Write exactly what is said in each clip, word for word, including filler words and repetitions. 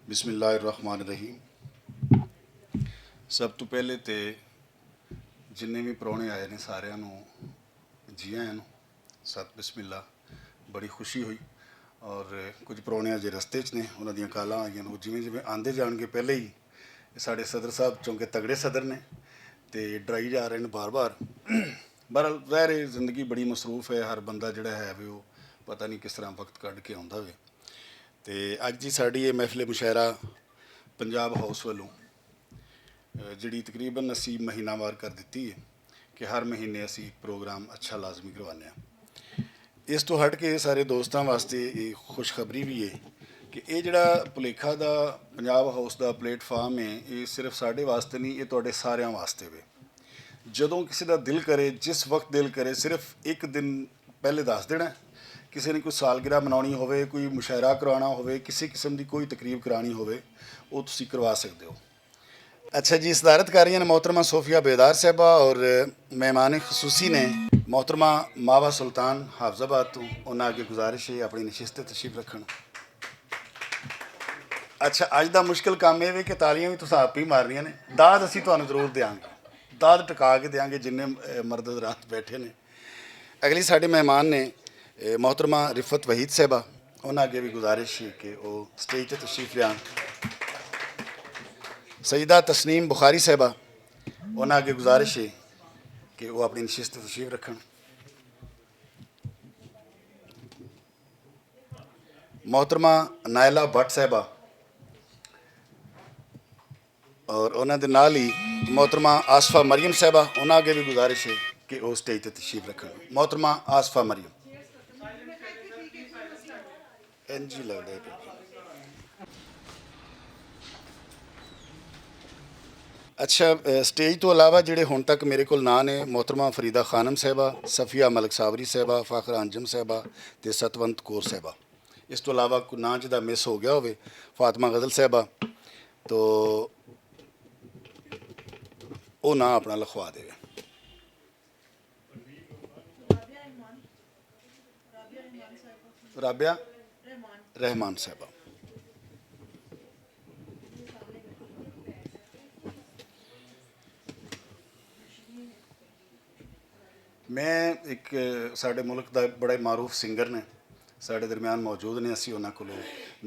بسم اللہ الرحمن الرحیم۔ سب تو پہلے تے جننے بھی پرونے آئے نے، ساریاں نوں جی آیاں نوں، ست بسم اللہ۔ بڑی خوشی ہوئی۔ اور کچھ پرونے اجے رستے چ نے، انہاں دیاں کالاں آئیاں نے، وہ جویں جویں آندے جان گے۔ پہلے ہی ساڈے صدر صاحب چونکہ تگڑے صدر نے تے ڈرائی جا رہے نے بار بار۔ بہرحال، ظاہر ہے، زندگی بڑی مصروف ہے، ہر بندہ جڑا ہے وے، وہ پتہ نہیں کس طرح وقت کڈ کے آوندا وے۔ تے اج دی ساڈی یہ محفل مشاعرہ پنجاب ہاؤس ولوں، اے، جڑی تقریباً اسی مہینہ وار کر دتی ہے کہ ہر مہینے اسی ایک پروگرام اچھا لازمی کروانے ہاں۔ اس تو ہٹ کے سارے دوستاں واسطے یہ خوشخبری بھی ہے کہ یہ جڑا پلیکھا دا پنجاب ہاؤس دا پلیٹ فارم ہے، یہ صرف ساڈے واسطے نہیں، یہ تہاڈے ساریاں واسطے وے۔ جدوں کسی دا دل کرے، جس وقت دل کرے، صرف ایک دن پہلے دس دینا ہے۔ کسی نے کوئی سالگرہ مناونی ہووے، کوئی مشاعرہ کرانا ہووے، کسی قسم دی کوئی تقریب کرانی ہووے، وہ تسی کروا سکدے ہو۔ اچھا جی، صدارت کر رہی ہیں محترمہ صوفیہ بیدار صاحبہ اور مہمان خصوصی نے محترمہ ماوا سلطان حافظ آباد تو۔ انہاں اگے گزارش ہے اپنی نشست تے تشریف رکھن۔ اچھا، اج دا مشکل کام یہ وے کہ تالیاں بھی تساں آپ ہی مارنیاں نے، داد اسی تانوں ضرور دیاں گے، داد ٹکا کے دیاں گے جنہیں، اے، مرد حضرات بیٹھے نے۔ اگلی ساڈے مہمان نے، اے، محترمہ رفت وحید صاحبہ، انہاں اگے بھی گزارش ہے کہ وہ سٹیج تے تشریف لیان۔ سیدہ تسنیم بخاری صاحبہ، انہاں اگے گزارش ہے کہ وہ اپنی نشست تے تشریف رکھن۔ محترمہ نائلہ بٹ صاحبہ اور انہاں دے نال ہی محترمہ آصفہ مریم صاحبہ، انہاں اگے بھی گزارش ہے کہ وہ سٹیج تے تشریف رکھن۔ محترمہ آصفہ مریم۔ این جی لگدا ہے۔ اچھا، اے، سٹیج تو علاوہ جڑے ہن تک میرے کول ناں نے، محترمہ فریدہ خانم صاحبہ، صفیہ ملک صابری صاحبہ، فاخرہ انجم صاحبہ تے ستونت کور صاحبہ۔ اس تو علاوہ کوئی ناں جدا مس ہو گیا ہوئے، فاطمہ غزل صاحبہ، تو او ناں اپنا لکھوا دے۔ رابعہ رحمان صاحبہ۔ میں ایک، ساڈے ملک دا بڑا ہی معروف سنگر نے، ساڈے درمیان موجود نے، اسی انہاں کولوں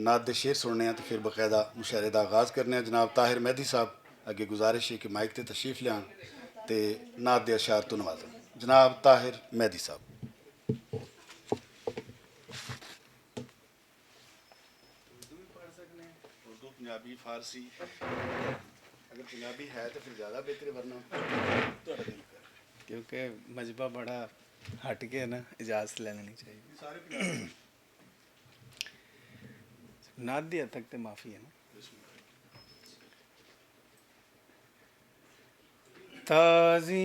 نعت دے شعر سننے ہیں تے پھر باقاعدہ مشاعرے دا آغاز کرنے ہیں۔ جناب طاہر مہدی صاحب اگے گزارش ہے کہ مائک تے تشریف لیان تے نعت دے اشعار تو نوازن۔ جناب طاہر مہدی صاحب۔ اردو بھی پڑھ سکنے، اردو، پنجابی، فارسی۔ اگر پنجابی ہے تو پھر زیادہ بہتر ہے، ورنہ تہاڈا دل کر۔ کیونکہ مجبہ بڑا ہٹ کے نا، اجازت لے لینی چاہیے۔ سارے پنجابی۔ نعت دی حد تک تے معافی ہے نا۔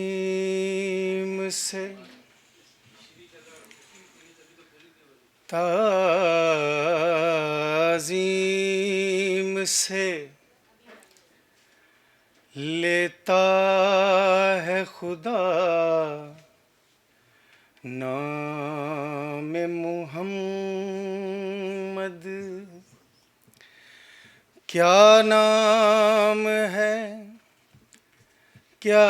تعظیم سے، تعظیم سے لیتا ہے خدا نام محمد۔ کیا نام ہے، کیا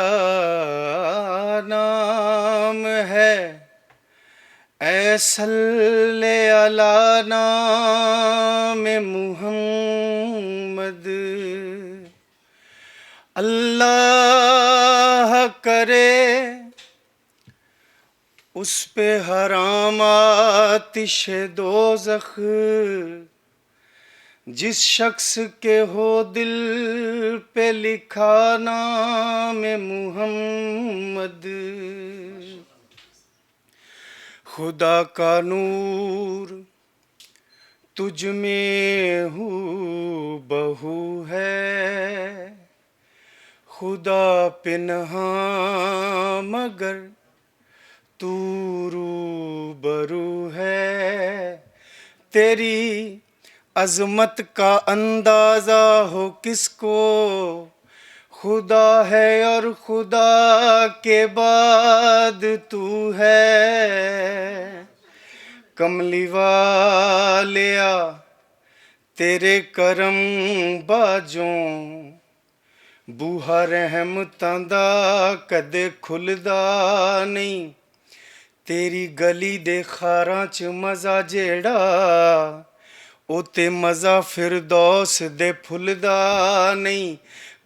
نام ہے، اے صلی علی نام محمد۔ اللہ کرے اس پہ حرام آتش دوزخ، جس شخص کے ہو دل پہ لکھا نام محمد۔ خدا کا نور تجھ میں ہو بہو ہے، خدا پنہاں مگر تو روبرو ہے۔ تیری عظمت کا اندازہ ہو کس کو، خدا ہے اور خدا کے بعد تو ہے۔ کملی والیا، تیرے کرم باجوں بوہا رحمتاں دا کدے کھلدا نہیں۔ تیری گلی دے خاراں چ مزہ جیڑا، او تے مزہ فردوس دے پھلدا نہیں۔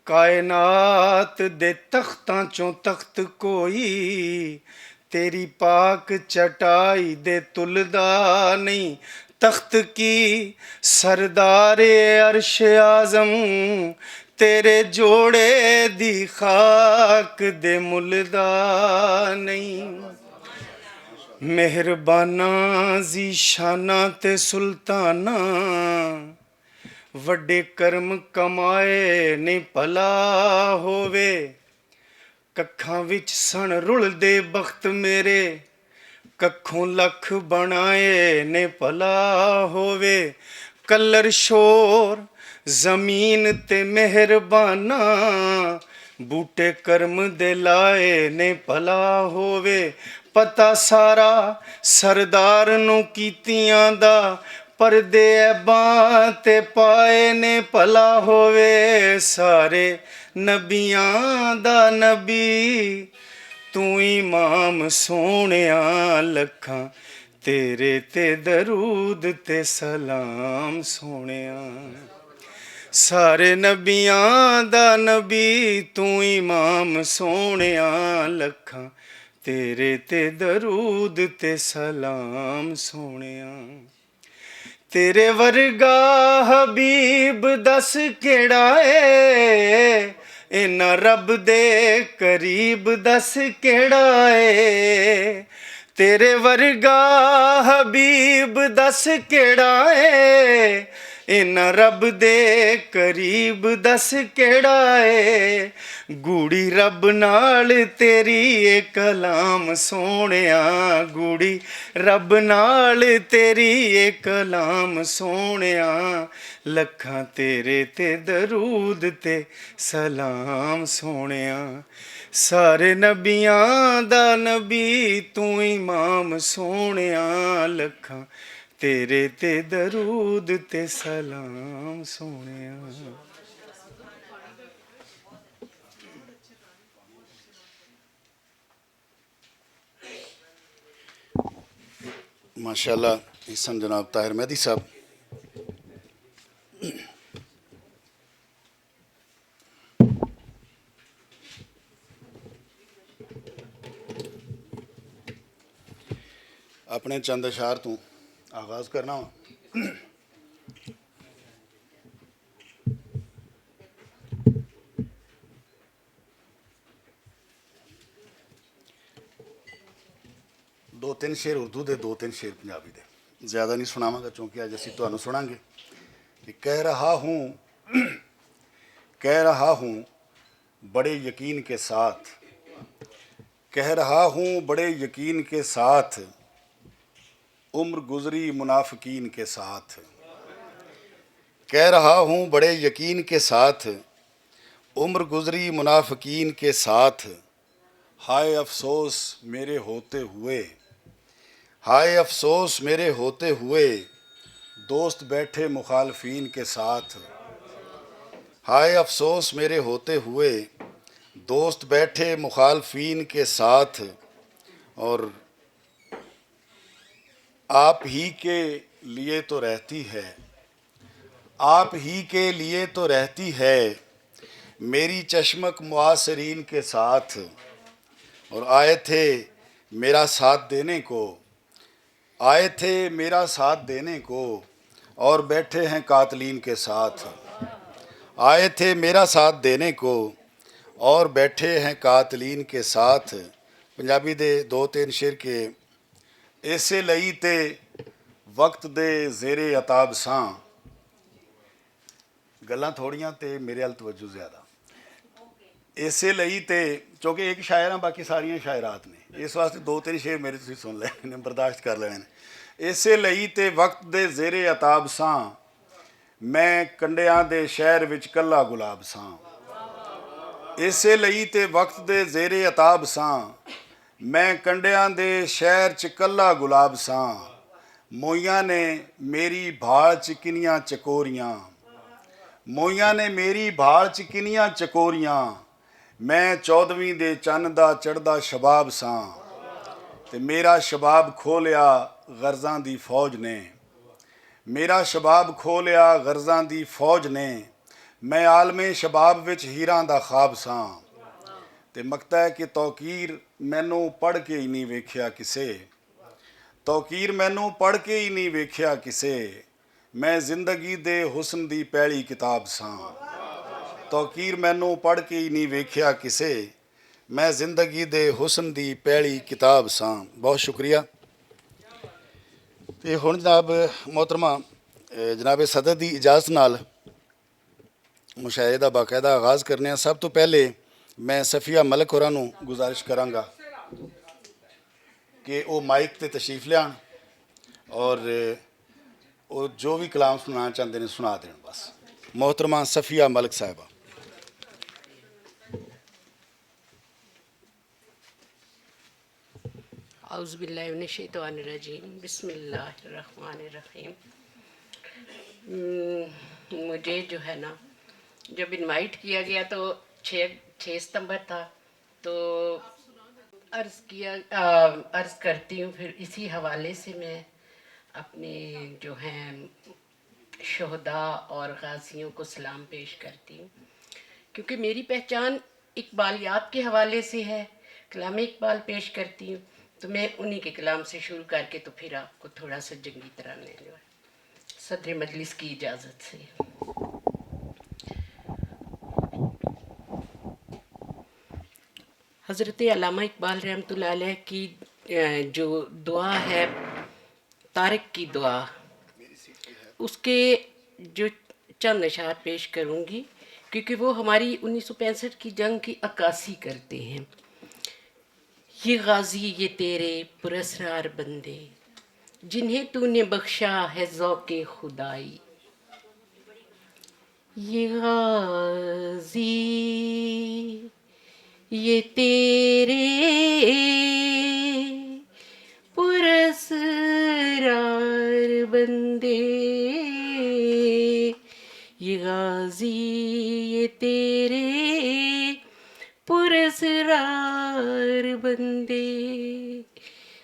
کائنات دے تختاں چوں تخت کوئی تیری پاک چٹائی دے تلدا نہیں۔ تخت کی سردار عرش اعظم، تیرے جوڑے دی خاک دے ملدا نہیں۔ مہرباناں زی شاناں تے سلطاناں، وڈے کرم کمائے نے بھلا ہووے۔ ککھاں وچ سن رلدے بخت میرے، ککھوں لکھ بنائے نے بھلا ہووے۔ کلر شور زمین تے مہرباناں، بوٹے کرم دے لائے نے بھلا ہووے۔ پتہ سارا سردار نوں کیتیاں دا، پردے عیباں تے پائے نے بھلا ہووے۔ سارے نبیاں دا نبی، توں امام سونیا، لکھاں تیرے تے درود تے سلام سونیا۔ سارے نبیاں دا نبی، توں امام سونیا، لکھاں تیرے تے درود تے سلام سونیا۔ تیرے ورگا حبیب دس کیڑا اے، اینا رب دے قریب دس کیڑا اے۔ تیرے ورگا حبیب دس کیڑا اے، اینا رب دے قریب دس کیڑا اے۔ گوڑی رب نال تیری اے کلام سونیا، گوڑی رب نال تیری اے کلام سونیا، لکھاں تیرے تے درود تے سلام سونیا۔ سارے نبیاں دا نبی توں امام سونیا، لکھاں تیرے تے درود تے سلام سونیا۔ ماشاءاللہ، احسن جناب طاہر مہدی صاحب۔ اپنے چند اشعار تو آغاز کرنا وا۔ دو تین شعر اردو دے، دو تین شعر پنجابی دے۔ زیادہ نہیں سناواں گا، چونکہ اج اسی تانوں سناں گے کہ کہہ رہا ہوں، کہہ رہا ہوں بڑے یقین کے ساتھ، کہہ رہا ہوں بڑے یقین کے ساتھ، عمر گزری منافقین کے ساتھ۔ کہہ رہا ہوں بڑے یقین کے ساتھ، عمر گزری منافقین کے ساتھ۔ ہائے افسوس میرے ہوتے ہوئے، ہائے افسوس میرے ہوتے ہوئے، دوست بیٹھے مخالفین کے ساتھ۔ ہائے افسوس میرے ہوتے ہوئے، دوست بیٹھے مخالفین کے ساتھ۔ اور آپ ہی کے لیے تو رہتی ہے، آپ ہی کے لیے تو رہتی ہے میری چشمک معاصرین کے ساتھ۔ اور آئے تھے میرا ساتھ دینے کو، آئے تھے میرا ساتھ دینے کو، اور بیٹھے ہیں قاتلین کے ساتھ۔ آئے تھے میرا ساتھ دینے کو، اور بیٹھے ہیں قاتلین کے ساتھ۔ پنجابی دے دو تین شعر کے ایسے لئی تے وقت دے زیر عتاب ساں۔ گلاں تھوڑیاں تے میرے ال توجہ زیادہ۔ ایسے لئی تے، کیونکہ ایک شاعر ہاں، باقی ساریاں شاعرات نے، اس واسطے دو تین شعر میرے تسی سن لینے نے، برداشت کر لینے نے۔ ایسے لئی تے وقت دے زیر عتاب ساں، میں کنڈیاں دے شہر وچ کلا گلاب ساں۔ ایسے لئی تے وقت دے زیر عتاب ساں، میں کنڈیاں دے شہر چ کلا گلاب ساں۔ موئیاں نے میری بھال چ کنیاں چکوریاں، موئیاں نے میری بھال چ کنیاں چکوریاں۔ میں چودھویں دے چن دا چڑھدا شباب ساں، تے میرا شباب کھو لیا غرضاں دی فوج نے۔ میرا شباب کھو لیا غرضاں دی فوج نے۔ میں عالم شباب وچ ہیراں دا خواب ساں۔ تے مکتا ہے کہ توقیر مینوں پڑھ کے ہی نہیں ویکھیا کسے۔ توقیر مینوں پڑھ کے ہی نہیں ویکھیا کسے۔ میں زندگی دے حسن دی پہلی کتاب ساں۔ توقیر مینوں پڑھ کے ہی نہیں ویکھیا کسے۔ میں زندگی دے حسن دی پہلی کتاب ساں۔ بہت شکریہ۔ تے ہن جناب محترمہ، اے، جناب صدر دی اجازت نال مشاعرے دا باقاعدہ آغاز کرنے ہاں۔ سب تو پہلے میں صفیہ ملک ہوراں نوں گزارش کراں گا کہ او مائک تے تشریف لیان اور او جو بھی کلام سنانا چاہندے نے سنا دین۔ بس، محترمہ صفیہ ملک صاحبہ۔ اعوذ باللہ من الشیطان الرجیم، بسم اللہ الرحمن الرحیم۔ م، مجھے جو ہے نا، جب انوائٹ کیا گیا تو چھ چھ ستمبر تھا، تو عرض کیا، آ، عرض کرتی ہوں، پھر اسی حوالے سے میں اپنے جو ہیں شہداء اور غازیوں کو سلام پیش کرتی ہوں، کیونکہ میری پہچان اقبالیات کے حوالے سے ہے۔ کلام اقبال پیش کرتی ہوں، تو میں انہی کے کلام سے شروع کر کے تو پھر آپ کو تھوڑا سا جنگی ترانہ جو ہے، صدر مجلس کی اجازت سے۔ حضرت علامہ اقبال رحمۃ اللہ علیہ کی، اے، جو دعا ہے طارق کی دعا، اس کے جو چند اشعار پیش کروں گی، کیونکہ وہ ہماری انیس سو پینسٹھ کی جنگ کی عکاسی کرتے ہیں۔ یہ غازی، یہ تیرے پراسرار بندے، جنہیں تو نے بخشا ہے ذوق خدائی۔ یہ غازی، یہ تیرے پراسرار بندے، یہ غازی، یہ تیرے پراسرار بندے،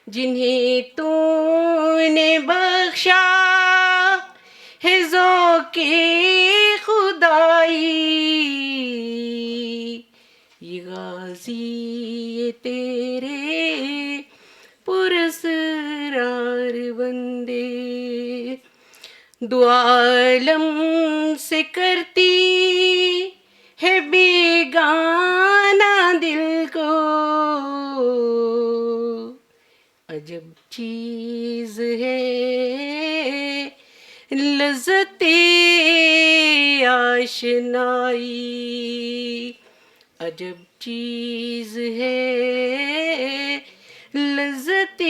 جنہیں تو نے بخشا ہے ذوق خدائی۔ یہ غازی، یہ تیرے پراسرار بندے، دو عالم سے کرتی ہے بیگانہ دل کو۔ عجب چیز ہے لذت آشنائی، عجب چیز ہے لذت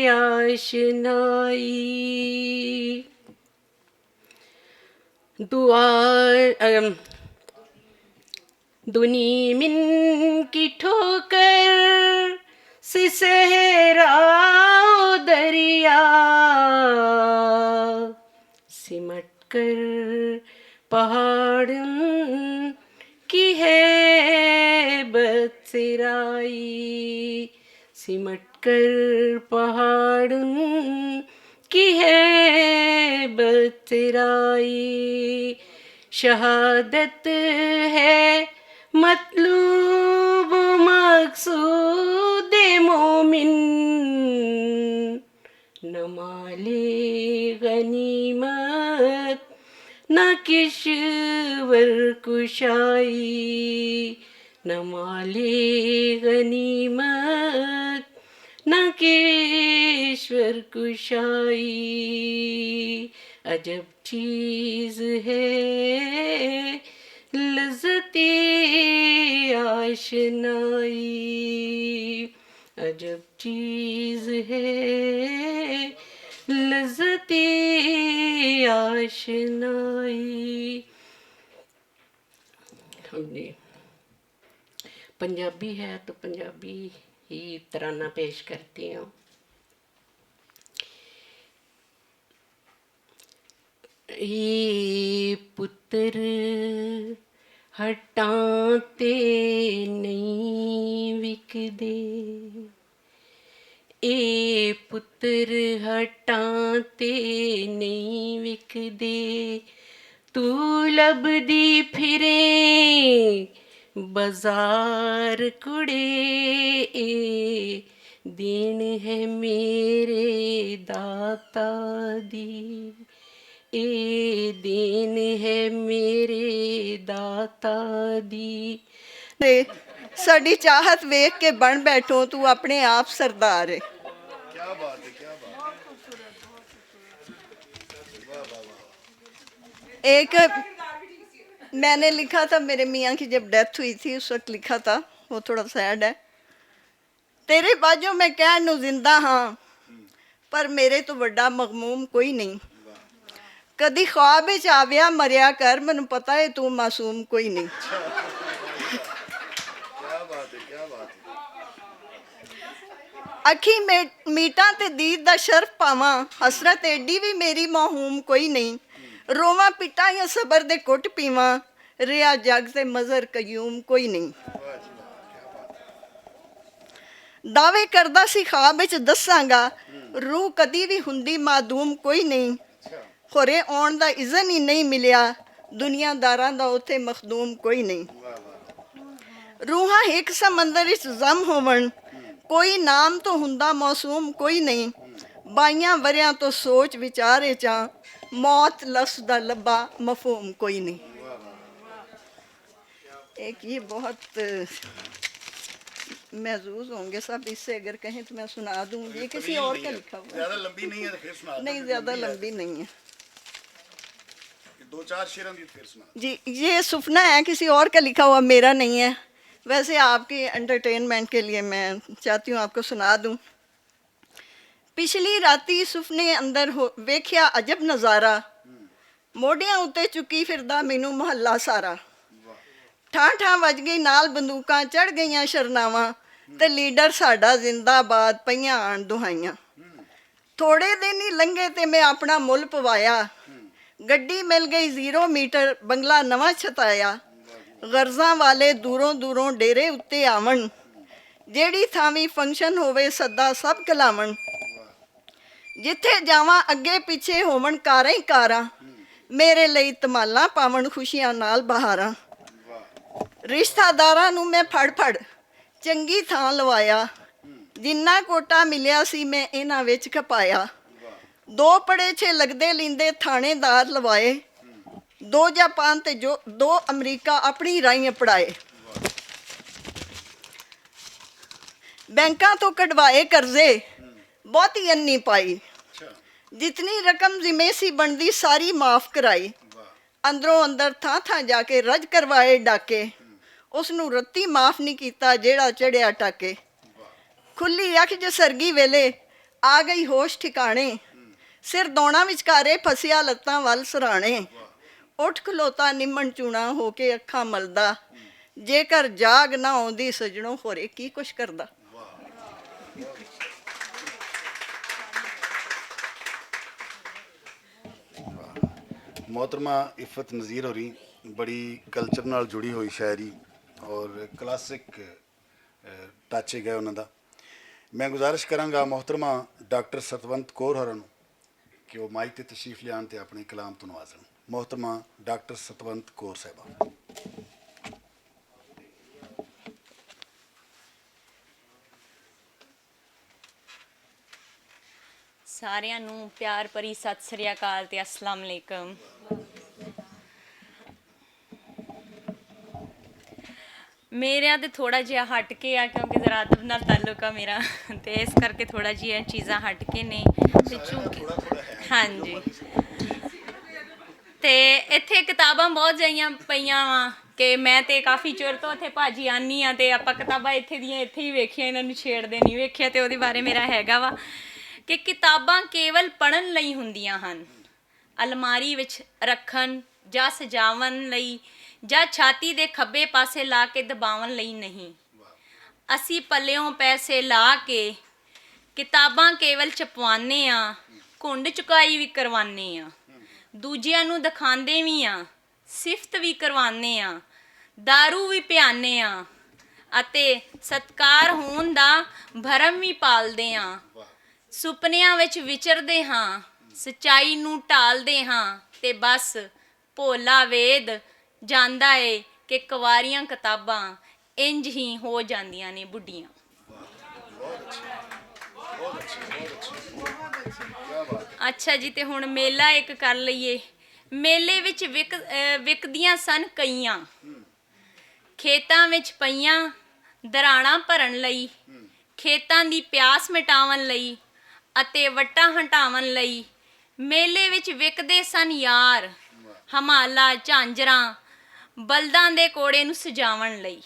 آشنائی۔ دعا، ام، دنی من کی ٹھوکر سے صحرا و دریا، سمٹ کر پہاڑ ان کی ہیبت سرائی، سمٹ کر پہاڑ ان کی ہیبت سرائی۔ شہادت ہے مطلوب و مقصود مومن، نہ مال غنیمت، نہ کشور کشائی، نہ مال غنیمت، نہ کشور کشائی۔ عجب چیز ہے لذت آشنائی، عجب چیز ہے لذت آشنائی۔ ہم نے پنجابی ہے تو پنجابی ہی ترانہ پیش کرتی ہوں۔ اے پتر ہٹاں تے نہیں وکدے، اے پتر ہٹاں تے نہیں وکدے، تو لبدی پھریں بازار کڑے، اے دین ہے میرے داتا دی، اے دین ہے میرے داتا دی۔ تے ساڈی چاہت ویکھ کے بن بیٹھو، تو اپنے آپ سردار ہے۔ کیا بات ہے، کیا بات ہے۔ ایک میں نے لکھا تھا، میرے میاں کی جب ڈیتھ ہوئی تھی، اس وقت لکھا تھا، وہ تھوڑا سیڈ ہے۔ تیرے باجو میں کہن نوں زندہ ہاں، پر میرے تو وڈا مغموم کوئی نہیں۔ کدی خواب وچ آویا مریا کر، مینوں پتہ ہے تو معصوم کوئی نہیں۔ کیا بات ہے، کیا بات ہے۔ اکھی میٹاں تے دید دا شرف پاواں، حسرت ایڈی وی میری موہوم کوئی نہیں۔ روواں پٹاں یا صبر دے کٹ پیواں، ریا جگ تے مظہر قیوم کوئی نہیں۔ دعوے کردا سی خواب وچ دساں گا، روح کدی وی ہوندی معدوم کوئی نہیں۔ خورے آن دا اذن ہی نہیں ملیا، دنیا داراں دا اوتھے مخدوم کوئی نہیں۔ روحاں ہک سمندر وچ ضم ہوون، کوئی نام تو ہوندا موسوم کوئی نہیں۔ بائیاں وریاں تو سوچ وچارے چاں، موت لفظ دا لبا مفہوم کوئی نہیں۔ ایک یہ بہت محظوظ ہوں گے سب، اس سے اگر کہیں تو میں سنا دوں گی۔ یہ کسی اور کا لکھا ہوا ہے۔ زیادہ لمبی نہیں ہے تو پھر سنا دیں۔ نہیں، زیادہ لمبی نہیں ہے۔ دو چار شعراں دی پھر سنا۔ جی، یہ سپنا ہے، کسی اور کا لکھا ہوا، میرا نہیں ہے۔ ویسے آپ کی انٹرٹینمنٹ کے لیے میں چاہتی ہوں آپ کو سنا دوں۔ پچھلی راتی سپنے اندر ہو- ویکھیا عجب نظارہ، موڈیاں اتے چکی پھردا مینوں محلہ سارا۔ ٹھاں ٹھاں وج گئی نال بندوقاں، چڑھ گئیاں شرناواں، تے لیڈر ساڈا زندہ باد پئیاں آن دہائیاں۔ تھوڑے دن ہی لنگھے تے میں اپنا مل پوایا، گڈی مل گئی زیرو میٹر، بنگلہ نواں چھتایا۔ غرضاں والے دوروں دوروں ڈیرے اتے آون، جیڑی تھاویں فنکشن ہووے سدا سب کلاون۔ جتھے جاواں اگے پیچھے ہوون کاراں ہی کاراں، میرے لئی تمالاں پاون خوشیاں نال بہاراں۔ رشتہ داراں نوں میں پھڑ پھڑ چنگی تھاں لوایا، جنہ کوٹا ملیا سی میں انہاں وچ کھپایا۔ دو پڑے چھے لگدے لیندے تھانے دار لوائے، دو جاپان تے جو دو امریکہ اپنی رائیں پڑھائے۔ بینکاں تو کڈوائے قرضے، بہت ہی انی پائی۔ جتنی رقم ذمے سی بندی ساری معاف کرائی۔ اندروں اندر تھاں تھاں جا کے رج کروائے ڈاکے، اس نوں رتی معاف نہیں کیتا جیڑا چڑھیا ٹاکے۔ کھلی اکھ جو سرگی ویلے آ گئی ہوش ٹھکانے، سر دونا وچکارے پھسیا لتاں ول سرانے۔ اٹھ کھلوتا نمن چونا ہو کے اکھاں ملدا، جے کر جاگ نہ آوندی سجنوں خورے کی کچھ کردا۔ محترمہ عفت نذیر ہوری بڑی کلچر نال جڑی ہوئی شاعری اور کلاسک ٹچ گئے انہاں دا۔ میں گزارش کراں گا محترمہ ڈاکٹر ستونت کور ہوراں نوں کہ وہ مائک تے تشریف لیان تے اپنے کلام تو نوازن۔ محترمہ ڈاکٹر ستونت کور صاحبہ۔ ساریاں نوں پیار بھری ست سری اکال تے السلام علیکم۔ میرے تے تھوڑا جہا ہٹ کے آ، کیونکہ ذرا ادب نال تعلق آ میرا، تے اس کرکے تھوڑا جہا چیزاں ہٹ کے نے۔ تے چونکہ، ہاں جی۔ تے ایتھے کتاباں بہت جائیاں پئیاں واں کہ میں تے کافی چر تو ایتھے بھاجی آنی آں تے آپاں کتاباں ایتھے دیاں ایتھے ہی ویکھیاں، انہاں نوں چھیڑ دے نہیں ویکھیا، تے اوہدے بارے میرا ہیگا وا کہ کتاباں کیول پڑھن لئی ہوندیاں ہن، الماری وچ رکھن جا سجاون لئی جا چھاتی دے کھبے پاسے لا کے دباون لئی نہیں۔ اسی پلیوں پیسے لا کے کتاباں کیول چھپوانے آں، گھنڈ چکائی وی کروانے آں۔ دوجیاں نوں دکھاندے وی آں، صفت وی کرواندے آں، دارو وی پیاندے آں، اتے ستکار ہون دا بھرم وی پالدے آں۔ سپنیاں وچ وچردے ہاں، سچائی نوں ٹالدے ہاں، تے بس بھولا وید جاندا اے کہ کواریاں کتاباں انج ہی ہو جاندیاں نے بڈھیاں۔ اچھا جی، تے ہن میلہ اک کر لئیے۔ میلے وچ وک- اے، وکدیاں سن کئیاں، کھیتاں وچ پئیاں، دراڑاں بھرن لئی، کھیتاں دی پیاس مٹاون لئی، اتے وٹاں ہٹاون لئی۔ میلے وچ وکدے سن یار، ہمالا، جھانجراں، بلداں دے کوڑے نوں سجاون لئی۔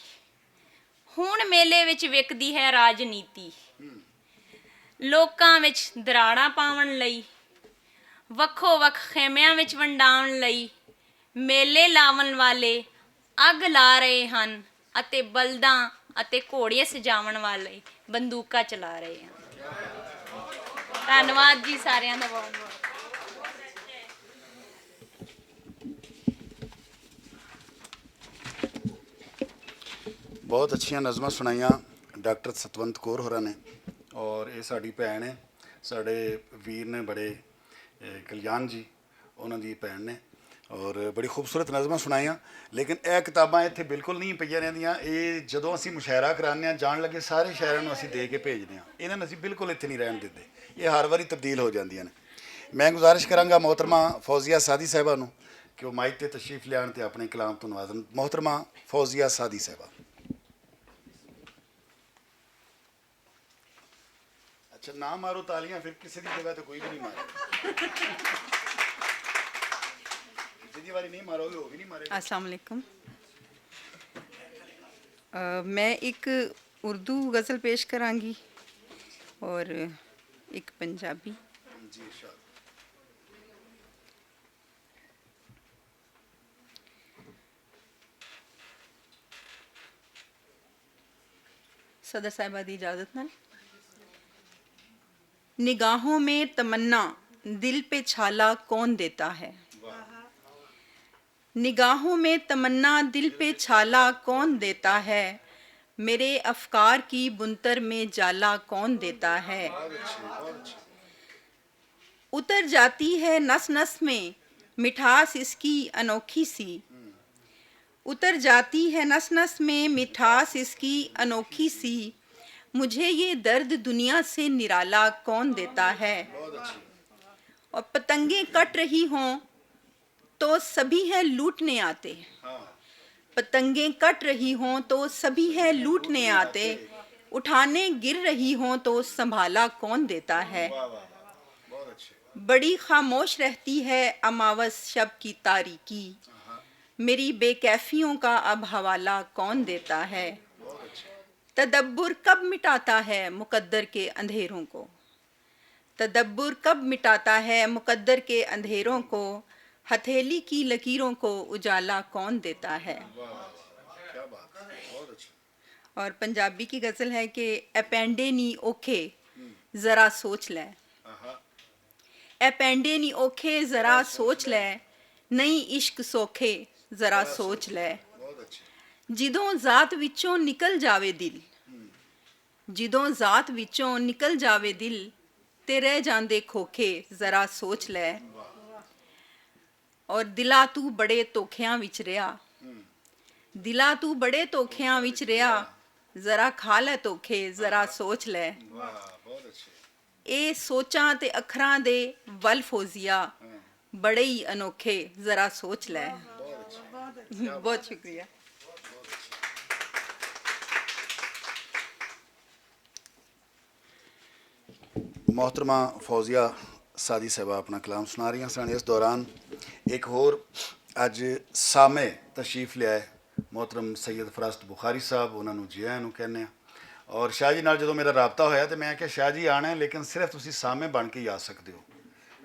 ہن میلے وچ وکدی ہے راجنیتی، لوکاں وچ دراڑاں پاون لئی، وکھو وکھ خیمیاں وچ ونڈاون لئی۔ میلے لاون والے اگ لا رہے ہن، اتے بلداں اتے گھوڑے سجاون والے بندوقاں چلا رہے ہن۔ دھنواد جی ساریاں دا بہت بہت۔ بہت اچھیاں نظماں سنائیاں ڈاکٹر ستونت کور ہوراں نے۔ اور یہ ساڈی بھین ہے، ساڈے ویر نے بڑے، اے، کلیان جی، انہاں دی بھین نے۔ اور بڑی خوبصورت نظماں سنائیاں۔ لیکن اے کتاباں اتھے بالکل نہیں پئیاں رہندیاں۔ اے جدوں اسی مشاعرہ کرانے آں، جان لگے سارے شہراں نوں اسی دے کے بھیجنے آں، انہاں نوں اسی بالکل اتھے نہیں رہن دیندے۔ اے ہر واری تبدیل ہو جاندیاں نے۔ میں گزارش کراں گا محترمہ فوزیہ سعدی صاحبہ نوں کہ وہ مائک تے تشریف لیان تے اپنے کلام تو نوازن۔ محترمہ فوزیہ سعدی صاحبہ۔ اچھا، نہ مارو تالیاں، پھر کسی دی جگہ تے کوئی بھی نہیں مارے۔ جدی واری نہیں مارو گے، وہ بھی نہیں مارے۔ السلام علیکم۔ میں ایک اردو غزل پیش کراں گی اور ایک پنجابی۔ جی، ارشاد۔ صدر صاحبہ دی اجازت نال۔ نگاہوں میں تمنا، دل پہ چھالا کون دیتا ہے؟ نگاہوں میں تمنا، دل پہ چھالا کون دیتا ہے؟ میرے افکار کی بنتر میں جالا کون دیتا ہے؟ اتر جاتی ہے نس نس میں مٹھاس اس کی انوکھی سی۔ اتر جاتی ہے نس نس میں مٹھاس اس کی انوکھی سی۔ مجھے یہ درد دنیا سے نرالا کون دیتا ہے؟ اور پتنگیں کٹ رہی ہوں تو سبھی ہیں لوٹنے آتے۔ پتنگیں کٹ رہی ہوں تو سبھی ہیں لوٹنے آتے۔ اٹھانے گر رہی ہوں تو سنبھالا کون دیتا ہے؟ بڑی خاموش رہتی ہے اماوس شب کی تاریکی۔ میری بے کیفیوں کا اب حوالہ کون دیتا ہے؟ تدبر کب مٹاتا ہے مقدر کے اندھیروں کو؟ تدبر کب مٹاتا ہے مقدر کے اندھیروں کو؟ ہتھیلی کی لکیروں کو اجالا کون دیتا ہے؟ اور پنجابی کی غزل ہے کہ اے پینڈے نی اوکھے، ذرا سوچ لے۔ اے پینڈے نی اوکھے، ذرا سوچ لے۔ نئی عشق سوکھے، ذرا سوچ لے۔ جدوں ذات وچوں نکل جاوے دل، جدوں ذات وچوں نکل جاوے دل، تے رہ جاندے کھوکھے، ذرا سوچ لے۔ اور دلا تو بڑے توکھیاں وچ رہیا، دلا تو بڑے توکھیاں وچ رہیا، ذرا کھا لے توکھے، ذرا سوچ لے۔ اے سوچاں تے اکھراں دے ول فوزیا، بڑے ہی انوکھے، ذرا سوچ لے۔ بہت شکریہ۔ محترمہ فوزیہ سعدی صاحبہ اپنا کلام سنا رہی ہیں سن۔ اس دوران ایک ہور اج سامع تشریف لیا ہے محترم سید فرست بخاری صاحب، انہاں نوں جی آیاں نوں کہنے ہیں۔ اور شاہ جی نال جدوں میرا رابطہ ہویا تے میں آکھیا شاہ جی آنا ہے، لیکن صرف تسی سامع بن کے ہی آ سکدے ہو۔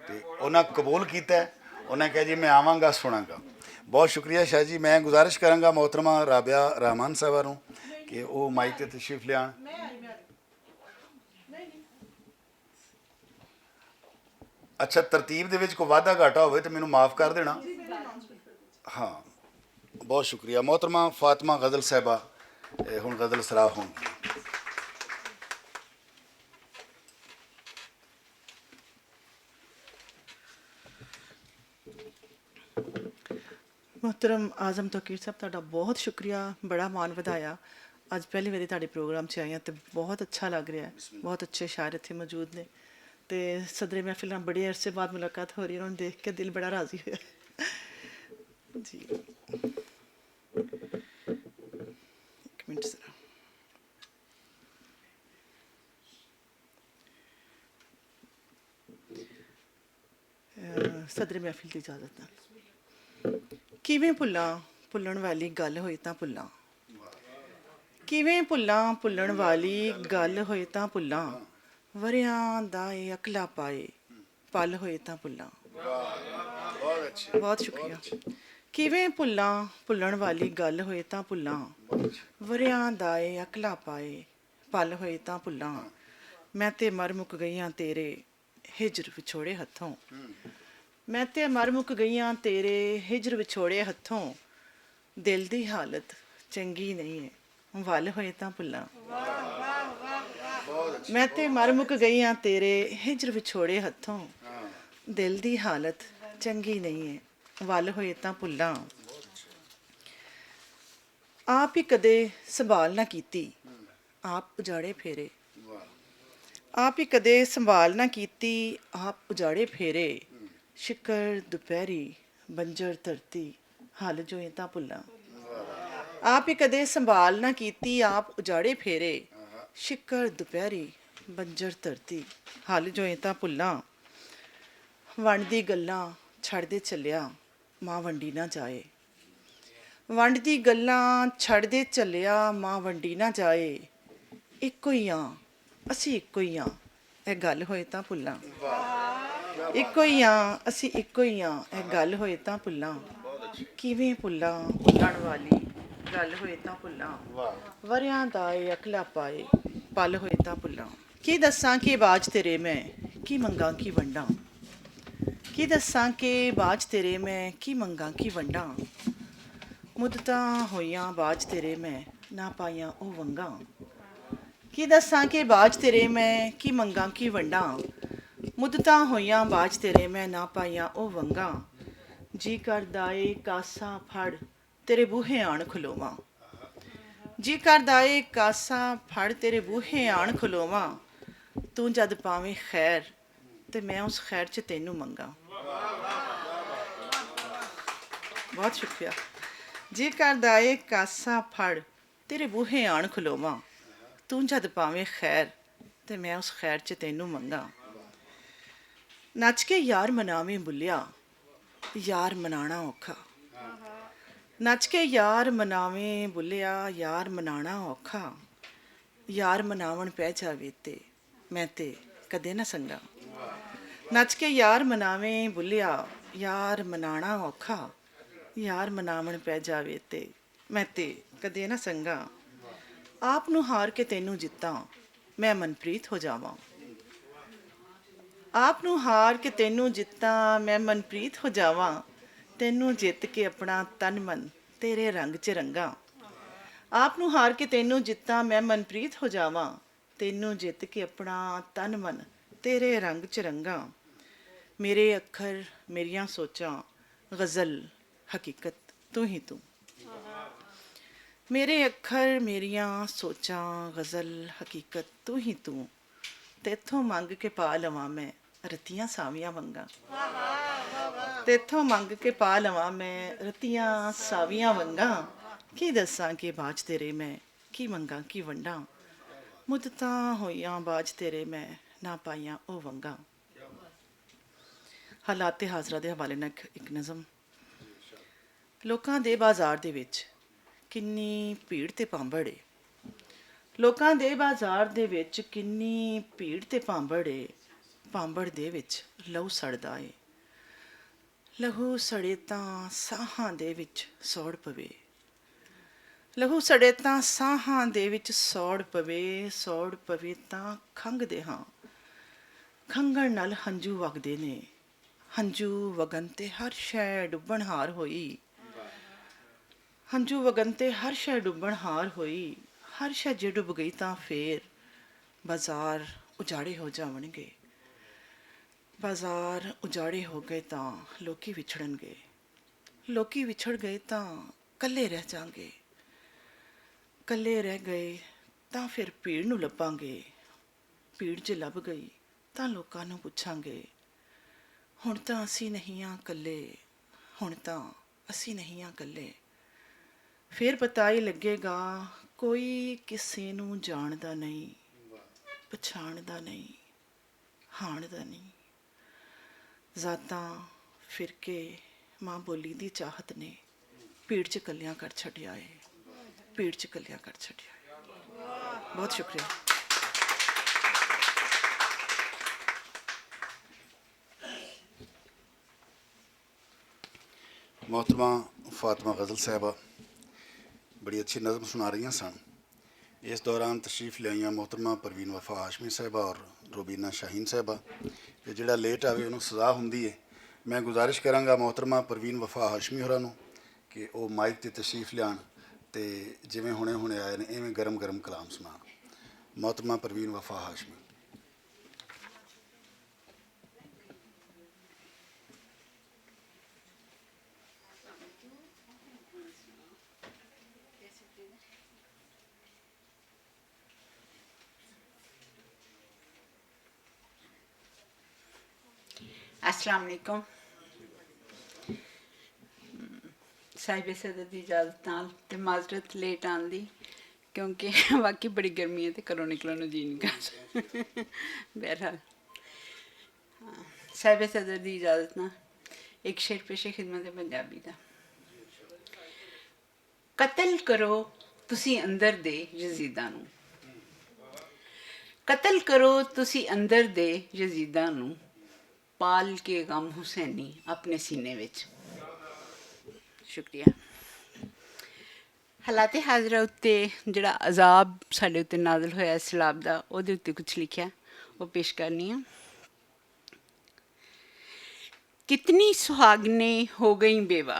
تے انہاں قبول کیتا ہے۔ انہاں کہا جی میں آواں گا، سناں گا۔ بہت شکریہ شاہ جی۔ میں گزارش کراں گا محترمہ رابعہ رحمان صاحبہ نوں کہ وہ مائک تے تشریف لے آن۔ اچھا، ترتیب دے وچ کوئی وعدہ گھاٹا ہوئے تے مینوں معاف کر دینا۔ ہاں، بہت شکریہ محترمہ فاطمہ غزل صاحبہ۔ اے ہن غزل سرا ہون۔ محترم اعظم توقیر صاحب، تہاڈا بہت شکریہ، بڑا مان ودھایا۔ اج پہلی واری تہاڈے پروگرام چ آئی ہاں تے بہت اچھا لگ رہیا ہے۔ بہت اچھے شاعر اتھے موجود نے تے صدر محفل نال بڑے عرصے بعد ملاقات ہو رہی ہے، انہوں نے دیکھ کے دل بڑا راضی ہویا۔ جی، ایک منٹ ذرا۔ صدر محفل دی اجازت نال۔ کیویں بھلاں، بھلن والی گل ہوئی تاں بھلاں۔ کیویں بھلاں، بھلن والی گل ہوئی تاں بھلاں۔ وریاں دا اے اکلا پائے، پل ہوئے تاں بھلاں۔ بہت شکریہ۔ کیویں بھلاں، بھلن والی گل ہوئے تاں بھلاں۔ وریاں دا اے اکلا پائے، پل ہوئے تاں بھلاں۔ میں تے مر مک گئی ہاں تیرے ہجر وچھوڑے ہتھوں۔ میں تے مر مک گئی ہاں تیرے ہجر وچھوڑے ہتھوں۔ دل دی حالت چنگی نہیں ہے، ول ہوئے تاں بھلاں۔ میں تے مر مک گئی ہاں تیرے ہجر وچھوڑے ہتھوں۔ دل دی حالت چنگی نہیں ہے، ول ہوئے تاں بھلاں۔ آپ ہی کدے سنبھال نہ کیتی، آپ اجاڑے پھیرے۔ آپ ہی کدے سنبھال نہ کیتی، آپ اجاڑے پھیرے۔ شکر دوپہری، بنجر دھرتی، حل جوئیں تاں بھلاں۔ آپ ہی کدے سنبھال نہ کیتی، آپ اجاڑے پھیرے۔ شکر دوپہری، بنجر دھرتی، حل جوئیں تاں بھلاں۔ ونڈ دی گلاں چھڑ دے چلیا، ماں ونڈی نہ جائے۔ ونڈ دی گلاں چھڑ دے چلیا، ماں ونڈی نہ جائے۔ اکو ہی آں، اسی اکو ہی آں، اے گل ہوئے تاں بھلاں۔ اکو ہی آں، اسی اکو ہی آں، اے گل ہوئے تاں بھلاں۔ کیویں بھلاں، بھلن والی گل ہوئے تاں بھلاں۔ وریاں دا اے اکلا پائے، پل ہوئے تاں بھلاں۔ کی دساں کہ باج تیرے میں، کی منگاں کی ونڈاں۔ کی دساں کہ باج تیرے میں، کی منگاں کی ونڈاں۔ مدتاں ہوئیاں باج تیرے میں، نہ پائیاں او ونگاں۔ کی دساں کہ باج تیرے میں، کی منگاں کی ونڈاں۔ مدتاں ہوئیاں باج تیرے میں، نہ پائیاں او ونگاں۔ جی کردا اے کاسا پھڑ، تیرے بوہے آن کھلوواں۔ جی کردا اے کاسا پھڑ، تیرے بوہے آن کھلوواں۔ توں جد پاویں خیر، تے میں اس خیر چ تینوں منگاں۔ بہت شکریہ۔ جی کردا اے کاسا پھڑ، تیرے بوہے آن کھلوواں۔ توں جد پاویں خیر، تے میں اس خیر چ تینوں منگاں۔ نچ کے یار مناویں بھلیا، یار منانا اوکھا۔ نچ کے یار مناویں بھلیا، یار منانا اوکھا۔ یار مناون پہ جاوے تے میں تے کدے نہ سنگاں۔ نچ کے یار مناویں بھلیا، یار منانا اوکھا۔ یار مناون پہ جاوے تے میں تے کدے نہ سنگاں۔ آپ نوں ہار کے تینوں جتاں، میں منپریت ہو جاواں۔ آپ نوں ہار کے تینوں جتاں، میں منپریت ہو جاواں۔ تینوں جت کے اپنا تن من تیرے رنگ چ رنگاں۔ آپ نوں ہار کے تینوں جتاں، میں منپریت ہو جاواں۔ تینوں جت کے اپنا تن من تیرے رنگ چ رنگاں۔ میرے اکھر، میریاں سوچاں، غزل، حقیقت، تو ہی تو۔ میرے اکھر، میریاں سوچاں، غزل، حقیقت، تو ہی تو۔ تیتھوں منگ کے پا لواں میں رتیاں ساویاں ونگاں۔ تیتھوں منگ کے پا لواں میں رتیاں ساویاں ونگاں۔ کی دساں کہ باج تیرے میں، کی منگاں کی ونڈاں۔ مدتاں ہوئیاں باج تیرے میں، نہ پائیاں او ونگاں۔ حالات حاضرہ دے حوالے نال اک نظم۔ لوکاں دے بازار دے وچ کنی بھیڑ تے پامبڑ اے۔ لوکاں دے بازار دے وچ کنی بھیڑ تے پامبڑ اے۔ پامبڑ دے وچ لہو سڑدا اے۔ لہو سڑے تاں ساہاں دے وچ سوڑ پوے۔ لہو سڑے تاں ساہاں دے وچ سوڑ پوے، سوڑ پوے تاں کھنگ دے ہاں۔ کھنگن نال ہنجو وگدے نے۔ ہنجو وگن تے ہر شے ڈبن ہار ہوئی۔ ہنجو وگن تے ہر شے ڈبن ہار ہوئی۔ ہر شے جے ڈب گئی تاں فیر بازار اجاڑے ہو جاون گے۔ بازار اجاڑے ہو گئے تاں لوکی وچھڑن گے۔ لوکی وچھڑ گئے تاں کلے رہ جاؤں گے۔ کلے رہ گئے تاں فیر پیڑ نوں لبھاں گے۔ پیڑ جے لب گئی تاں لوکاں نوں پچھاں گے۔ ہن تاں اسی نہیں آں کلے۔ ہن تاں اسی نہیں آں کلے۔ فیر پتا ہی لگے گا، کوئی کسے نوں جاندا نہیں، پچھاندا نہیں، ہاندا نہیں۔ ذاتاں، فرقے، ماں بولی دی چاہت نے پیڑ چ کلیاں کر چھڈیا ہے۔ پیڑ چ کلیاں کر چھڈیا ہے۔ بہت شکریہ۔ محترمہ فاطمہ غزل صاحبہ بڑی اچھی نظم سنا رہیاں سن۔ اس دوران تشریف لے آئیاں محترمہ پروین وفا ہاشمی صاحبہ اور روبینہ شاہین صاحبہ۔ کہ جڑا لیٹ آوے انہوں سزا ہوندی ہے۔ میں گزارش کراں گا محترمہ پروین وفا ہاشمی ہوراں نوں کہ او مائک تے تشریف لیان تے جویں ہنے ہنے آئے نے ایویں گرم گرم کلام سنان۔ محترمہ پروین وفا ہاشمی۔ السلام علیکم۔ صاحب صدر دی اجازت نال تے معذرت لیٹ آن دی، کیونکہ واقعی بڑی گرمی ہے تے گھروں نکلن نوں جی نہیں کردا۔ بہرحال، صاحب صدر دی اجازت نال ایک شعر پیش خدمت پنجابی دا۔ قتل کرو تسی اندر دے یزیداں نوں۔ قتل کرو تسی اندر دے یزیداں نوں، پال کے غم حسینی اپنے سینے وچ۔ شکریہ۔ حالات حاضرہ اُتے جڑا عذاب ساڈے اُتے نازل ہویا سیلاب دا، اودے اُتے کچھ لکھیا، او پیش کرنی ہاں۔ کتنی سہاگنیں ہو گئیں بیوہ،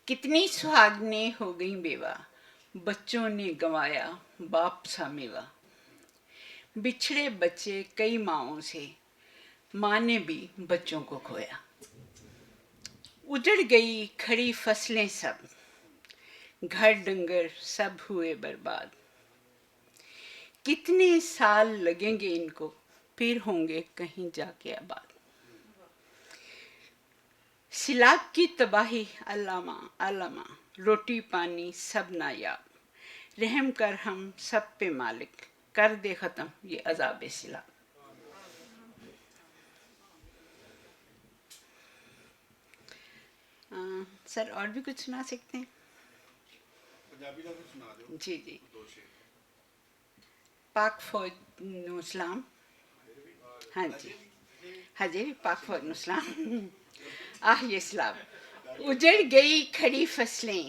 کتنی سہاگنیں ہو گئیں بیوہ، بچوں نے گنوایا باپ سا میوہ۔ بچھڑے بچے کئی ماؤں سے، ماں نے بھی بچوں کو کھویا۔ اجڑ گئی کھڑی فصلیں سب، گھر ڈنگر سب ہوئے برباد۔ کتنے سال لگیں گے ان کو، پھر ہوں گے کہیں جا کے آباد۔ سیلاب کی تباہی علامہ علامہ، روٹی پانی سب نایاب۔ رحم کر ہم سب پہ مالک، کر دے ختم یہ عذاب سیلاب۔ آ، سر، اور بھی کچھ سنا سکتے ہیں؟ پنجابی کا کچھ سنا دو۔ جی، جی۔ دو شعر۔ پاک فوج نو سلام۔ ہاں جی، ہاں جی، پاک فوج نو سلام۔ آہ، یہ سلام۔ اجڑ گئی کھڑی فصلیں،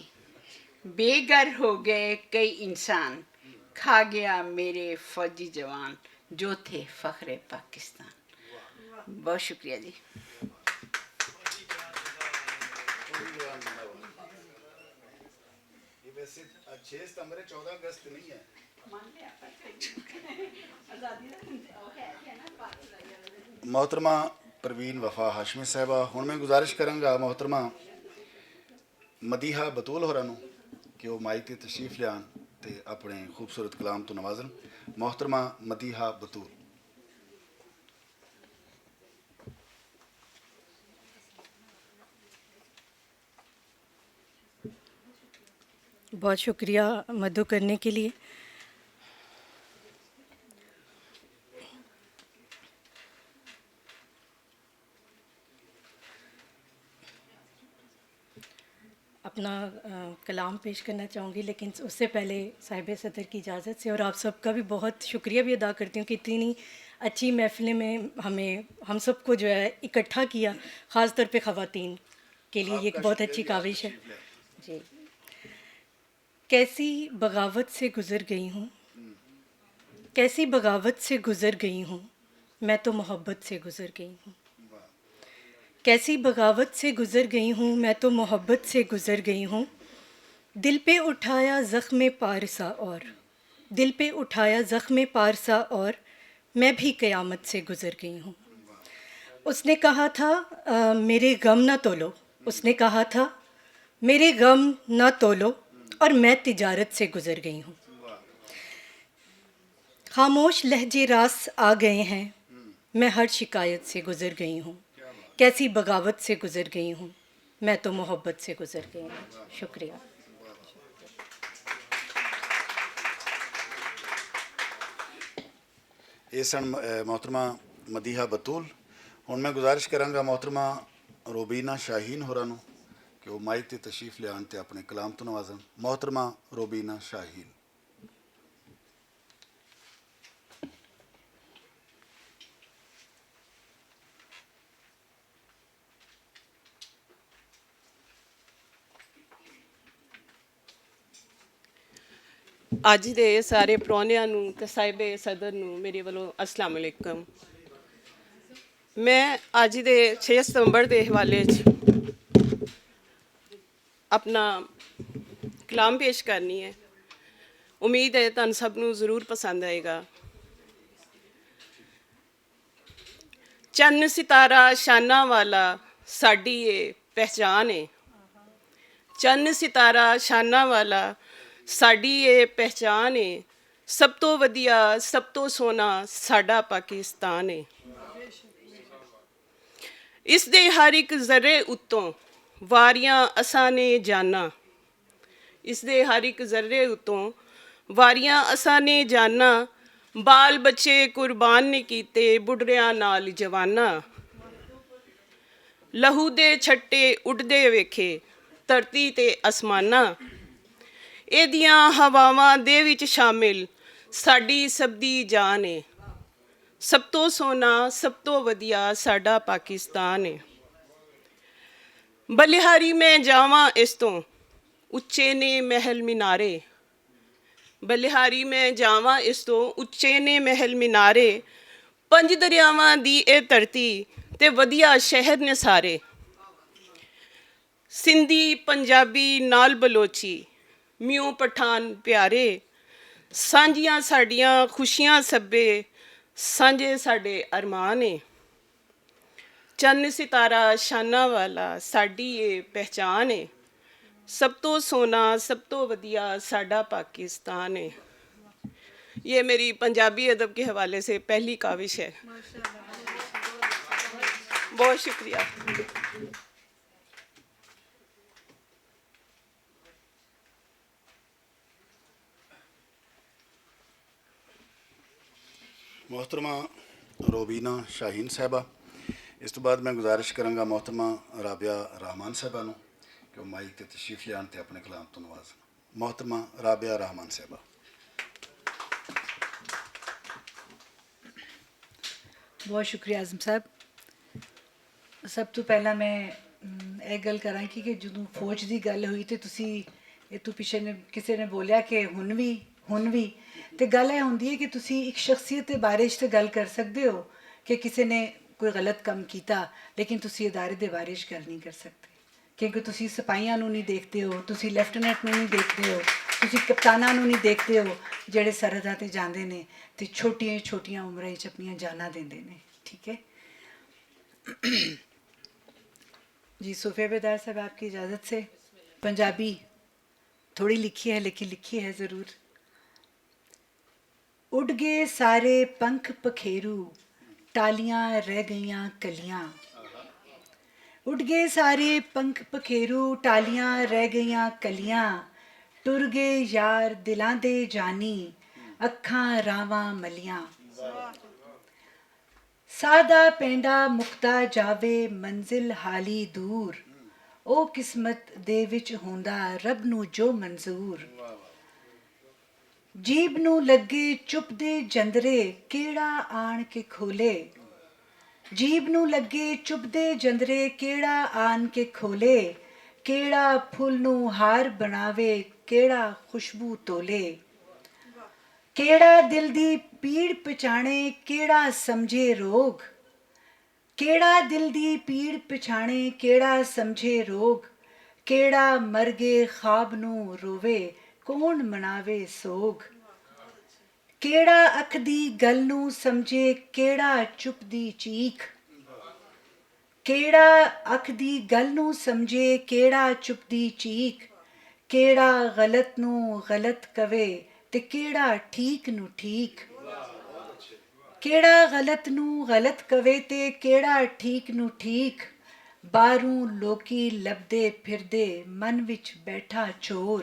بے گھر ہو گئے کئی انسان، کھا گیا میرے فوجی جوان جو تھے فخر پاکستان۔ بہت شکریہ جی۔ یہ ویسے چھ ستمبر ہے، چودہ اگست نہیں ہے۔ محترمہ پروین وفا ہاشمی صاحبہ، ہن میں گزارش کراں گا محترمہ مدیحہ بتول ہوراں نوں کہ وہ مائک تے تشریف لیان تے اپنے خوبصورت کلام تو نوازن۔ محترمہ مدیحہ بتول۔ بہت شکریہ مدعو کرنے کے لیے۔ اپنا کلام پیش کرنا چاہوں گی، لیکن اس سے پہلے صاحب صدر کی اجازت سے اور آپ سب کا بھی بہت شکریہ بھی ادا کرتی ہوں کہ اتنی اچھی محفلیں میں ہمیں، ہم سب کو جو ہے اکٹھا کیا، خاص طور پہ خواتین کے لیے یہ ایک بہت اچھی کاوش ہے۔ جی۔ کیسی بغاوت سے گزر گئی ہوں، کیسی بغاوت سے گزر گئی ہوں، میں تو محبت سے گزر گئی ہوں۔ کیسی بغاوت سے گزر گئی ہوں، میں تو محبت سے گزر گئی ہوں۔ دل پہ اٹھایا زخم پارسا اور، دل پہ اٹھایا زخم پارسا اور، میں بھی قیامت سے گزر گئی ہوں۔ اس نے کہا تھا، آ، میرے غم نہ تولو، اس نے کہا تھا، میرے غم نہ تولو، اور میں تجارت سے گزر گئی ہوں۔ خاموش لہجے راس آ گئے ہیں، میں ہر شکایت سے گزر گئی ہوں۔ کیسی بغاوت سے گزر گئی ہوں، میں تو محبت سے گزر گئی ہوں۔ شکریہ۔ یہ سن، اے، محترمہ مدیحہ بتول۔ ہن میں گزارش کراں گا محترمہ روبینہ شاہین ہوراں نوں کہ وہ مائک تے تشریف لیان تے اپنے کلام تو نوازن۔ محترمہ روبینہ شاہین۔ اج دے سارے پرونیاں نوں تے صاحب صدر نوں میرے ولوں السلام علیکم۔ میں اج دے چھ ستمبر دے حوالے چ اپنا کلام پیش کرنی ہے۔ امید ہے تہانوں سب نوں ضرور پسند آئے گا۔ چن ستارہ شاناں والا ساڈی اے پہچان اے۔ چن ستارہ شاناں والا ساڈی اے پہچان اے۔ سب تو ودیا، سب تو سونا ساڈا پاکستان اے۔ اس دے ہر اک ذرے اتوں واریاں اساں نے جاناں۔ اس دے ہر اک ذرے اتوں واریاں اساں نے جاناں۔ بال بچے قربان نے کیتے، بڈھڑیاں نال جواناں۔ لہو دے چھٹے اڈدے ویکھے دھرتی تے آسماناں۔ ایدیاں ہواواں دے وچ شامل ساڈی سب دی جان اے۔ سب توں سونا، سب توں ودیا ساڈا پاکستان اے۔ بلہاری میں جاواں اس توں اچے نے محل مینارے۔ بلہاری میں جاواں اس توں اچے نے محل مینارے۔ پنج دریاواں دی اے دھرتی تے ودیا شہر نے سارے۔ سندھی پنجابی نال بلوچی، میوں پٹھان پیارے۔ سانجیاں ساڈیاں خوشیاں سبھے، سانجے ساڈے ارمان اے۔ چن ستارہ شاناں والا ساڈی اے پہچان اے۔ سب توں سونا، سب توں ودیا ساڈا پاکستان اے۔ یہ میری پنجابی ادب کے حوالے سے پہلی کاوش ہے۔ بہت شکریہ۔ محترمہ روبینہ شاہین صاحبہ۔ اس تو بعد میں گزارش کراں گا محترمہ رابعہ رحمان صاحبہ نوں کہ وہ مائک تے تشریف لیان تے اپنے کلام تو نواز۔ محترمہ رابعہ رحمان صاحبہ۔ بہت شکریہ اعظم صاحب۔ سب توں پہلا میں، ام، ایہہ گل کراں کہ جدوں فوج دی گل ہوئی تے تسی، ایہہ توں پچھے نے کسے نے بولیا کہ ہن وی، ہن وی۔ تے گل ایہہ ہوندی ہے کہ تسی اک شخصیت دے بارے چ تے گل کر سکدے ہو کہ کسے نے کوئی غلط کم کیتا، لیکن تسی ادارے دے بارے چ گل نہیں کر سکدے۔ کیونکہ تسی سپاہیاں نوں نہیں دیکھدے ہو، تسی لیفٹیننٹ نوں نہیں دیکھدے ہو، تسی کپتاناں نوں نہیں دیکھدے ہو، جیہڑے سرحداں تے جاندے نے تے چھوٹیاں چھوٹیاں عمراں وچ اپنیاں جاناں دیندے نے۔ ٹھیک ہے؟ جی، صوفیا بیدار صاحب، آپ کی اجازت سے پنجابی تھوڑی لکھی ہے، لیکن لکھی ہے ضرور۔ اڈ گئے سارے پنکھ پکھیرو، ٹالیاں رہ گئیاں کلیاں۔ اڈ گئے سارے پنکھ پکھیرو، ٹالیاں رہ گئیاں کلیاں۔ ٹر گئے یار دلاں دے جانی، اکھاں راواں ملیاں۔ سادہ پینڈا مکدا جاوے، منزل حالی دور۔ او قسمت دے وچ ہوندا، رب نوں جو منظور۔ جیب نوں لگے چپ دے جندرے، کیڑا آن کے کھولے۔ جیب نوں لگے چپ دے جندرے، کیڑا آن کے کھولے۔ کیڑا پھل نوں ہار بناوے، کیڑا خوشبو تولے۔ کیڑا دل دی پیڑ پچھانے، کیڑا سمجھے روگ؟ کیڑا دل دی پیڑ پچھانے، کیڑا سمجھے روگ؟ کیڑا مرگے خواب نوں روے، کون مناوے سوگ؟ کیڑا اکھ دی گل نوں سمجھے، کیڑا چپ دی چیخ؟ کیڑا اکھ دی گل نوں سمجھے، کیڑا چپ دی چیخ؟ کیڑا غلط نوں غلط کہے تے کیڑا ٹھیک نوں ٹھیک؟ کیڑا غلط نوں غلط کہے تے کیڑا ٹھیک نوں ٹھیک؟ باہروں لوکی لبدے پھردے، من وچ بیٹھا چور۔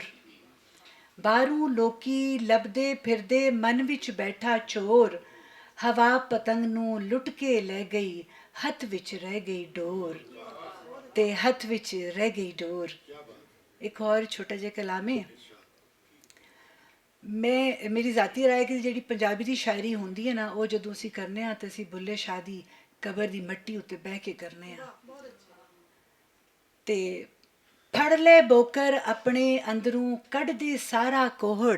باہروں لوکی لبدے پھردے، من وچ بیٹھا چور۔ ہوا پتنگ نوں لٹ کے لے گئی، ہتھ وچ رہ گئی ڈور۔ تے ہتھ وچ رہ گئی ڈور۔ ایک اور چھوٹا جہا کلام ہے۔ میں، میری ذاتی رائے کہ جڑی پنجابی دی شاعری ہوندی ہے نا، او جدوں اسی کرنے ہاں تے اسی بلے شاہ دی قبر دی مٹی اُتے بہہ کے کرنے ہاں۔ تے پھڑ لے بوکر اپنے اندروں، کڈ دے سارا کوہڑ۔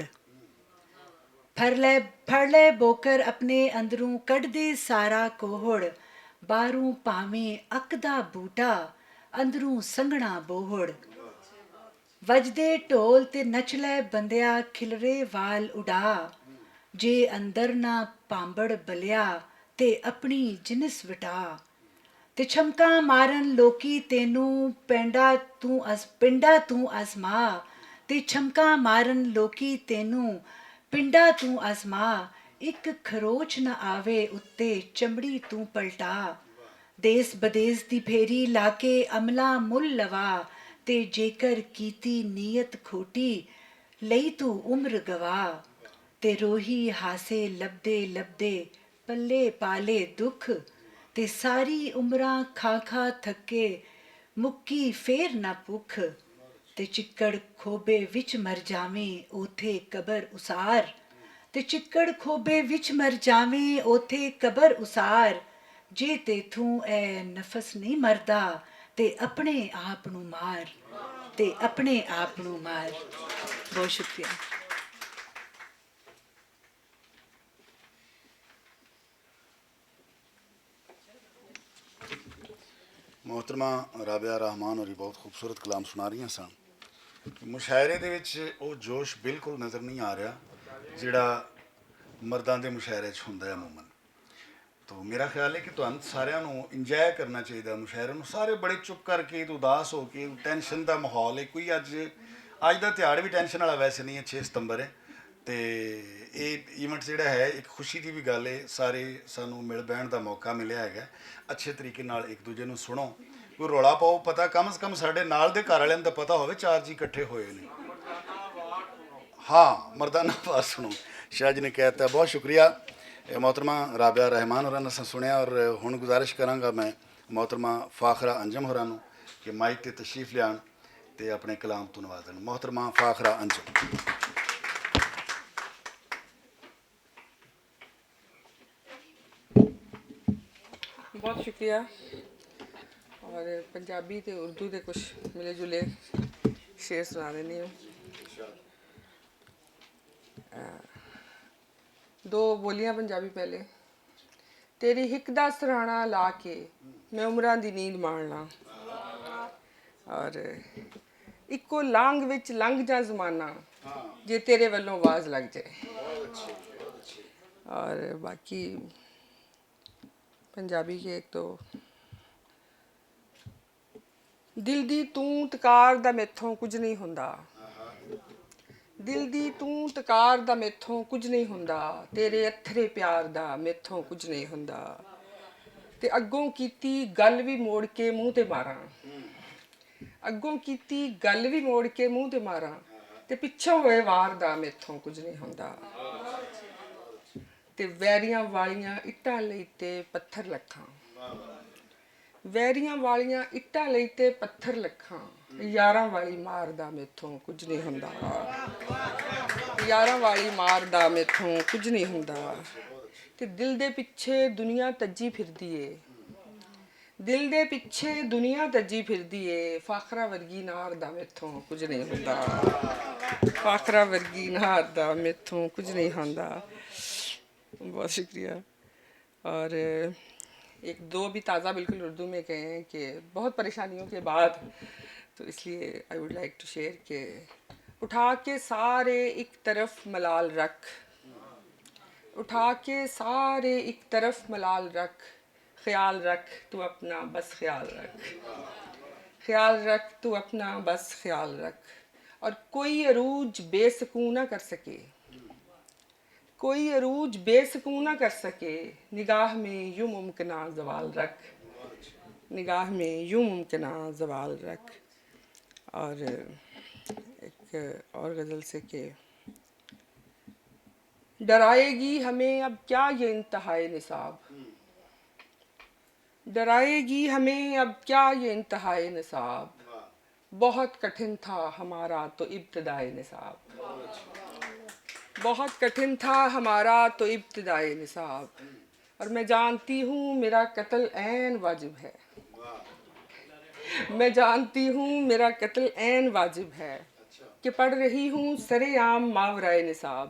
پھڑ لے، پھڑ لے بوکر اپنے اندروں، کڈ دے سارا کوہڑ۔ باہروں پاویں اک دا بوٹا، اندروں سنگنا بوہڑ۔ وجدے ڈھول تے نچ لے بندیا، کھلرے وال اڈا۔ جے اندر نہ پامبڑ بلیا، تے اپنی جنس وٹا۔ تے چھمکاں مارن لوکی تینوں، پنڈا توں آز-، پنڈا توں آزما۔ تے چھمکاں مارن لوکی تینوں، پنڈا توں آزما۔ اک کھروچ نہ آوے اُتے، چمڑی توں پلٹا۔ دیس بدیس دی پھیری لا کے عملاں مل لوا، تے جیکر کیتی نیت کھوٹی، لئی توں عمر گوا۔ تے روہی ہاسے لبدے لبدے، پلے پالے دکھ، تے ساری عمراں کھا کھا تھکے، مکی فیر نہ پکھ۔ تے چکڑ کھوبے وچ مر جاویں، اوتھے قبر اسار۔ تے چکڑ کھوبے وچ مر جاویں، اوتھے قبر اسار۔ جے تیتھوں اے نفس نہیں مردا، تے اپنے آپ نوں مار۔ تے اپنے آپ نوں مار۔ بہت شکریہ۔ محترمہ رابعہ رحمان ہوری بہت خوبصورت کلام سنا رہی سن۔ مشاعرے دے وچ او جوش بالکل نظر نہیں آ رہا، جڑا مرداں دے مشاعرے وچ ہوندا ہے عموماً۔ تو میرا خیال ہے کہ تہانوں ساریاں نوں انجوائے کرنا چاہیدا، مشاعرے نوں سارے بڑے چپ کر کے تے اداس ہو کے، ٹینشن دا ماحول ہے۔ کوئی اج، اج دا تہاڑ وی ٹینشن والا ویسے نہیں ہے، چھ ستمبر ہے۔ تے اے ایونٹ جڑا ہے، ایک خوشی دی بھی گل ہے، سارے سانوں مل بہن دا موقع ملیا ہے۔ اچھے طریقے نال ایک دوجے نوں سنو، کوئی رولا پاؤ، پتہ کم از کم ساڈے نال دے گھر والے نوں تاں پتہ ہووے چار جی اکٹھے ہوئے نے۔ ہاں، مردانہ آواز سنو۔ شاہ جی نے کہتا ہے، بہت شکریہ۔ اے محترمہ رابعہ رحمان ہوراں نے اساں سنیا، اور ہن گزارش کراں گا میں محترمہ فاخرہ انجم ہوراں نوں کہ مائک تے تشریف لیان تے اپنے کلام تو نوازن۔ محترمہ فاخرہ انجم۔ بہت شکریہ۔ اور پنجابی تے اردو دے کچھ ملے جلے شعر سنا دینی ہوں۔ آ، دو بولیاں پنجابی پہلے۔ تیری ہک دا سرہانا لا کے میں عمراں دی نیند ماننا۔ اور اکو لانگ وچ لنگ جا زمانہ، جے تیرے ولوں آواز لگ جائے۔ اور باقی پنجابی کے ایک تو، دل دی توں تکار دا میتھوں کچھ نہیں ہوندا۔ دل دی توں تکار دا میتھوں کچھ نہیں ہوندا، تیرے اتھرے پیار دا میتھوں کچھ نہیں ہوندا۔ تے اگوں کیتی گل وی موڑ کے منہ تے ماراں۔ اگوں کیتی گل وی موڑ کے منہ تے ماراں، تے پچھوں ہوئے وار دا میتھوں کچھ نہیں ہوندا۔ تے ویریاں والیاں اٹاں لئی تے پتھر لکھاں۔ ویریاں والیاں اٹاں لئی تے پتھر لکھاں، یاراں والی مار دا میتھوں کچھ نہیں ہوندا۔ یاراں والی مار دا میتھوں کچھ نہیں ہوندا۔ تے دل دے پچھے دنیا تجی پھردی اے۔ دل دے پچھے دنیا تجی پھردی اے، فاخرہ ورگی نار دا میتھوں کچھ نہیں ہوندا۔ فاخرہ ورگی نار دا میتھوں کچھ نہیں ہوندا۔ بہت شکریہ۔ اور ایک دو بھی تازہ بالکل اردو میں کہے ہیں کہ بہت پریشانیوں کے بعد، تو اس لیے I would like to share کہ اٹھا کے سارے ایک طرف ملال رکھ، اٹھا کے سارے ایک طرف ملال رکھ، خیال رکھ تو اپنا بس خیال رکھ، خیال رکھ تو اپنا بس خیال رکھ۔ اور کوئی عروج بے سکون نہ کر سکے، کوئی عروج بے سکون نہ کر سکے، نگاہ میں یوں ممکنہ زوال رکھ، نگاہ میں یوں ممکنہ زوال رکھ۔ اور ایک اور غزل سے کہ ڈرائے گی ہمیں اب کیا یہ انتہائے نصاب، ڈرائے گی ہمیں اب کیا یہ انتہائے نصاب، بہت کٹھن تھا ہمارا تو ابتدائے نصاب، بہت کٹھن تھا ہمارا تو ابتدائے نصاب۔ اور میں جانتی ہوں میرا قتل عین واجب ہے، میں جانتی ہوں میرا قتل عین واجب ہے کہ پڑھ رہی ہوں سر عام ماورائے نصاب،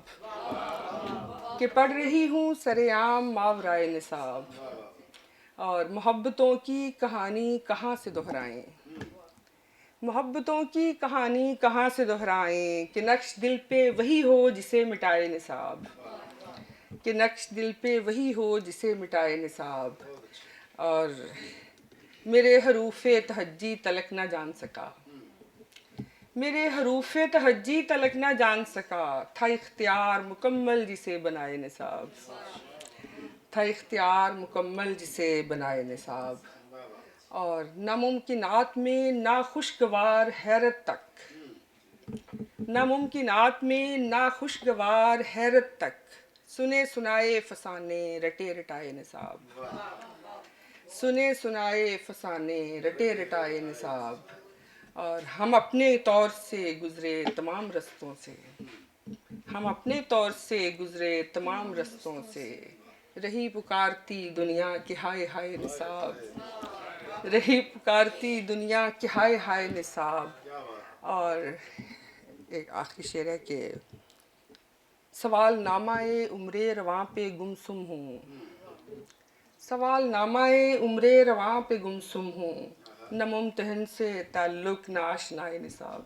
کہ پڑھ رہی ہوں سر عام ماورائے نصاب۔ اور محبتوں کی کہانی کہاں سے دہرائیں، محبتوں کی کہانی کہاں سے دہرائیں کہ نقش دل پہ وہی ہو جسے مٹائے نصاب، کہ نقش دل پہ وہی ہو جسے مٹائے نصاب۔ اور میرے حروف تہجی تلک نہ جان سکا، میرے حروف تہجی تلک نہ جان سکا، تھا اختیار مکمل جسے بنائے نصاب، تھا اختیار مکمل جسے بنائے نصاب۔ اور ناممکنات میں ناخوشگوار حیرت تک، ناممکنات میں ناخوشگوار حیرت تک، سنے سنائے فسانے رٹے رٹائے نصاب، سنے سنائے فسانے رٹے رٹائے نصاب۔ اور ہم اپنے طور سے گزرے تمام رستوں سے، ہم اپنے طور سے گزرے تمام رستوں سے، رہی پکارتی دنیا کہ ہائے ہائے نصاب، رہی پکارتی دنیا کہ ہائے ہائے نصاب۔ اور ایک آخری شعر ہے کہ سوال نامہ عمر رواں پہ گمسم ہوں، سوال نامہ عمر رواں پہ گمسم ہوں، نہ ممتحن سے تعلق نہ آشنائے نصاب،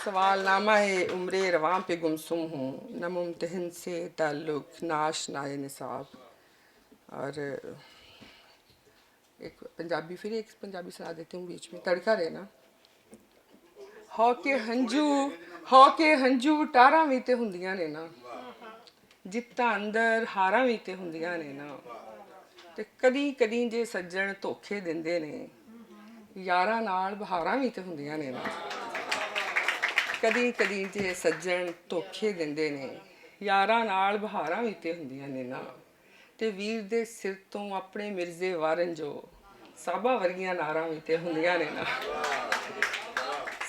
سوال نامہ عمر رواں پہ گمسم ہوں، نہ ممتحن سے تعلق نہ آشنائے نصاب۔ اور ایک پنجابی، پھر ایک پنجابی سنا دیتی ہوں بیچ میں، تڑکا رہنا۔ ہو کے ہنجو، ہو کے ہنجو ٹاراں وی تے ہوندیاں نے نا، جتاں اندر ہاراں وی تے ہوندیاں نے نا۔ تے کدی کدی جے سجن دھوکھے دیندے نے، یاراں نال بہاراں وی تے ہوندیاں نے نا۔ کدی کدی جے سجن دھوکھے دیندے نے، یاراں نال بہاراں وی تے ہوندیاں نے نا۔ تے ویر دے سر توں اپنے مرزے وارن جو، صاحبہ ورگیاں ناراں وی تے ہوندیاں نے نا۔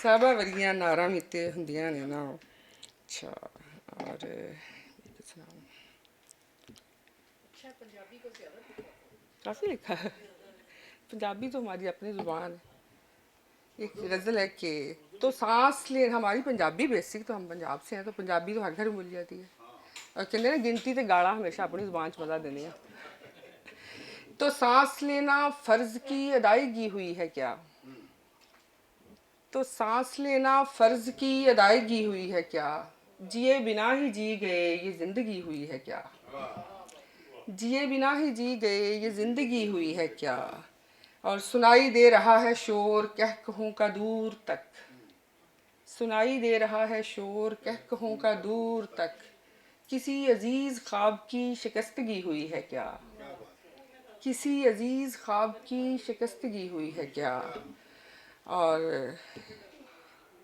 صاحبہ ورگیاں ناراں وی تے ہوندیاں نے نا۔ اچھا، اور کچھ سناؤں؟ کافی لکھا ہے۔ پنجابی تو ہماری اپنی زبان ہے۔ ایک غزل ہے کہ تو سانس لینا، ہماری پنجابی بیسک، تو ہم پنجاب سے ہیں، تو پنجابی تو ہر گھر میں بولی جاتی ہے۔ اور کہندے نا، گنتی تے گالا ہمیشہ اپنی زبان چ مزہ دینے ہیں۔ تو سانس لینا فرض کی ادائیگی ہوئی ہے کیا؟ تو سانس لینا فرض کی ادائیگی ہوئی ہے کیا؟ جیے بنا ہی جی گئے، یہ زندگی ہوئی ہے کیا؟ جیے بنا ہی جی گئے، یہ زندگی ہوئی ہے کیا؟ اور سنائی دے رہا ہے شور کہکہوں کا دور تک، سنائی دے رہا ہے شور کہکہوں کا دور تک۔ کسی عزیز خواب کی شکستگی ہوئی ہے کیا؟ کسی عزیز خواب کی شکستگی ہوئی ہے کیا؟ اور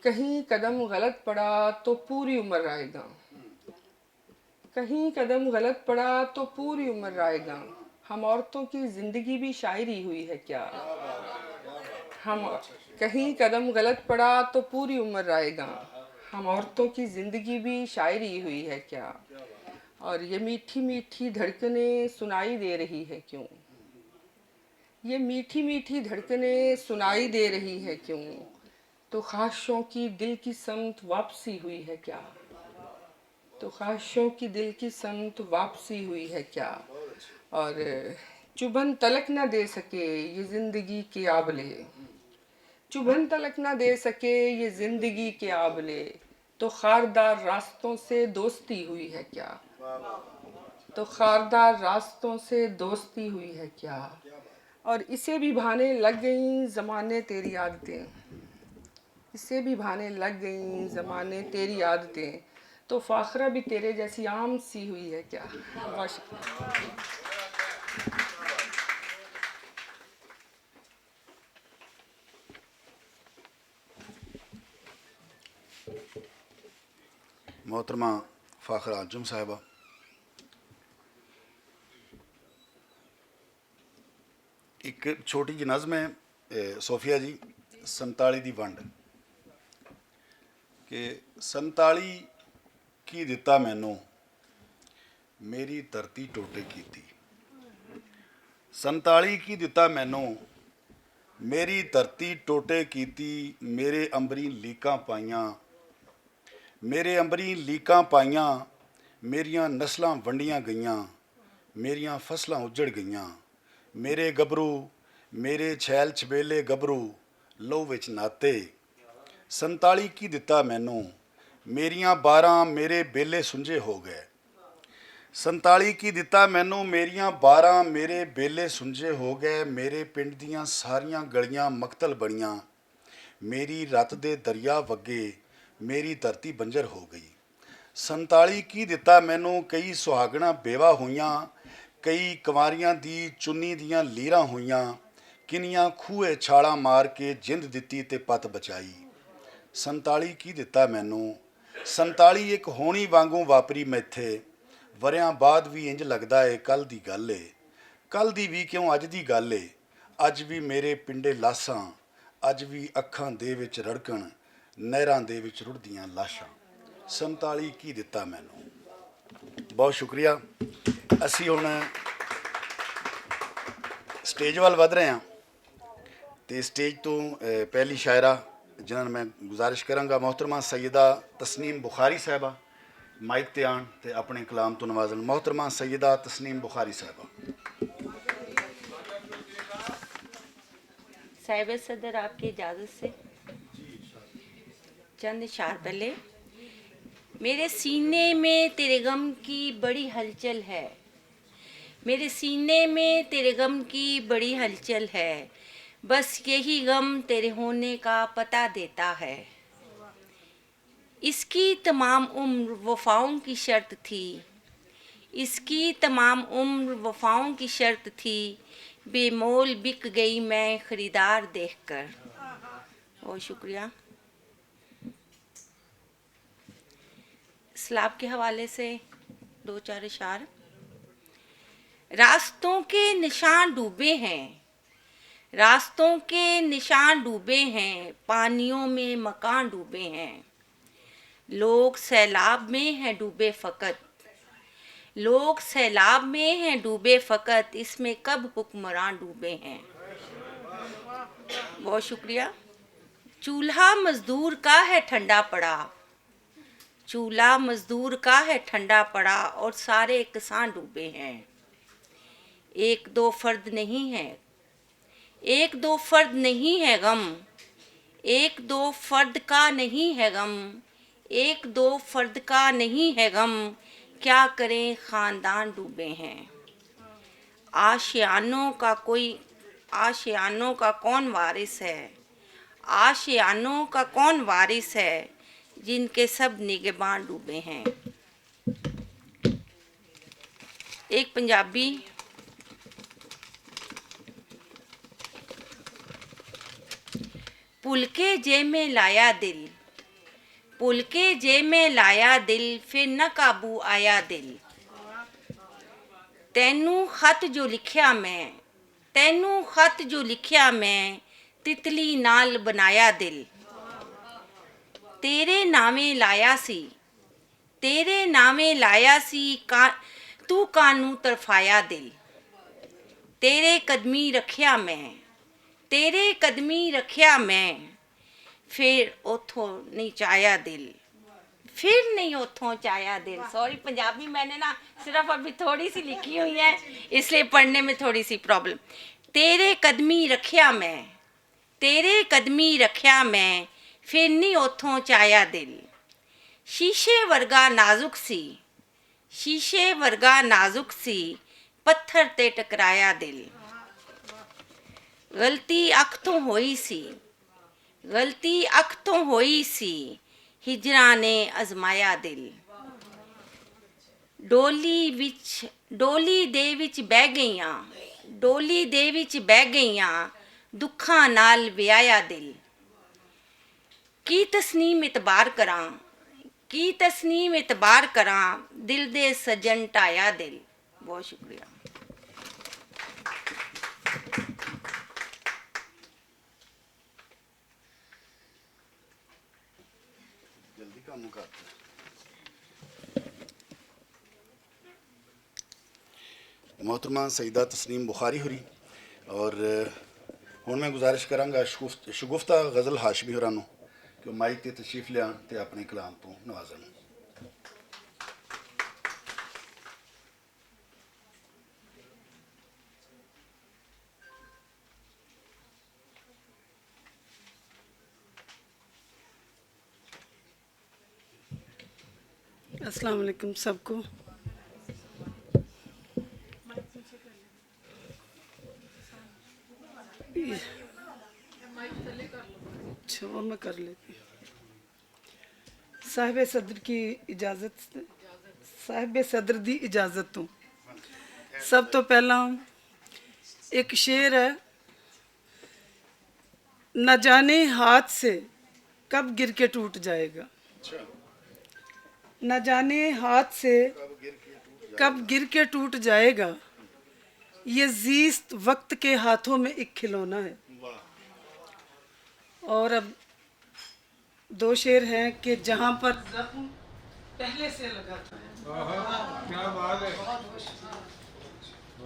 کہیں قدم غلط پڑا تو پوری عمر رائے گا، کہیں قدم غلط پڑا تو پوری عمر رائے گا۔ ہم عورتوں کی زندگی بھی شاعری ہوئی ہے کیا؟ ہم کہیں قدم غلط پڑا تو پوری عمر رائے گا۔ ہم عورتوں کی زندگی بھی شاعری ہوئی ہے کیا؟ اور یہ میٹھی میٹھی دھڑکنیں سنائی دے رہی ہے کیوں؟ یہ میٹھی میٹھی دھڑکنیں سنائی دے رہی ہے کیوں؟ تو خواہشوں کی دل کی سمت واپسی ہوئی ہے کیا؟ تو خواہشوں کی دل کی سمت واپسی ہوئی ہے کیا؟ اور چبھن تلک نہ دے سکے یہ زندگی کے آبلے، چبھن تلک نہ دے سکے یہ زندگی کے آبلے، تو خاردار راستوں سے دوستی ہوئی ہے کیا؟ تو خاردار راستوں سے دوستی ہوئی ہے کیا؟ اور اسے بھی بھانے لگ گئیں زمانے تیری عادتیں، اسے بھی بھانے لگ گئیں زمانے تیری عادتیں، تو فاخرہ بھی تیرے جیسی عام سی ہوئی ہے کیا؟ بہت شکریہ۔ محترمہ فاخرہ انجم صاحبہ، ایک چھوٹی جی نظم ہے، اے، صوفیہ جی، سنتالی دی ونڈ، کہ سنتالی کی دتا مینوں، میری دھرتی ٹوٹے کیتی۔ سنتالی کی دتا مینوں، میری دھرتی ٹوٹے کیتی، میرے امبری لیکاں پائیاں، میرے امبری لیکاں پائیاں، میریاں نسلاں ونڈیاں گئیاں، میریاں فصلاں اجڑ گئیاں، میرے گبرو، میرے چھیل چھبیلے گبرو، لو وچ ناتے۔ سنتالی کی دتا مینوں، میریاں باراں میرے بیلے سنجے ہو گئے۔ سنتالی کی دتا مینوں، میریاں باراں میرے بیلے سنجے ہو گئے، میرے پنڈ دیاں ساریاں گلیاں مقتل بنیاں، میری رت دے دریا وگے، میری دھرتی بنجر ہو گئی۔ سنتالی کی دتا مینوں، کئی سہاگناں بیوہ ہوئیاں، کئی کنواریاں دی چنی دیاں لیراں ہوئیاں، کنیاں کھوئے چھالاں مار کے جند دتی تے پت بچائی۔ سنتالی کی دتا مینوں، سنتالی اک ہونی وانگوں واپری میتھے، وریاں بعد وی انج لگدا اے کل دی گل اے، کل دی وی کیوں اج دی گل اے، اج وی میرے پنڈے لاساں، اج وی اکھاں دے وچ رڑکن، نہراں دے وچ رڑدیاں لاشاں۔ سنتالی کی دتا مینوں؟ بہت شکریہ۔ اسی ہن سٹیج وال ودھ رہے ہاں، تے سٹیج توں پہلی شاعرہ جنہاں نوں میں گزارش کراں گا، محترمہ سیدہ تسنیم بخاری صاحبہ، مائک تے آن تے اپنے کلام توں نوازن۔ محترمہ سیدہ تسنیم بخاری صاحبہ۔ صاحب صدر، آپ کی اجازت سے چند اشعار پہلے۔ میرے سینے میں تیرے غم کی بڑی ہلچل ہے، میرے سینے میں تیرے غم کی بڑی ہلچل ہے، بس یہی غم تیرے ہونے کا پتہ دیتا ہے۔ اس کی تمام عمر وفاؤں کی شرط تھی، اس کی تمام عمر وفاؤں کی شرط تھی، بے مول بک گئی میں خریدار دیکھ کر۔ بہت شکریہ۔ سلاب کے حوالے سے دو چار اشعار۔ راستوں کے نشان ڈوبے ہیں، راستوں کے نشان ڈوبے ہیں، پانیوں میں مکان ڈوبے ہیں۔ لوگ سیلاب میں ہیں ڈوبے فقط، لوگ سیلاب میں ہیں ڈوبے فقط، اس میں کب حکمران ڈوبے ہیں؟ بہت شکریہ۔ چولہا مزدور کا ہے ٹھنڈا پڑا، چولہا مزدور کا ہے ٹھنڈا پڑا اور سارے کسان ڈوبے ہیں۔ ایک دو فرد نہیں ہے، ایک دو فرد نہیں ہے غم، ایک دو فرد کا نہیں ہے غم، ایک دو فرد کا نہیں ہے غم، کیا کریں خاندان ڈوبے ہیں۔ آشیانوں کا کوئی، آشیانوں کا کون وارث ہے؟ آشیانوں کا کون وارث ہے، جن کے سب نگہبان ڈوبے ہیں؟ ایک پنجابی۔ پھول کے جے میں لایا دل، پھول کے جے میں لایا دل، پھر نہ قابو آیا دل۔ تینوں خط جو لکھیا میں، تینوں خط جو لکھیا میں، تتلی نال بنایا دل۔ تیرے ناویں لایا سی، تیرے ناویں لایا سی، کا-، تو کانوں ترفایا دل۔ تیرے قدمی رکھیا میں، تیرے قدمی رکھیا میں، پھر اوتھوں نہیں چاہیا دل، پھر نہیں اوتھوں چاہیا دل۔ سوری، پنجابی میں نے نا صرف ابھی تھوڑی سی لکھی ہوئی ہے، اس لیے پڑھنے میں تھوڑی سی پرابلم۔ تیرے قدمی رکھیا میں، تیرے قدمی رکھیا میں، پھر نہیں اوتھوں چاہیا دل۔ شیشے ورگا نازک سی، شیشے ورگا نازک سی، پتھر تے ٹکرایا دل۔ غلطی اکھ توں ہوئی سی، غلطی اکھ توں ہوئی سی، ہجراں نے ازمایا دل۔ ڈولی وچ، ڈولی دے وچ بہ گئیاں، ڈولی دے وچ بہ گئیاں، دکھاں نال ویایا دل۔ کی تسنیم اعتبار کراں، کی تسنیم اعتبار کراں، دل دے سجن ٹایا دل۔ بہت شکریہ۔ جلدی کام مکاتے ہیں۔ محترمہ سیدہ تسنیم بخاری ہوری، اور ہن میں گزارش کراں گا شگفت-، شگفتہ غزل ہاشمی ہوراں نوں کہ او مائک تے تشریف لیان تے اپنے کلام تو نوازن۔ السلام علیکم سب کو۔ اچھا، وہ میں کر لیتی ہوں۔ صاحب صدر کی اجازت، صاحب صدر دی اجازت تو سب تو پہلا ایک شعر ہے۔ نہ جانے ہاتھ سے کب گر کے ٹوٹ جائے گا، نہ جانے ہاتھ سے کب گر کے ٹوٹ جائے گا، یہ زیست وقت کے ہاتھوں میں ایک کھلونا ہے۔ اور اب دو شعر ہیں کہ جہاں پر زخم پہلے سے لگا تھا،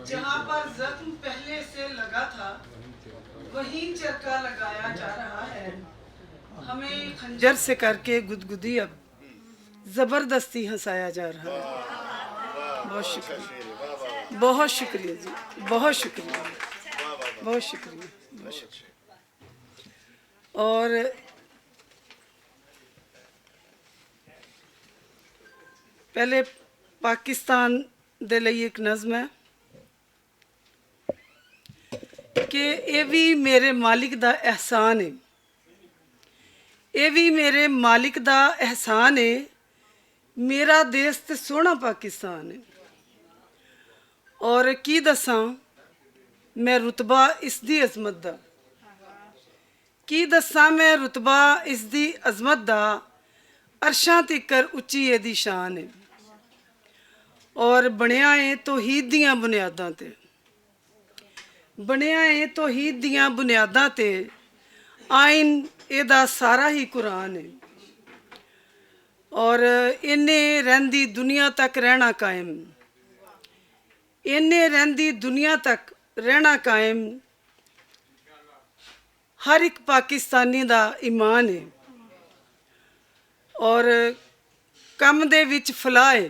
جہاں پر زخم پہلے سے لگا تھا، وہیں چرکا لگایا جا رہا ہے۔ ہمیں خنجر سے کر کے گدگدی اب زبردستی ہنسایا جا رہا ہے۔ بہت شکریہ، بہت شکریہ جی، بہت شکریہ، بہت شکریہ، بہت شکریہ۔ اور پہلے پاکستان دے لئی ایک نظم ہے کہ اے وی میرے مالک دا احسان ہے، اے وی میرے مالک دا احسان ہے، میرا دیس تے سوہنا پاکستان ہے۔ اور کی دساں میں رتبہ اس دی عظمت دا، کی دساں میں رتبہ اس دی عظمت دا، عرشاں تیکر اچی اے دی شان ہے۔ اور بنیا اے توحید دیاں بنیاداں تے، بنیا اے توحید دیاں بنیاداں تے، آئین اے دا سارا ہی قرآن ہے۔ اور اینے رہندی دنیا تک رہنا قائم، اینے رہندی دنیا تک رہنا قائم، ہر ایک پاکستانی دا ایمان ہے۔ اور کم دے وچ فلاح ہے،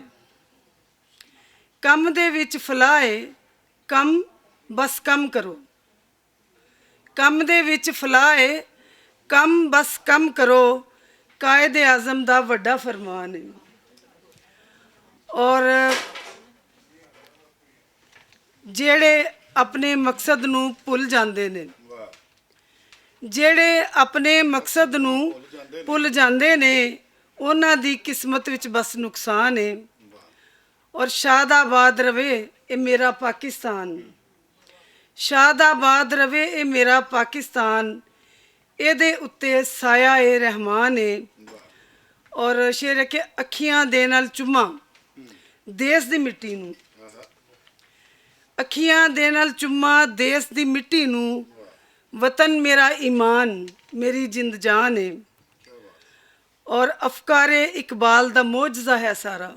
کم دے وچ فلاح ہے، کم، بس کم کرو۔ کم دے وچ فلاح ہے، کم، بس کم کرو، قائد اعظم دا وڈا فرمان ہے۔ اور جیڑے اپنے مقصد نوں بھل جاندے نے، جیڑے اپنے مقصد نوں بھل جاندے نے، انہاں دی قسمت وچ بس نقصان ہے۔ اور شاد آباد رہے اے میرا پاکستان، شاد آباد رہے اے میرا پاکستان، اے دے اُتے سایہ اے رحمان اے۔ اور شعر ہے کہ اکھیاں دے نال چما دیس دی مٹی نوں، اکھیاں دے نال چما دیس دی مٹی نوں، وطن میرا ایمان، میری جند جان اے۔ اور افکار اقبال دا معجزہ ہے سارا،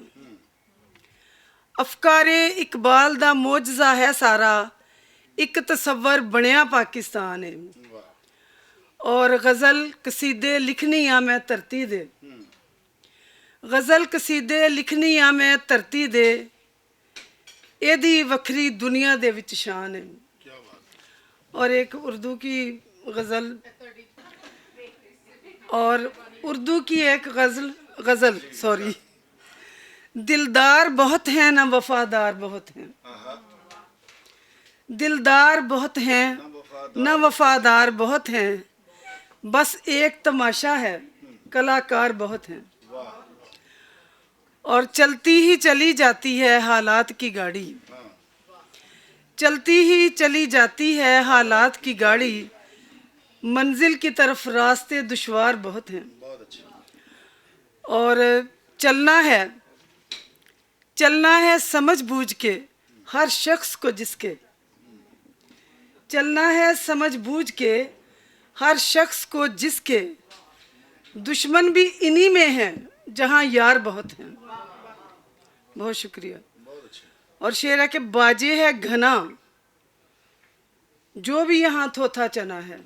افکار اقبال دا معجزہ ہے سارا، اک تصور بنیا پاکستان ہے۔ اور غزل قصیدے لکھنی آ میں دھرتی دے، غزل قصیدے لکھنی آ میں دھرتی دے، ایہدی وکھری دنیا دے وچ شان ہے۔ اور ایک اردو کی غزل، اور اردو کی ایک غزل، غزل سوری، دلدار بہت ہیں نہ وفادار بہت ہیں، دلدار بہت ہیں نہ وفادار بہت ہیں، بس ایک تماشا ہے، کلاکار بہت ہیں۔ اور چلتی ہی چلی جاتی ہے حالات کی گاڑی، چلتی ہی چلی جاتی ہے حالات کی گاڑی، منزل کی طرف راستے دشوار بہت ہیں۔ اور چلنا ہے، چلنا ہے سمجھ بوجھ کے ہر شخص کو جس کے، چلنا ہے سمجھ بوجھ کے ہر شخص کو جس کے، دشمن بھی انہی میں ہیں جہاں یار بہت ہیں۔ بہت شکریہ۔ اور شعر ہے کہ باجے ہے گھنا جو بھی یہاں تھوتھا چنا ہے،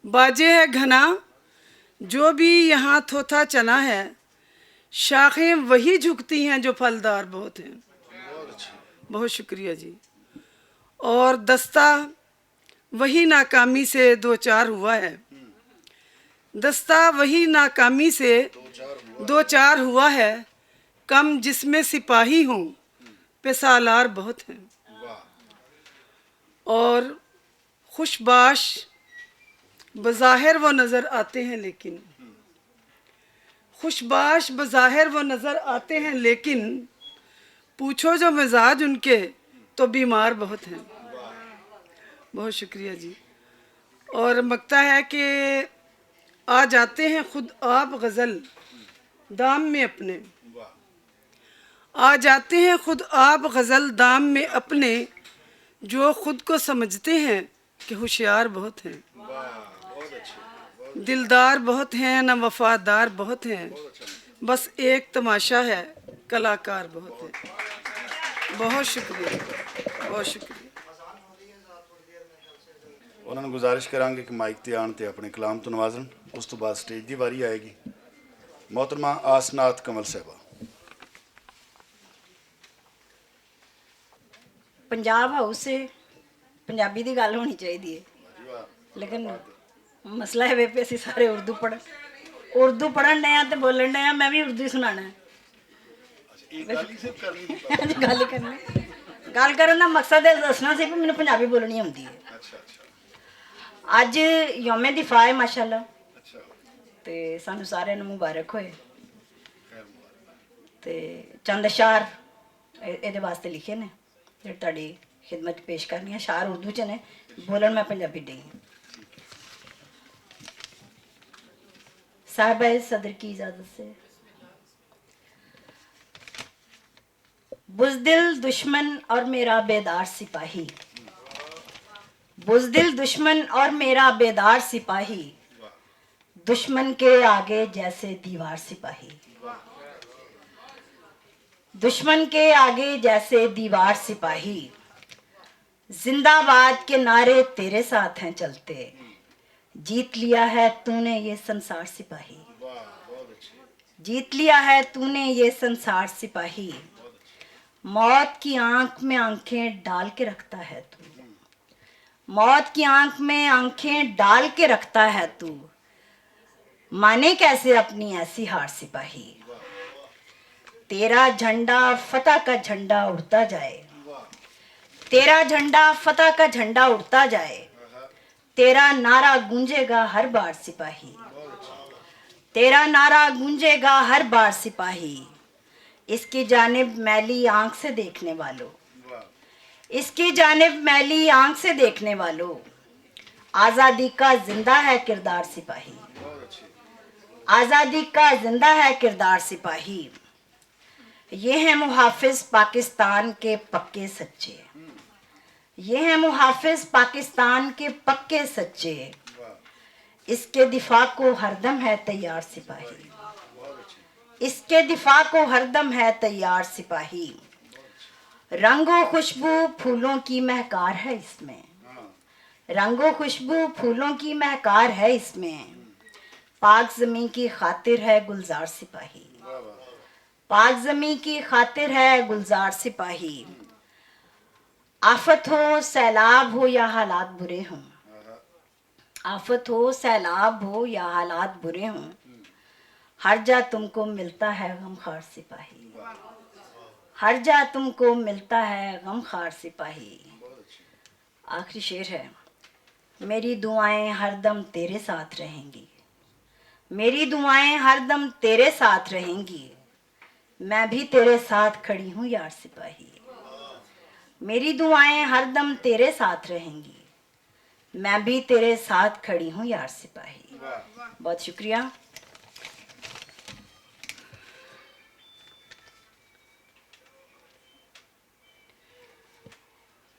باجے ہے گھنا جو بھی یہاں تھوتھا چنا ہے، شاخیں وہی جھکتی ہیں جو پھلدار بہت ہیں۔ بہت شکریہ جی۔ اور دستہ وہی ناکامی سے دو چار ہوا ہے، دستہ وہی ناکامی سے دو چار ہوا ہے، کم جس میں سپاہی ہوں پہ سالار بہت ہیں۔ اور خوش باش بظاہر وہ نظر آتے ہیں لیکن، خوش باش بظاہر وہ نظر آتے ہیں لیکن، پوچھو جو مزاج ان کے تو بیمار بہت ہیں۔ بہت شکریہ جی۔ اور مکتا ہے کہ آ جاتے ہیں خود آپ غزل دام میں اپنے، آ جاتے ہیں خود آپ غزل دام میں اپنے، جو خود کو سمجھتے ہیں کہ ہوشیار بہت ہیں۔ دلدار بہت ہیں نہ وفادار بہت ہیں، بس ایک تماشا ہے، کلاکار بہت ہیں۔ بہت شکریہ، بہت شکریہ۔ انہاں نوں گزارش کراں گے کہ مائک تے آن تے اپنے کلام توں نوازن۔ اس توں بعد سٹیج دی واری آئے گی۔ محترمہ آسنات کمل صاحبہ۔ پنجاب ہاؤس ہے، پنجابی دی گل ہونی چاہیدی ہے، لیکن مسئلہ ہے وے پہ اسی سارے اردو پڑھ، اردو پڑھن ڈے آں تے بولن ڈے آں، میں بھی اردو ہی سنانا ہے۔ گل کرنی، گل کرن دا مقصد ہے دسنا سی کہ مینوں پنجابی بولنی ہوندی ہے۔ اج یوم دفاع ہے ماشاءاللہ، تے سانوں سارے نوں مبارک ہوئے۔ تے چند اشعار اے- ایدے واسطے لکھے نے، جڑے تہاڈی خدمت پیش کرنی ہے۔ اشعار اردو چ نے، بولن میں پنجابی ڈئی ہوں۔ صاحبہ صدر کی اجازت سے۔ بزدل دشمن اور میرا بیدار سپاہی، بزدل دشمن اور میرا بیدار سپاہی، دشمن کے آگے جیسے دیوار سپاہی، دشمن کے آگے جیسے دیوار سپاہی، زندہ باد کے نعرے تیرے ساتھ ہیں چلتے، جیت لیا ہے تو نے یہ سنسار سپاہی، جیت لیا ہے تو نے یہ سنسار سپاہی، موت کی آنکھ میں آنکھیں ڈال کے رکھتا ہے تو، موت کی آنکھ میں آنکھیں ڈال کے رکھتا ہے تو، مانے کیسے اپنی ایسی ہار سپاہی؟ تیرا جھنڈا فتح کا جھنڈا اڑتا جائے، تیرا جھنڈا فتح کا جھنڈا اڑتا جائے، تیرا نعرہ گونجے گا ہر بار سپاہی، تیرا نعرہ گونجے گا ہر بار سپاہی۔ اس کی جانب میلی آنکھ سے دیکھنے والوں، اس کی جانب میلی آنکھ سے دیکھنے والوں، آزادی کا زندہ ہے کردار سپاہی، آزادی کا زندہ ہے کردار سپاہی۔ یہ ہیں محافظ پاکستان کے پکے سچے، یہ ہیں محافظ پاکستان کے پکے سچے، اس کے دفاع کو ہر دم ہے تیار سپاہی، اس کے دفاع کو ہر دم ہے تیار سپاہی۔ رنگ و خوشبو پھولوں کی مہکار ہے اس میں۔ رنگ و خوشبو پھولوں کی مہکار ہے اس میں۔ پاک زمین کی خاطر ہے گلزار سپاہی۔ پاک زمین کی خاطر ہے گلزار سپاہی۔ آفت ہو، سیلاب ہو یا حالات برے ہوں، آفت ہو، سیلاب ہو یا حالات برے ہوں، ہر جا تم کو ملتا ہے غمخوار سپاہی۔ ہر جا تم کو ملتا ہے غمخوار سپاہی۔ آخری شعر ہے، میری دعائیں ہر دم تیرے ساتھ رہیں گی، میری دعائیں ہر دم تیرے ساتھ رہیں گی، میں بھی تیرے ساتھ کھڑی ہوں یار سپاہی۔ میری دعائیں ہر دم تیرے ساتھ رہیں گی، میں بھی تیرے ساتھ کھڑی ہوں یار سپاہی۔ بہت شکریہ۔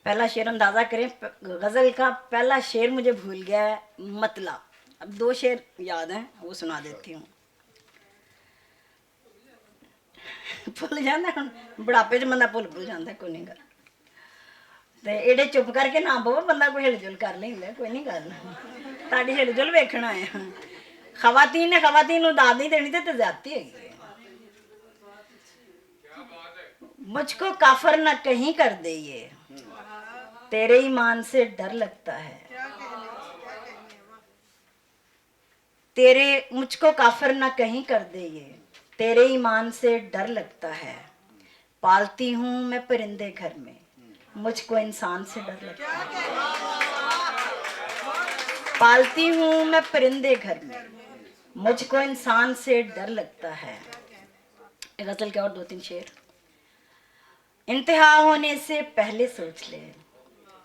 پہلا شعر اندازہ کریں، پ- غزل کا پہلا شعر مجھے بھول گیا ہے، مطلع۔ اب دو شعر یاد ہیں، وہ سنا دیتی ہوں۔ بھول جانا ہن، بڑھاپے چ بندہ بھول بھول جانا، کوئی نہیں گل۔ تے ایڈے چپ کر کے نہ بہو، بندہ کوئی ہل جل کر لیندا، کوئی نہیں گل۔ تہاڈی ہل جل ویکھن آئے ہاں۔ خواتین نے خواتین نوں داد نہیں دینی تے، تے زیادتی ہے۔ مجھ کو کافر نہ کہیں کر دے یہ، تیرے ایمان سے ڈر لگتا ہے۔ تیرے مجھ کو کافر نہ کہیں کر دے یہ، تیرے ایمان سے ڈر لگتا ہے۔ پالتی ہوں میں پرندے گھر میں، مجھ کو انسان سے ڈر لگتا ہے۔ پالتی ہوں میں پرندے گھر میں، مجھ کو انسان سے ڈر لگتا ہے۔ غزل کے اور دو تین شعر۔ انتہا ہونے سے پہلے سوچ لے،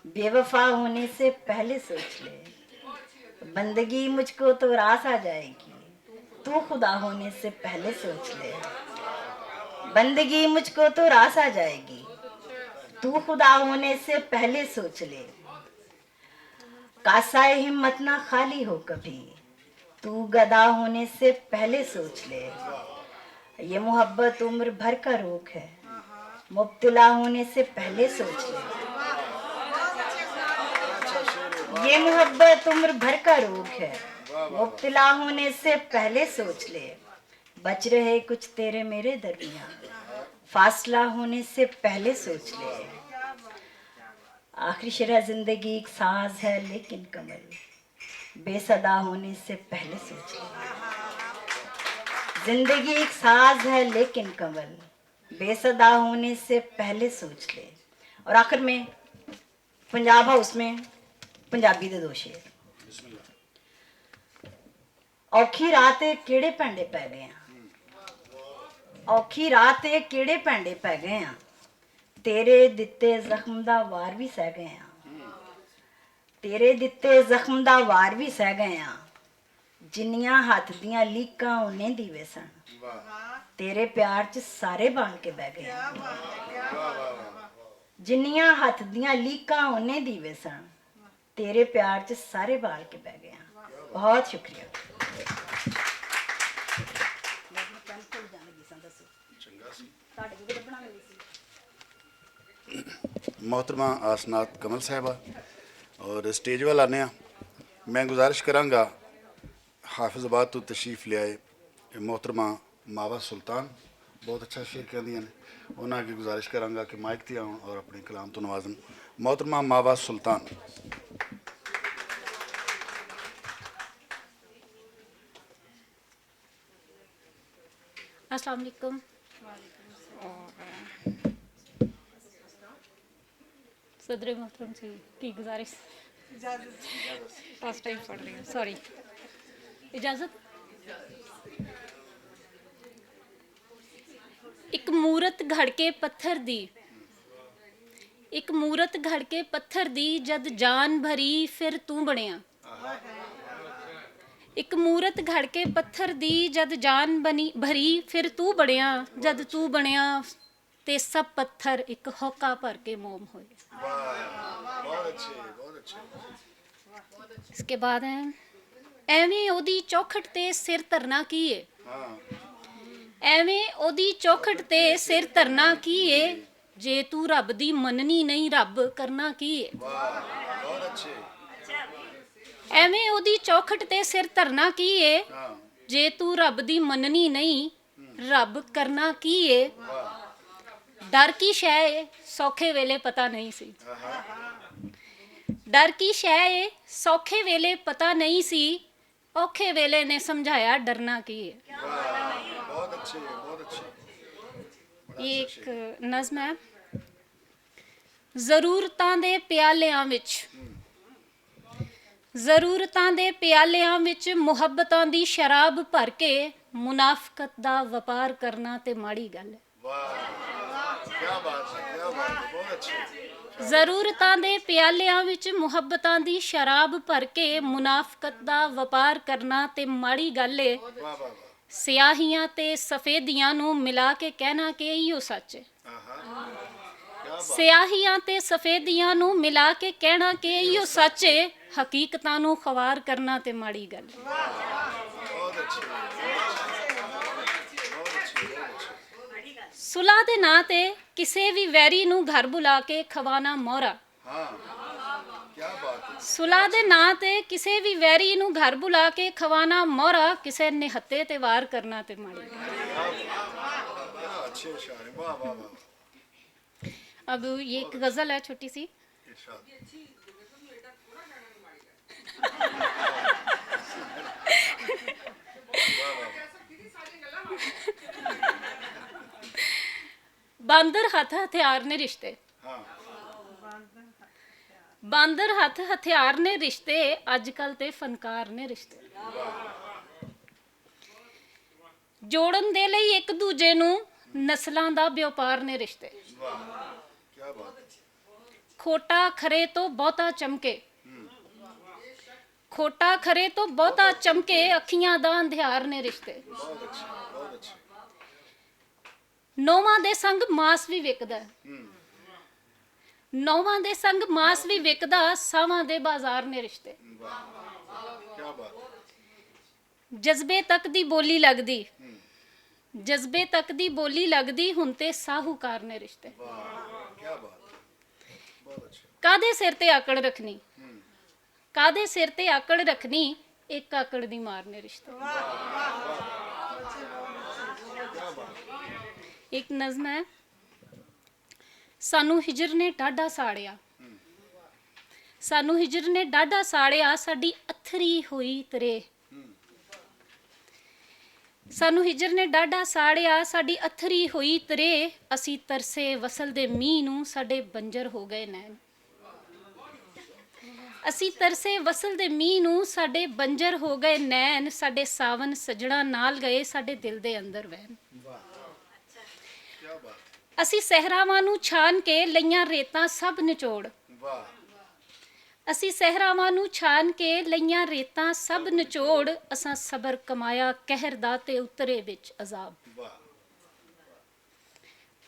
بے وفا ہونے سے پہلے سوچ لے، بندگی مجھ کو تو راس آ جائے گی، تو خدا ہونے سے پہلے سوچ لے۔ بندگی مجھ کو تو راس آ جائے گی، تو خدا ہونے سے پہلے سوچ لے۔ کاسائے ہمت نہ خالی ہو کبھی، تو گدا ہونے سے پہلے سوچ لے۔ یہ محبت عمر بھر کا روگ ہے، مبتلا ہونے سے پہلے سوچ لے۔ یہ محبت عمر بھر کا روگ ہے، مبتلا ہونے سے پہلے سوچ لے۔ بچ رہے کچھ تیرے میرے درمیان، فاصلہ ہونے سے پہلے سوچ لے۔ آخری شعر ہے، زندگی ایک ساز ہے لیکن کمل، بے صدا ہونے سے پہلے سوچ لے۔ زندگی ایک ساز ہے لیکن کمل، بے صدا ہونے سے پہلے سوچ لے۔ اور آخر میں پنجاب ہاؤس میں پنجابی دے دو شعر۔ اوکھی رات اے کیڑے پینڈے پے گئے آں؟ اوکھی رات اے کیڑے پینڈے پے گئے آں؟ تیرے دتے زخم دا وار وی سہ گئے آں۔ تیرے دتے زخم دا وار وی سہ گئے آں۔ جنیاں ہتھ دیاں لیکاں اونے دیوے سن، تیرے پیار چ سارے بال کے بہ گئے آں۔ جنیاں ہتھ دیاں لیکاں اونے دیوے سن، تیرے پیار چ سارے بال کے بہ گئے آں۔ بہت شکریہ۔ محترمہ آسنات کمل صاحبہ اور سٹیج والا نے، میں گزارش کراں گا حافظ آباد تو تشریف لے آئے محترمہ ماوا سلطان، بہت اچھا شعر کہندیاں نے۔ انہاں اگے گزارش کراں گا کہ مائک تے آؤں اور اپنے کلام تو نوازن۔ محترمہ ماوا سلطان۔ السلام علیکم۔ اور صدر محترم سے کی گزارش؟ فرسٹ ٹائم پڑھ رہی ہوں، سوری۔ اجازت؟ ایک مورت گھڑ کے پتھر دی، ایک مورت گھڑ کے پتھر دی، جد جان بھری پھر توں بنیا۔ ایک مورت گھڑ کے پتھر دی، جد جان بنی بھری پھر توں بنیا۔ جد توں بنیا تے سب پتھر ایک ہوکا بھر کے موم ہوئے۔ اس کے بعد ہے، ایویں اودی چوکھٹ تے سر دھرنا کی ہے؟ ایویں اودی چوکھٹ تے سر دھرنا کی ہے؟ جے توں رب دی مننی نہیں، رب کرنا کی ہے؟ ایویں اودی چوکھٹ تے سر دھرنا کی ہے؟ جے توں رب دی مننی نہیں، رب کرنا کی ہے؟ ڈر کی شے ہے، سوکھے ویلے پتہ نہیں سی۔ ڈر کی شے ہے، سوکھے ویلے پتہ نہیں سی۔ اوکھے ویلے نے سمجھایا ڈرنا کی ہے۔ بہت اچھے، بہت اچھے۔ یہ ایک نظم ہے۔ ضرورتاں دے پیالیاں وچ، ضرورتاں دے پیالیاں وچ محبتاں دی شراب بھر کے منافقت دا وپار کرنا تے ماڑی گل ہے۔ واہ، کیا بات ہے، کیا بات ہے، بہت اچھے۔ ضرورتاں دے پیالیاں وچ محبتاں دی شراب بھر کے منافقت دا وپار کرنا تے ماڑی گل ہے۔ واہ، واہ، واہ۔ سیاہیاں تے سفیدیاں نوں ملا کے کہنا کہ ایہو سچ ہے۔ آہا۔ کیا بات۔ سیاہیاں تے سفیدیاں نوں ملا کے کہنا کہ ایہو سچ ہے۔ حقیقتاں نوں خوار کرنا تے ماڑی گل۔ بہت اچھے، بہت اچھے، بہت اچھے، بہت اچھے۔ صلح دے ناں تے کسے وی ویری نوں گھر بلا کے کھوانا مورا۔ ہاں، کیا بات ہے۔ صلح دے ناں تے کسے وی ویری نوں گھر بلا کے کھوانا مورا، کسے نہتے تے وار کرنا تے ماڑی۔ کیا اچھے اشارے، واہ، واہ، واہ۔ اب یہ ایک غزل ہے چھوٹی سی۔ ارشاد۔ باندر ہتھ ہتھیار نے رشتے۔ ہاں۔ باندر ہتھ ہتھیار نے رشتے، اج کل تے فنکار نے رشتے۔ جوڑن دے لئی اک دوجے نوں نسلاں دا بیوپار نے رشتے۔ کھوٹا کھرے تو بہتا چمکے، کھوٹا کھرے تو بہتا چمکے، اکھیاں دا اندھیار نے رشتے۔ نوواں دے سنگ ماس وی وکدا ہے۔ نوواں دے سنگ ماس وی وکدا، ساواں دے بازار نے رشتے۔ جذبے تک دی بولی لگدی، جذبے تک دی بولی لگدی، ہن تے ساہوکار نے رشتے۔ کادے سر تے آکڑ رکھنی، کادے سر تے آکڑ رکھنی، ایک آکڑ دی مار نے رشتے۔ ایک نظم ہے۔ سانو ہجر نے ڈاڈا ساڑیا، سانو ہجر نے ڈاڈا ساڑیا، ساڈی اتھری ہوئی ترے۔ سانو ہجر نے ڈاڈا ساڑیا، ساڈی اتھری ہوئی ترے۔ اسی ترسے وصل دے مینہ نوں، ساڈے بنجر ہو گئے نین۔ اسی ترسے وصل دے مینہ نوں، ساڈے بنجر ہو گئے نین۔ ساڈے ساون سجڑاں نال گئے، ساڈے دل دے اندر وین۔ اسی صحراواں نوں چھان کے لئیاں ریتاں سب نچوڑ۔ اسی صحراواں نوں چھان کے لئیاں ریتاں سب نچوڑ۔ اساں صبر کمایا قہر دا تے اترے وچ عذاب۔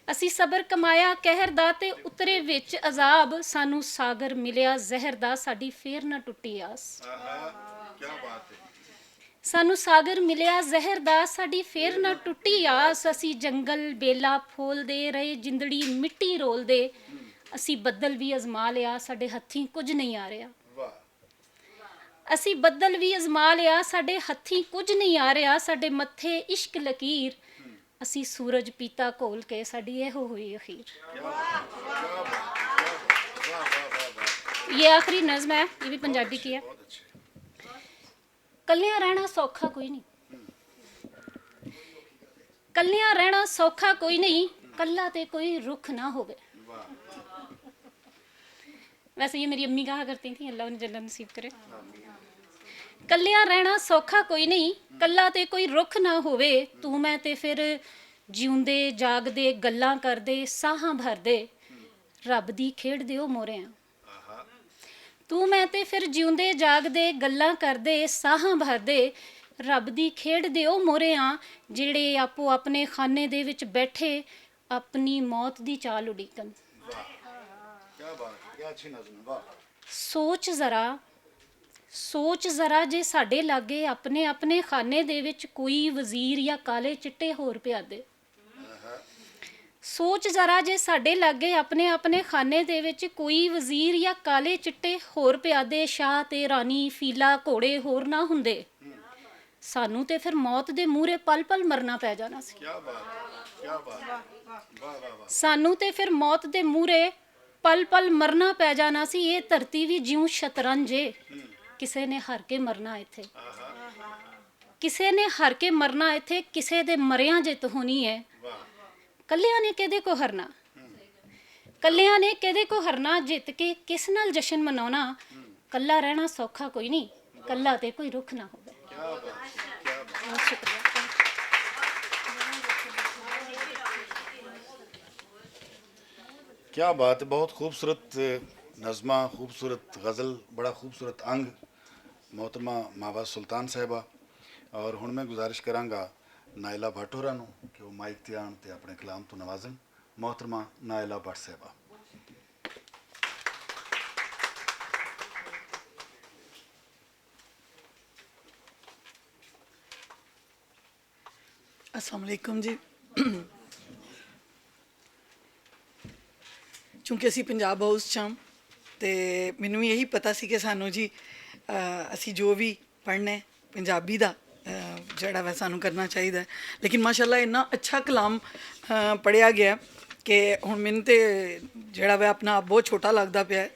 اسی صبر کمایا قہر دا تے اترے وچ عذاب۔ سانوں ساگر ملیا زہر دا، ساڈی فیر نہ ٹٹی آس۔ سانوں ساگر ملیا زہر دا، ساڈی فیر نہ ٹٹی آس۔ اسی جنگل بیلا پھول دے رہے، جندڑی مٹی رول دے۔ اسی بدل وی ازما لیا، ساڈے ہتھیں کجھ نہیں آ رہیا۔ اسی بدل وی ازما لیا، ساڈے ہتھیں کجھ نہیں آ رہیا، ساڈے متھے عشق لکیر۔ اسی سورج پیتا گھول کے، ساڈی ایہو ہوئی اخیر۔ یہ آخری نظم ہے، یہ بھی پنجابی کی ہے۔ کلیاں رہنا سوکھا کوئی نہیں، کلیاں رہنا سوکھا کوئی نہیں، کلا تے کوئی رکھ نہ ہووے۔ ویسے یہ میری امی کہا کرتی تھی، اللہ انہیں جنت نصیب کرے۔ کلیاں رہنا سوکھا کوئی نہیں، کلا تے کوئی رکھ نہ ہووے۔ تو میں تے پھر جیوندے جاگدے گلاں کردے، ساہاں بھردے، رب دی کھیڈ دے او مورے آں۔ تو میں تے پھر جیوندے جاگدے گلاں کردے، ساہاں بھردے، رب دی کھیڈ دے او مورے آں۔ جیڑے آپو اپنے خانے دے وچ بیٹھے، اپنی موت دی چال اڈیکن۔ سوچ ذرا، سوچ ذرا، جے ساڈے لاگے اپنے اپنے خانے دے وچ کوئی وزیر یا کالے چٹے ہور پیا دے۔ سوچ ذرا، جے ساڈے لاگے اپنے اپنے خانے دے وچ کوئی وزیر یا کالے چٹے ہور پیادے، شاہ تے رانی، فیلا، گھوڑے ہور نہ ہوندے، سانوں تے پھر موت دے مورے پل پل مرنا پے جانا سی۔ کیا بات ہے، کیا بات ہے۔ واہ، واہ، واہ۔ سانوں تے پھر موت دے مورے پل پل مرنا پے جانا سی۔ اے دھرتی وی جیوں شطرنج اے، کسے نے ہار کے مرنا ایتھے۔ کسے نے ہار کے مرنا ایتھے، کسے دے مریاں جت ہونی ہے۔ کلیاں نے کدے کو ہرنا، کلیاں نے کدے کو ہرنا، جت کے کس نال جشن مناونا؟ کلا رہنا سوکھا کوئی نہیں، کلا تے کوئی رکھ نہ ہووے۔ بہت شکریہ۔ کیا بات ہے، بہت خوبصورت نظمہ، خوبصورت غزل، بڑا خوبصورت انگ۔ محترمہ ماوا سلطان صاحبہ، اور ہن میں گزارش کراں گا نائلہ بھٹ ہوراں نوں کہ وہ مائک تے آن تے اپنے کلام تو نوازن۔ محترمہ نائلہ بٹ صاحبہ۔ السلام علیکم جی۔ چونکہ اسی پنجاب ہاؤس چاں، تے مینوں یہی پتہ سی کہ سانوں جی، اسی جو وی پڑھنا ہے پنجابی دا، جیہڑا ویسا نوں کرنا چاہیدا ہے۔ لیکن ماشاءاللہ انہاں اچھا کلام پڑھیا گیا کہ ہن مینوں تے جیہڑا وے اپنا آپ بہت چھوٹا لگدا پیا ہے۔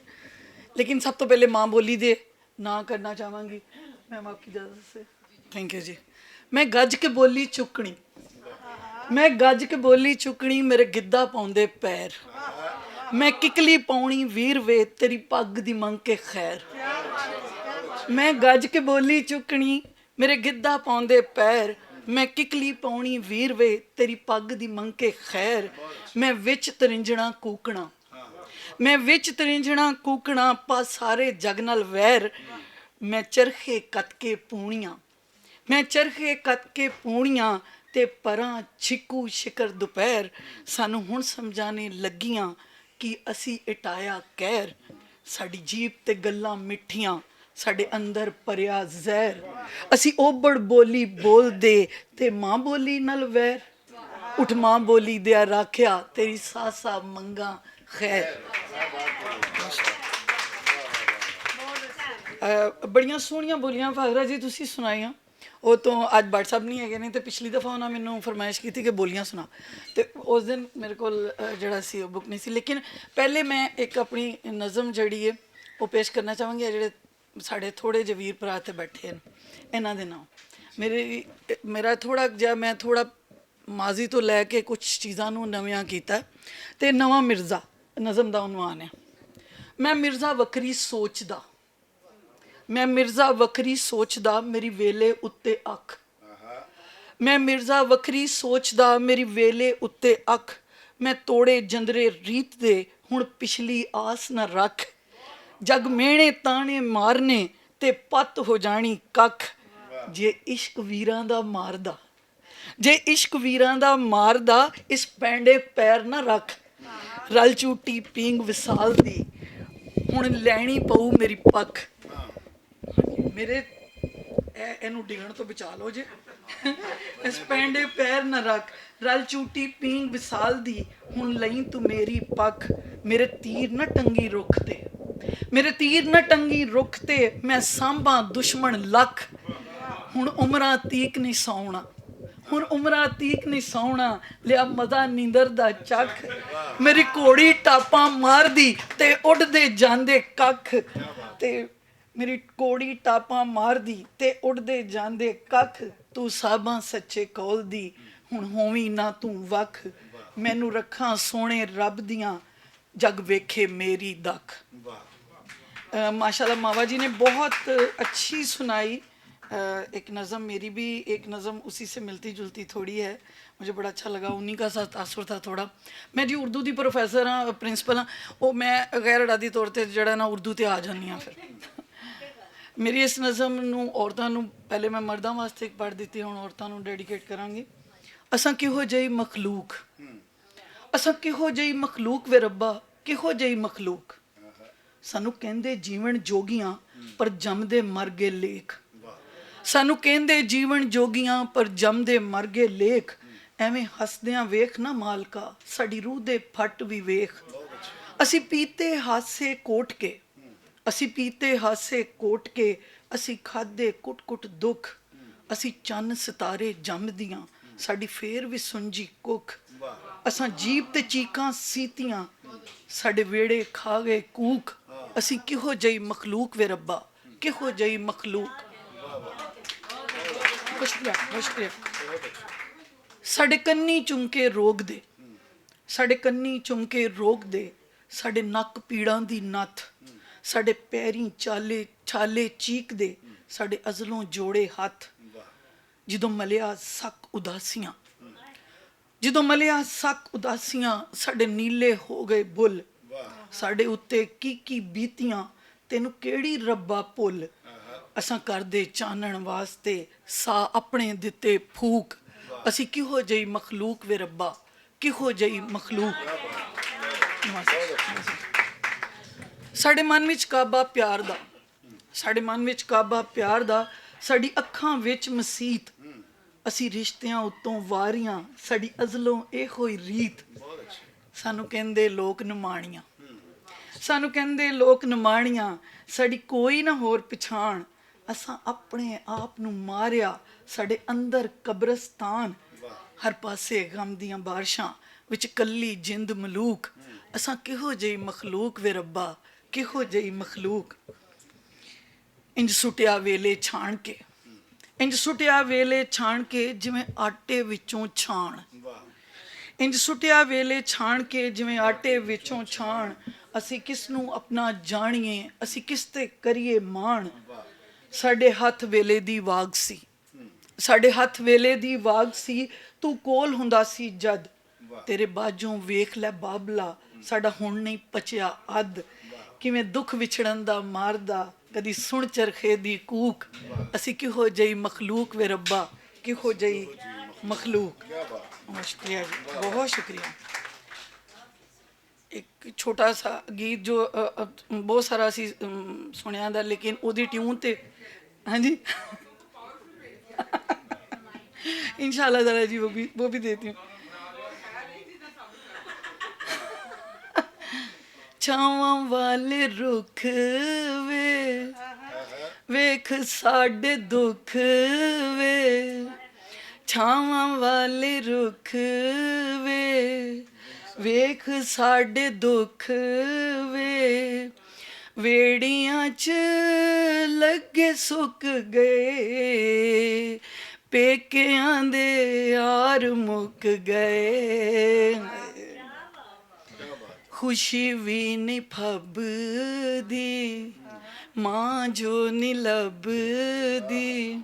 لیکن سب توں پہلے ماں بولی دے ناں کرنا چاہواں گی۔ میں آپ کی اجازت سے، تھینک یو جی۔ میں گج کے بولی چکنی، میں گج کے بولی چکنی، میرے گدا پاؤندے پیر۔ میں ککلی پاؤنی ویر وے، تیری پگ دی منگ کے خیر۔ میں گج کے بولی چکنی، میرے گدا پاؤندے پیر۔ میں ککلی پاؤنی ویر وے، تیری پگ دی منگ کے خیر۔ میں وچ ترنجنا کوکنا، میں وچ ترنجنا کوکنا، پا سارے جگ نال ویر۔ میں چرخے کت کے پونیاں، میں چرخے کت کے پونیاں، تے پراں چھکو شکر دوپہر۔ سانوں ہن سمجھانے لگیاں کہ اسی اٹایا کہر۔ ساڈی جیب تے گلاں مٹھیاں، ساڈے اندر پریا زہر۔ اسی اوبڑ بولی بول دے، تے ماں بولی نال ویر۔ اٹھ ماں بولی دیا راکھیا، تیری ساسا منگاں خیر۔ بڑیاں سوہنیاں بولیاں فاخرہ جی تسی سنائیاں۔ او تو اج بٹ صاحب نہیں ہے، نہیں تے پچھلی دفعہ انہاں مینوں فرمائش کیتی کہ بولیاں سنا، تے اس دن میرے کول جڑا سی او بک نہیں سی۔ لیکن پہلے میں ایک اپنی نظم جڑی ہے او پیش کرنا چاہواں گی، جڑے ساڈے تھوڑے جے ویر پرا تے بیٹھے ہیں، انہاں دے ناں۔ میرے، میرا تھوڑا جا، میں تھوڑا ماضی تو لے کے کچھ چیزاں نوں نویاں کیتا ہے۔ تے نواں مرزا نظم دا عنوان ہے۔ میں مرزا وکری سوچدا، میں مرزا وکری سوچدا، میری ویلے اُتے اکھ۔ میں مرزا وکری سوچدا، میری ویلے اُتے اکھ۔ میں توڑے جندرے ریت دے، ہن پچھلی آس نہ رکھ۔ جگ مینے تانے مارنے، تے پت ہو جانی ککھ۔ جے عشق ویراں دا ماردا، جے عشق ویراں دا ماردا، اس پینڈے پیر نہ رکھ۔ رل چوٹی پینگ وصال دی، ہن لینی پؤ میری پکھ۔ میرے، اے اینوں ڈگن تو بچا لو جے۔ اس پینڈے پیر نہ رکھ، رل چوٹی پینگ وصال دی، ہن لئی تو میری پکھ۔ میرے تیر نہ ٹنگی رکھ تے، میرے تیر نہ ٹنگی رکھ تے، میں سانباں دشمن لکھ۔ ہن عمراں تیک نہیں ساؤنا، ہن عمراں تیک نہیں ساؤنا، لیا مزہ نیندر دا چکھ۔ میری گھوڑی ٹاپاں مار دی تے اڈ دے جاندے ککھ۔ تے میری گھوڑی ٹاپاں مار دی تے اڈ دے جاندے ککھ۔ تو ساباں سچے قول دی، ہن ہوویں نہ تو وکھ۔ مینوں رکھاں سونے رب دیاں، جگ ویکھے میری دکھ۔ ماشاءاللہ ماوا جی نے بہت اچھی سنائی۔ ایک نظم میری بھی، ایک نظم اسی سے ملتی جلتی تھوڑی ہے، مجھے بڑا اچھا لگا، انہی کا ساتھ تاثر تھا تھوڑا۔ میں جی اردو دی پروفیسر ہاں، پرنسپل ہاں، او میں غیر ارادی طور تے جڑا نا اردو تے آ جانی ہاں۔ پھر میری اس نظم نوں عورتاں نوں، پہلے میں مرداں واسطے ایک پڑھ دتی، ہن عورتاں نوں ڈیڈیکیٹ کراں گی۔ اساں کہو جئی مخلوق، اساں کہو جئی مخلوق وے ربا، کہو جئی مخلوق۔ سانوں کہندے جیون جوگیاں، پر جمدے مر گئے لیکھ۔ سانوں کہندے جیون جوگیاں، پر جمدے مر گئے لیکھ۔ ایویں ہسدیاں ویکھ نہ مالکا، ساڈی روح دے پھٹ وی ویکھ۔ اسی پیتے ہاسے کوٹ کے، اسی پیتے ہاسے کوٹ کے، اسی کھادے کٹ کٹ دکھ۔ اسی چن ستارے جمدیاں، ساڈی فیر وی سنجی ککھ۔ اساں جیب تے چیکاں سیتیاں، ساڈے ویڑے کھا گئے کوک۔ اسی کہو جئی مخلوق وے ربا، کہو جئی مخلوق۔ مشکل ہے، مشکل ہے۔ ساڈے کنی چمکے روگ دے، ساڈے کنی چمکے روگ دے، ساڈے نک پیڑاں دی نت، ساڈے پیریں چالے چھالے چیک دے، ساڈے ازلوں جوڑے ہتھ۔ جدوں ملیا سک اداسیاں، جدوں ملیا سک اداسیاں، ساڈے نیلے ہو گئے بل۔ ساڈے اتے کی کی بیتیاں، تینوں کیڑی ربا پل۔ اساں کردے چانن واسطے سا اپنے دتے پھوک۔ اسی کہو جئی مخلوق وے ربا، کہو جئی مخلوق۔ ساڈے من وچ کعبہ پیار دا، ساڈے من وچ کعبہ پیار دا، ساڈی اکھاں وچ مسیت۔ اسی رشتیاں اتوں واریاں، ساڈی ازلوں اے ہوئی ریت۔ سانوں کہندے لوک نمانیاں، سانوں کہندے لوک نمانیاں، ساڈی کوئی نہ ہور پچھان۔ اساں اپنے آپ نوں ماریا، ساڈے اندر قبرستان۔ ہر پاسے غم دیاں بارشاں وچ کلی جند ملوک۔ اساں کہو جئی مخلوق وے ربا، کہو جئی مخلوق۔ انج سٹیا ویلے چھان کے، انج سٹیا ویلے چھان کے، جویں آٹے وچوں چھان۔ انج سٹیا ویلے چھان کے، جویں آٹے وچوں چھان۔ اسی کس نوں اپنا جانیے، اسی کس تے کریے مان۔ ساڈے ہتھ ویلے دی واگ سی، ساڈے ہتھ ویلے دی واگ سی، تو کول ہوندا سی جد۔ تیرے باجوں ویکھ لے بابلا، ساڈا ہن نہیں پچیا اد۔ کیویں دکھ وچھڑن دا ماردا، کدی سن چرخے دی کوک۔ اسی کہو جئی مخلوق وے ربا، کہو جئی مخلوق۔ شکریہ جی، بہت شکریہ۔ ایک چھوٹا سا گیت جو، ا، ا، بہت سارا اسی، ام، سنیا دا، لیکن اودی ٹیون تے، ہاں جی۔ انشاءاللہ تعالیٰ جی، وہ بھی، وہ بھی دیتی ہوں۔ چھاواں والے رکھ وے، ویکھ ساڈے دکھ وے۔ چھاواں والے رکھ وے، ویکھ ساڈے دکھ وے۔ ویڑیاں چ لگے سک گئے، پیکیاں دے یار مک گئے۔ خوشی وی نہیں پھبدی، ماں جو نہیں لبدی۔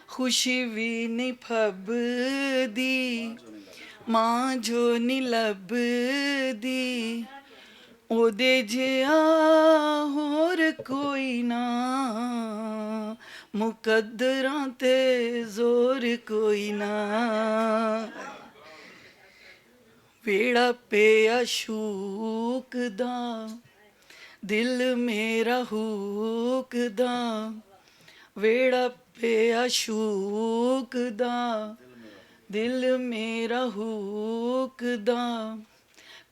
خوشی وی نہیں پھبدی، ماں جو نہیں لبدی۔ اودے جیا ہور کوئی نہ، مقدراں تے زور کوئی نہ۔ ویڑا پیا شوق دا، دل میرا ہوک دا۔ ویڑا پیا شوق دا، دل میرا ہوک دا۔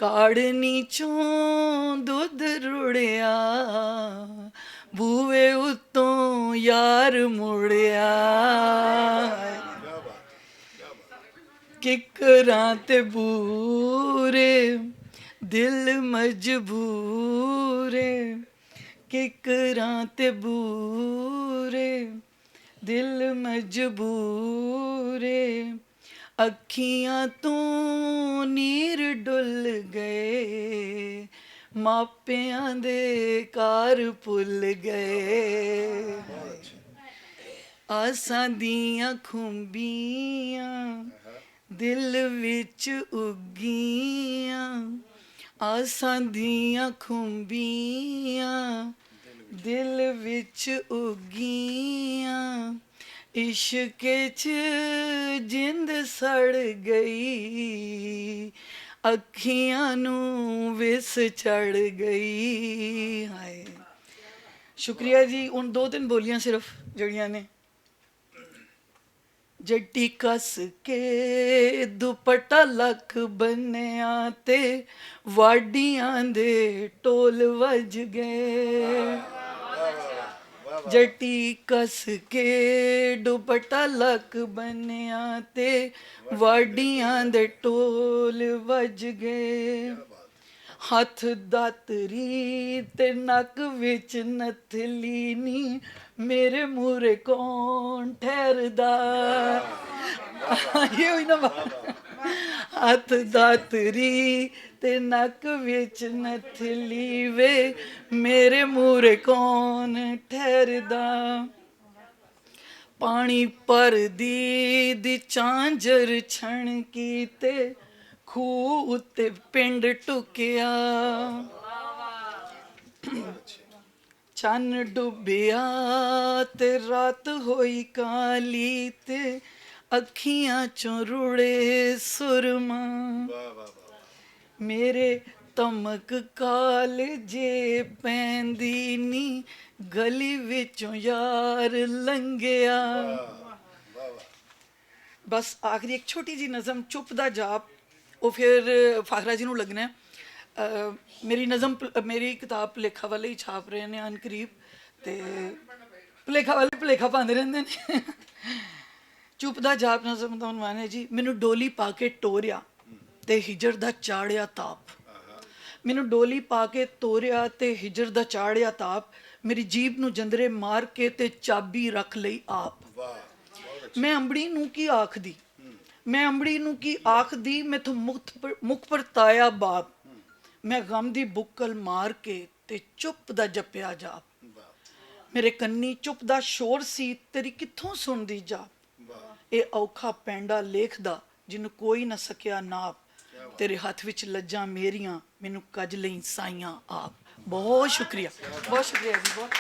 کاڑنی چوں دودھ رڑیا، بوئے اتوں یار مڑیا۔ ککراں تے بورے، دل مجبورے۔ ککراں تے بورے، دل مجبورے۔ اکھیاں توں نیر ڈل گئے، ماپیاں دے کار پل گئے۔ آساں دیاں کھمبیاں دل وچ اگیاں، آساں دیاں کھمبیاں دل وچ اگیاں۔ عشق چ جند سڑ گئی، اکھیاں نوں وس چڑھ گئی۔ ہائے۔ شکریہ جی، ان دو تین بولیاں صرف جڑیاں نے۔ جٹی کس کے دوپٹا لک بنیا تے واڈیاں دے ٹول وج گئے۔ جٹی کس کے دوپٹا لک بنیا تے واڈیاں دے ٹول وج گئے۔ ہتھ داتری تے نک وچ نتھلی نی، میرے مورے کون ٹھہردا؟ یہ ہوئی نا بات۔ ہتھ داتری تے نک وچ نتھلی وے، میرے مورے کون ٹھہردا؟ پانی پر دی دی چانجر چھن کیتے، کھوہ اتے پنڈ ٹکیا۔ چن ڈبیا تے رات ہوئی کالی تے اکھیاں چوں رڑے سرما۔ میرے تمک کال جے پیندی نی، گلی وچوں یار لنگیا۔ بس آخری ایک چھوٹی جی نظم، چپ دا جاپ، وہ پھر فاخرہ جی نوں لگنا ہے۔ میری نظم، میری کتاب پلیکھا والے ہی چھاپ رہے نے ان قریب، تے پلیکھا والے پلیکھا پاندے رہندے نے۔ چپ دا جاپ نظم دا عنوان ہے جی، مینوں ڈولی پا کے ٹوریا تے ہجر دا چاڑیا تاپ۔ مینوں ڈولی پا کے توریا تے ہجر دا چاڑیا تاپ، میری جیب نوں جندرے مار کے تے چابی رکھ لئی آپ۔ میں امبڑی نوں کی آکھ دی، میں امبڑی نوں کی آکھ دی، میں تھوں مخت پر مکھ پر تایا باب۔ میں غم دی بکل مار کے تے چپ دا جپیا جاپ۔ میرے کنی چپ دا شور سی، تیری کتھوں سن دی جاپ؟ اے اوکھا پینڈا لیکھ دا، جنوں کوئی نہ سکیا ناپ۔ تیرے ہتھ وچ لجاں میریاں، مینوں کج لئیں سائیاں آپ۔ بہت شکریہ، بہت شکریہ جی، بہت۔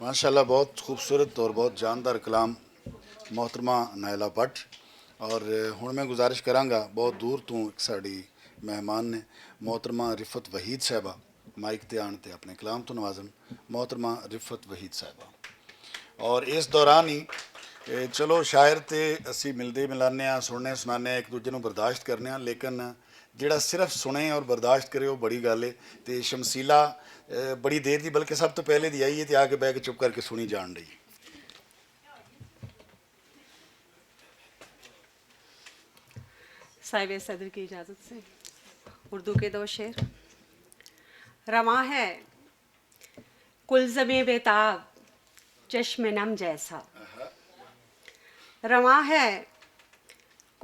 ماشاءاللہ، بہت خوبصورت اور بہت جاندار کلام، محترمہ نائلہ بٹ۔ اور ہن میں گزارش کراں گا، بہت دور توں ایک ساڈی مہمان نے، محترمہ رفت وحید صاحبہ، مائک تے آن تے اپنے کلام تو نوازن۔ محترمہ رفت وحید صاحبہ۔ اور اس دوران ہی، اے، چلو، شاعر تے اسی ملدے ملانے ہاں، سننے سنانے ہاں، ایک دوجے نوں برداشت کرنے ہاں، لیکن جڑا صرف سنے اور برداشت کرے، وہ بڑی گل ہے۔ تے شمسیلا، اے، بڑی دیر دی، بلکہ سب تو پہلے دی آئی ہے، تے آ کے بہ کے چپ کر کے سنی جان رہی ہے۔ صاحب صدر کی اجازت سے اردو کے دو شعر۔ رواں ہے گلزمیں بے تاب، چشم نم جیسا۔ رواں ہے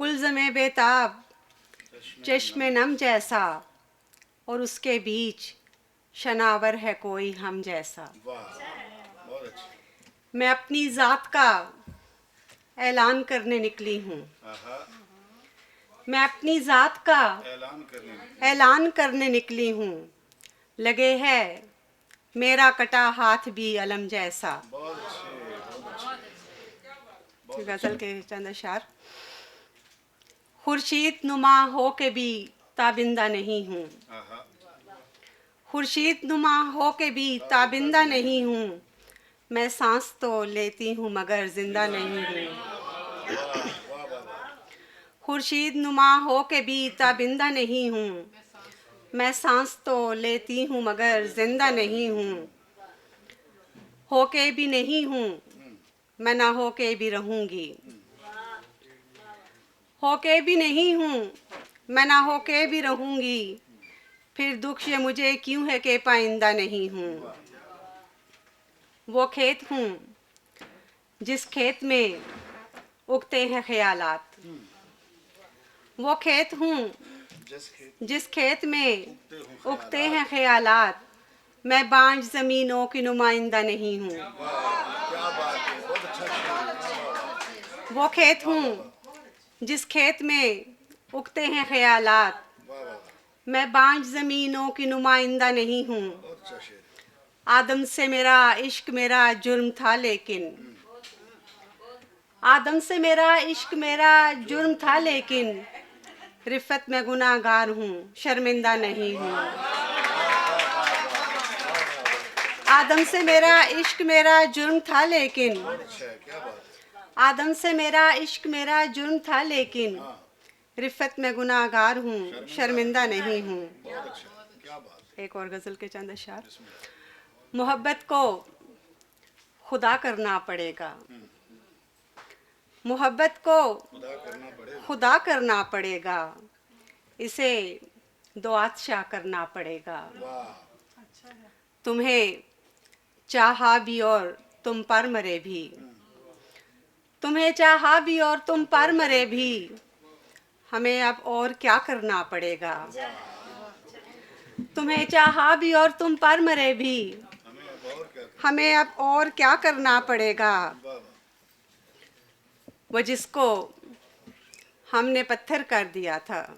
گلزمیں بے تاب، چشم نم جیسا، اور اس کے بیچ شناور ہے کوئی ہم جیسا۔ میں اپنی ذات کا اعلان کرنے نکلی ہوں۔ میں اپنی ذات کا اعلان کرنے نکلی ہوں۔ لگے ہے میرا کٹا ہاتھ بھی علم جیسا۔ غزل کے چند اشعار۔ خورشید نما ہو کے بھی تابندہ نہیں ہوں۔ خورشید نما ہو کے بھی تابندہ نہیں ہوں۔ میں سانس تو لیتی ہوں مگر زندہ نہیں ہوں۔ خورشید نما ہو کے بھی تابندہ نہیں ہوں۔ میں سانس تو لیتی ہوں مگر زندہ نہیں ہوں۔ ہو کے بھی نہیں ہوں، میں نہ ہو کے بھی رہوں گی۔ ہو کے بھی نہیں ہوں، میں نہ ہو کے بھی رہوں گی۔ پھر دکھ یہ مجھے کیوں ہے کہ پائندہ نہیں ہوں۔ وہ کھیت ہوں جس کھیت میں اگتے ہیں خیالات۔ وہ کھیت ہوں جس کھیت میں اگتے ہیں خیالات۔ میں بانج زمینوں کی نمائندہ نہیں ہوں۔ وہ کھیت ہوں جس کھیت میں اگتے ہیں خیالات۔ میں بانج زمینوں کی نمائندہ نہیں ہوں۔ آدم سے میرا عشق میرا جرم تھا، لیکن آدم سے میرا عشق میرا جرم تھا، لیکن رفت میں گناہ گار ہوں، شرمندہ نہیں ہوں۔ آدم سے میرا عشق میرا جرم تھا، لیکن آدم سے میرا عشق میرا جرم تھا، لیکن رفت میں گناہ گار ہوں، شرمندہ نہیں ہوں۔ ایک اور غزل کے چند اشعار۔ محبت کو خدا کرنا پڑے گا، محبت کو خدا کرنا پڑے گا، اسے دعا شاہ کرنا پڑے گا۔ تمہیں چاہا بھی اور تم پر مرے بھی، تمہیں چاہا بھی اور تم پر مرے بھی، ہمیں اب اور کیا کرنا پڑے گا؟ تمہیں چاہا بھی اور تم پر مرے بھی، ہمیں اب اور کیا کرنا پڑے گا؟ وہ جس کو ہم نے پتھر کر دیا تھا،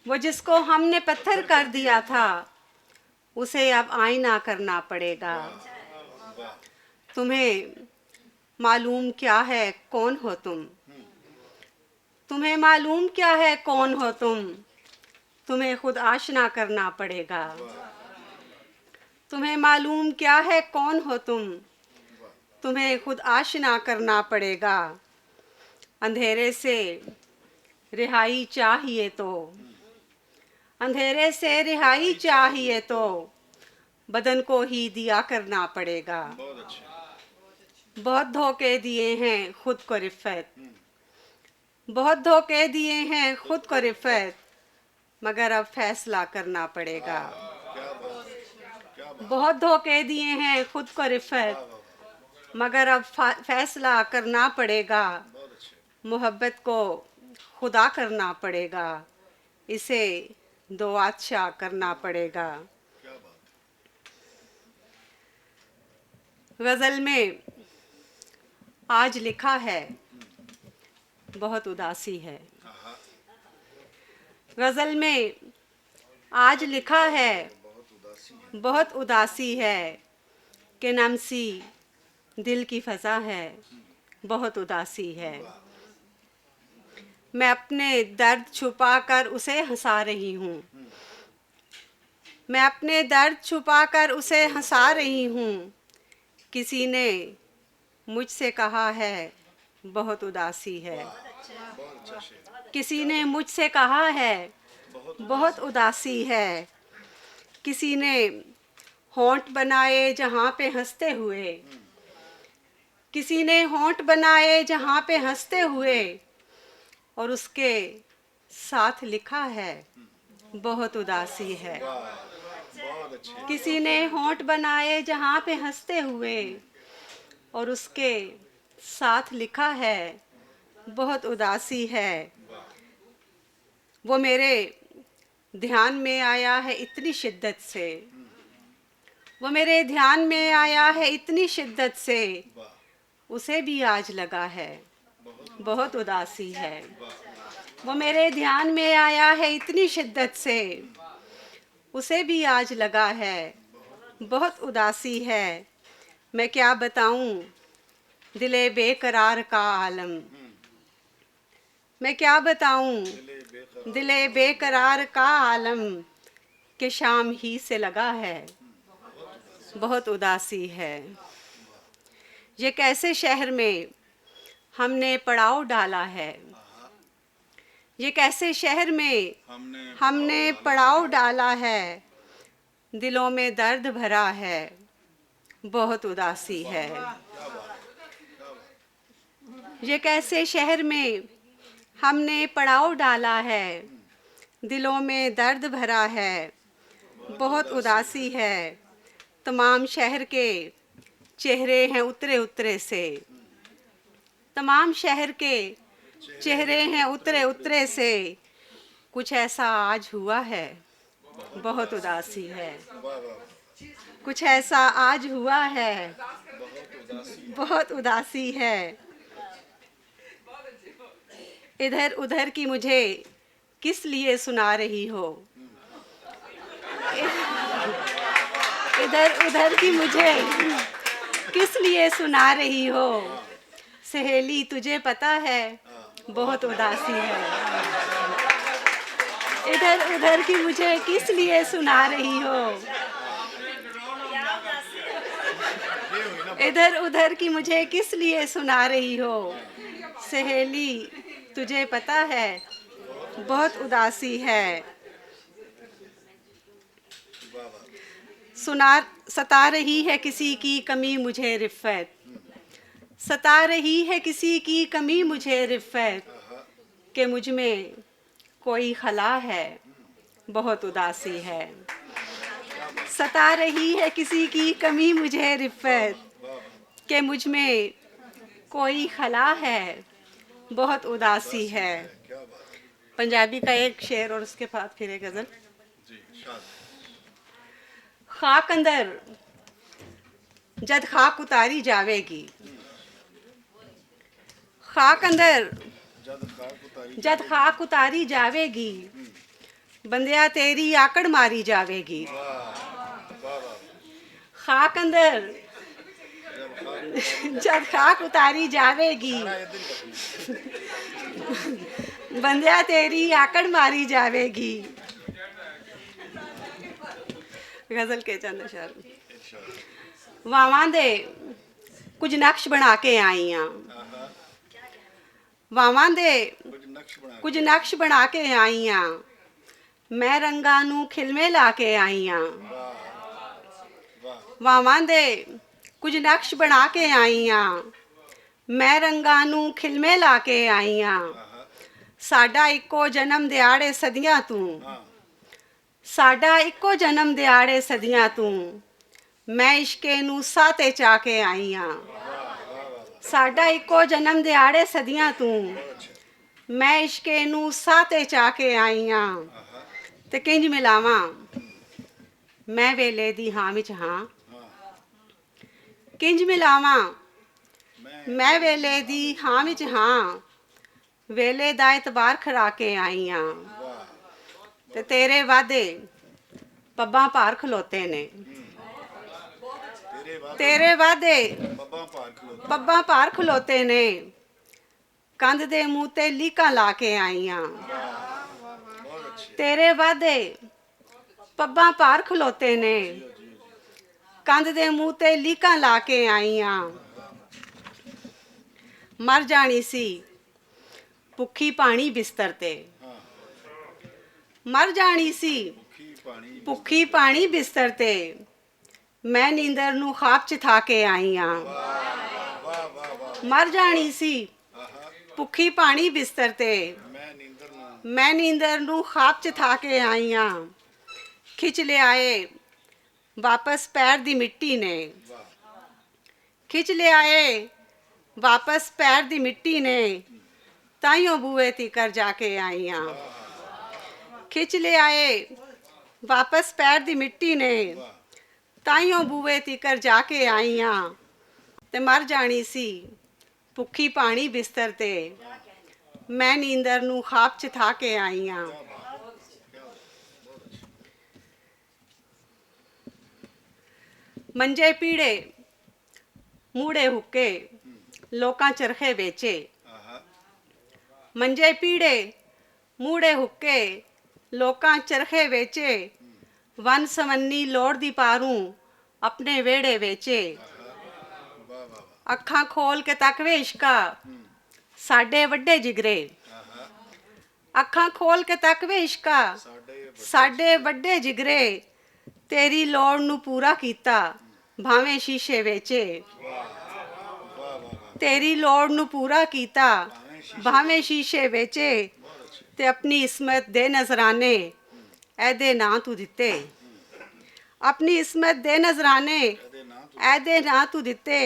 وہ جس کو ہم نے پتھر کر دیا تھا، اسے اب آئینہ کرنا پڑے گا۔ تمہیں معلوم کیا ہے کون ہو تم؟ تمہیں معلوم کیا ہے کون ہو تم؟ تمہیں خود آشنا کرنا پڑے گا۔ تمہیں معلوم کیا ہے کون ہو تم؟ تمہیں خود آشنا کرنا پڑے گا۔ اندھیرے سے رہائی چاہیے تو، اندھیرے سے رہائی چاہیے تو بدن کو ہی دیا کرنا پڑے گا۔ بہت دھوکے دیے ہیں خود کو رفت، بہت دھوکے دیے ہیں خود کو رفت، مگر اب فیصلہ کرنا پڑے گا۔ بہت دھوکے دیے ہیں خود کو رفت، مگر اب فا- فیصلہ کرنا پڑے گا۔ محبت کو خدا کرنا پڑے گا، اسے دو بادشاہ کرنا پڑے گا۔ غزل میں آج لکھا ہے، بہت اداسی ہے۔ غزل میں آج لکھا ہے، بہت اداسی ہے، کہ نمسی دل کی فضا ہے، بہت اداسی ہے۔ میں اپنے درد چھپا کر اسے ہنسا رہی ہوں، میں اپنے درد چھپا کر اسے ہنسا رہی ہوں۔ کسی نے مجھ سے کہا ہے، بہت اداسی ہے۔ کسی نے مجھ سے کہا ہے، بہت اداسی ہے۔ کسی نے ہونٹ بنائے جہاں پہ ہنستے ہوئے، کسی نے ہونٹ بنائے جہاں پہ ہنستے ہوئے، اور اس کے ساتھ لکھا ہے، بہت اداسی ہے۔ کسی نے ہونٹ بنائے جہاں پہ ہنستے ہوئے، اور اس کے ساتھ لکھا ہے، بہت اداسی ہے۔ وہ میرے دھیان میں آیا ہے اتنی شدت سے، وہ میرے دھیان میں آیا ہے اتنی شدت سے، اسے بھی آج لگا ہے، بہت اداسی ہے۔ وہ میرے دھیان میں آیا ہے اتنی شدت سے، اسے بھی آج لگا ہے، بہت اداسی ہے۔ میں کیا بتاؤں دل بے قرار کا عالم، میں کیا بتاؤں دل بے قرار کا عالم، کہ شام ہی سے لگا ہے، بہت اداسی ہے۔ یہ کیسے شہر میں ہم نے پڑاؤ ڈالا ہے، یہ کیسے شہر میں ہم نے پڑاؤ ڈالا ہے، دلوں میں درد بھرا ہے، بہت اداسی ہے۔ یہ کیسے شہر میں ہم نے پڑاؤ ڈالا ہے، دلوں میں درد بھرا ہے، بہت اداسی ہے۔ تمام شہر کے چہرے ہیں اترے اترے سے، تمام شہر کے چہرے ہیں اترے اترے سے۔ کچھ ایسا آج ہوا ہے، بہت اداسی ہے۔ کچھ ایسا آج ہوا ہے، بہت اداسی ہے۔ ادھر ادھر کی مجھے کس لیے سنا رہی ہو؟ ادھر ادھر کی مجھے کس لیے سنا رہی ہو؟ سہیلی، تجھے پتا ہے، بہت اداسی ہے۔ ادھر ادھر کی مجھے کس لیے سنا رہی ہو؟ ادھر ادھر کی مجھے کس لیے سنا رہی ہو؟ سہیلی، تجھے پتا ہے، بہت اداسی ہے۔ سنا ستا رہی ہے کسی کی کمی مجھے رفت، ستا رہی ہے کسی کی کمی مجھے رفت، کہ مجھ میں کوئی خلا ہے، بہت اداسی ہے۔ ستا رہی ہے کسی کی کمی مجھے رفت، کہ مجھ میں کوئی خلا ہے، بہت اداسی ہے۔ پنجابی کا ایک شعر اور اس کے بعد پھر ایک غزل۔ خاک اندر جد خاک اتاری جاوے گی، خاک اندر جد خاک اتاری جاوے گی، بندیا تیری آکڑ ماری جاوے گی۔ خاک اندر جد خاک اتاری جاوے گی، بندیا تیری آکڑ ماری جاوے گی۔ غزل کے چند اشعار۔ واواں دے کچھ نقش بنا کے آئی ہاں۔ واواں دے کچھ نقش بنا کے آئی ہاں۔ میں رنگاں نوں کھلمے لا کے آئی ہاں۔ واواں دے کچھ نقش بنا کے آئی ہاں۔ میں رنگاں نوں کھلمے لا کے آئی ہاں۔ ساڈا اکو جنم دیاڑے صدیاں توں، ساڈا اکو جنم دیاڑے صدیاں توں، میں عشقے نوں ساہ تے چا کے آئی ہاں۔ ساڈا اکو جنم دیاڑے صدیاں توں، میں عشقے نوں ساہ تے چا کے آئی ہاں۔ تے کنج ملاواں، میں ویلے دی ہاں وچ ہاں۔ کنج ملاواں، میں ویلے دی ہاں وچ ہاں۔ ویلے دا اعتبار کھرا کے آئی ہاں۔ تے تیرے وعدے پباں پار کھلوتے نے، تیرے وعدے پباں پار کھلوتے نے۔ کند دے منہ تے لیکاں لا کے آئی ہاں۔ تیرے وعدے پباں پار کھلوتے نے، کند دے منہ تے لیکاں لا کے آئی ہاں۔ مر جانی سی بکھی پانی بستر تے، مر جانی سی بکھی پانی بستر تے۔ میں نیندر نوں خواب چ تھا کے آئی ہاں۔ مر جانی سی بکھی پانی بستر تے، میں نیندر نوں خواب چ تھا کے آئی ہاں۔ کھچ لے آئے واپس پیر دی مٹی نے، کھچ لے آئے واپس پیر دی مٹی نے، تائیوں بوئے تیکر جا کے آئی ہاں۔ کھچ لے آئے واپس پیر دی مٹی نے، تائیوں بوئے تیکر جا کے آئی ہاں۔ تے مر جانی سی بکھی پانی بستر تے، میں نیندر نوں خواب چ تھا کے آئی ہاں۔ منجے پیڑے موڑے حکے، لوکاں چرخے ویچے۔ منجے پیڑے موڑے حکے، لوکاں چرخے ویچے۔ ون سمنی لوڑ دی پاروں اپنے ویڑے ویچے۔ اکھاں کھول کے تک وے عشقا، ساڈے وڈے جگرے۔ اکھاں کھول کے تک وے عشقا، ساڈے وڈے جگرے۔ تیری لوڑ نوں پورا کیتا، بھاویں شیشے ویچے۔ تیری لوڑ نوں پورا کیتا، بھاویں شیشے ویچے۔ تے اپنی عصمت دے نذرانے ایدے ناں تو دتے۔ اپنی عصمت دے نذرانے ایدے ناں تو دتے۔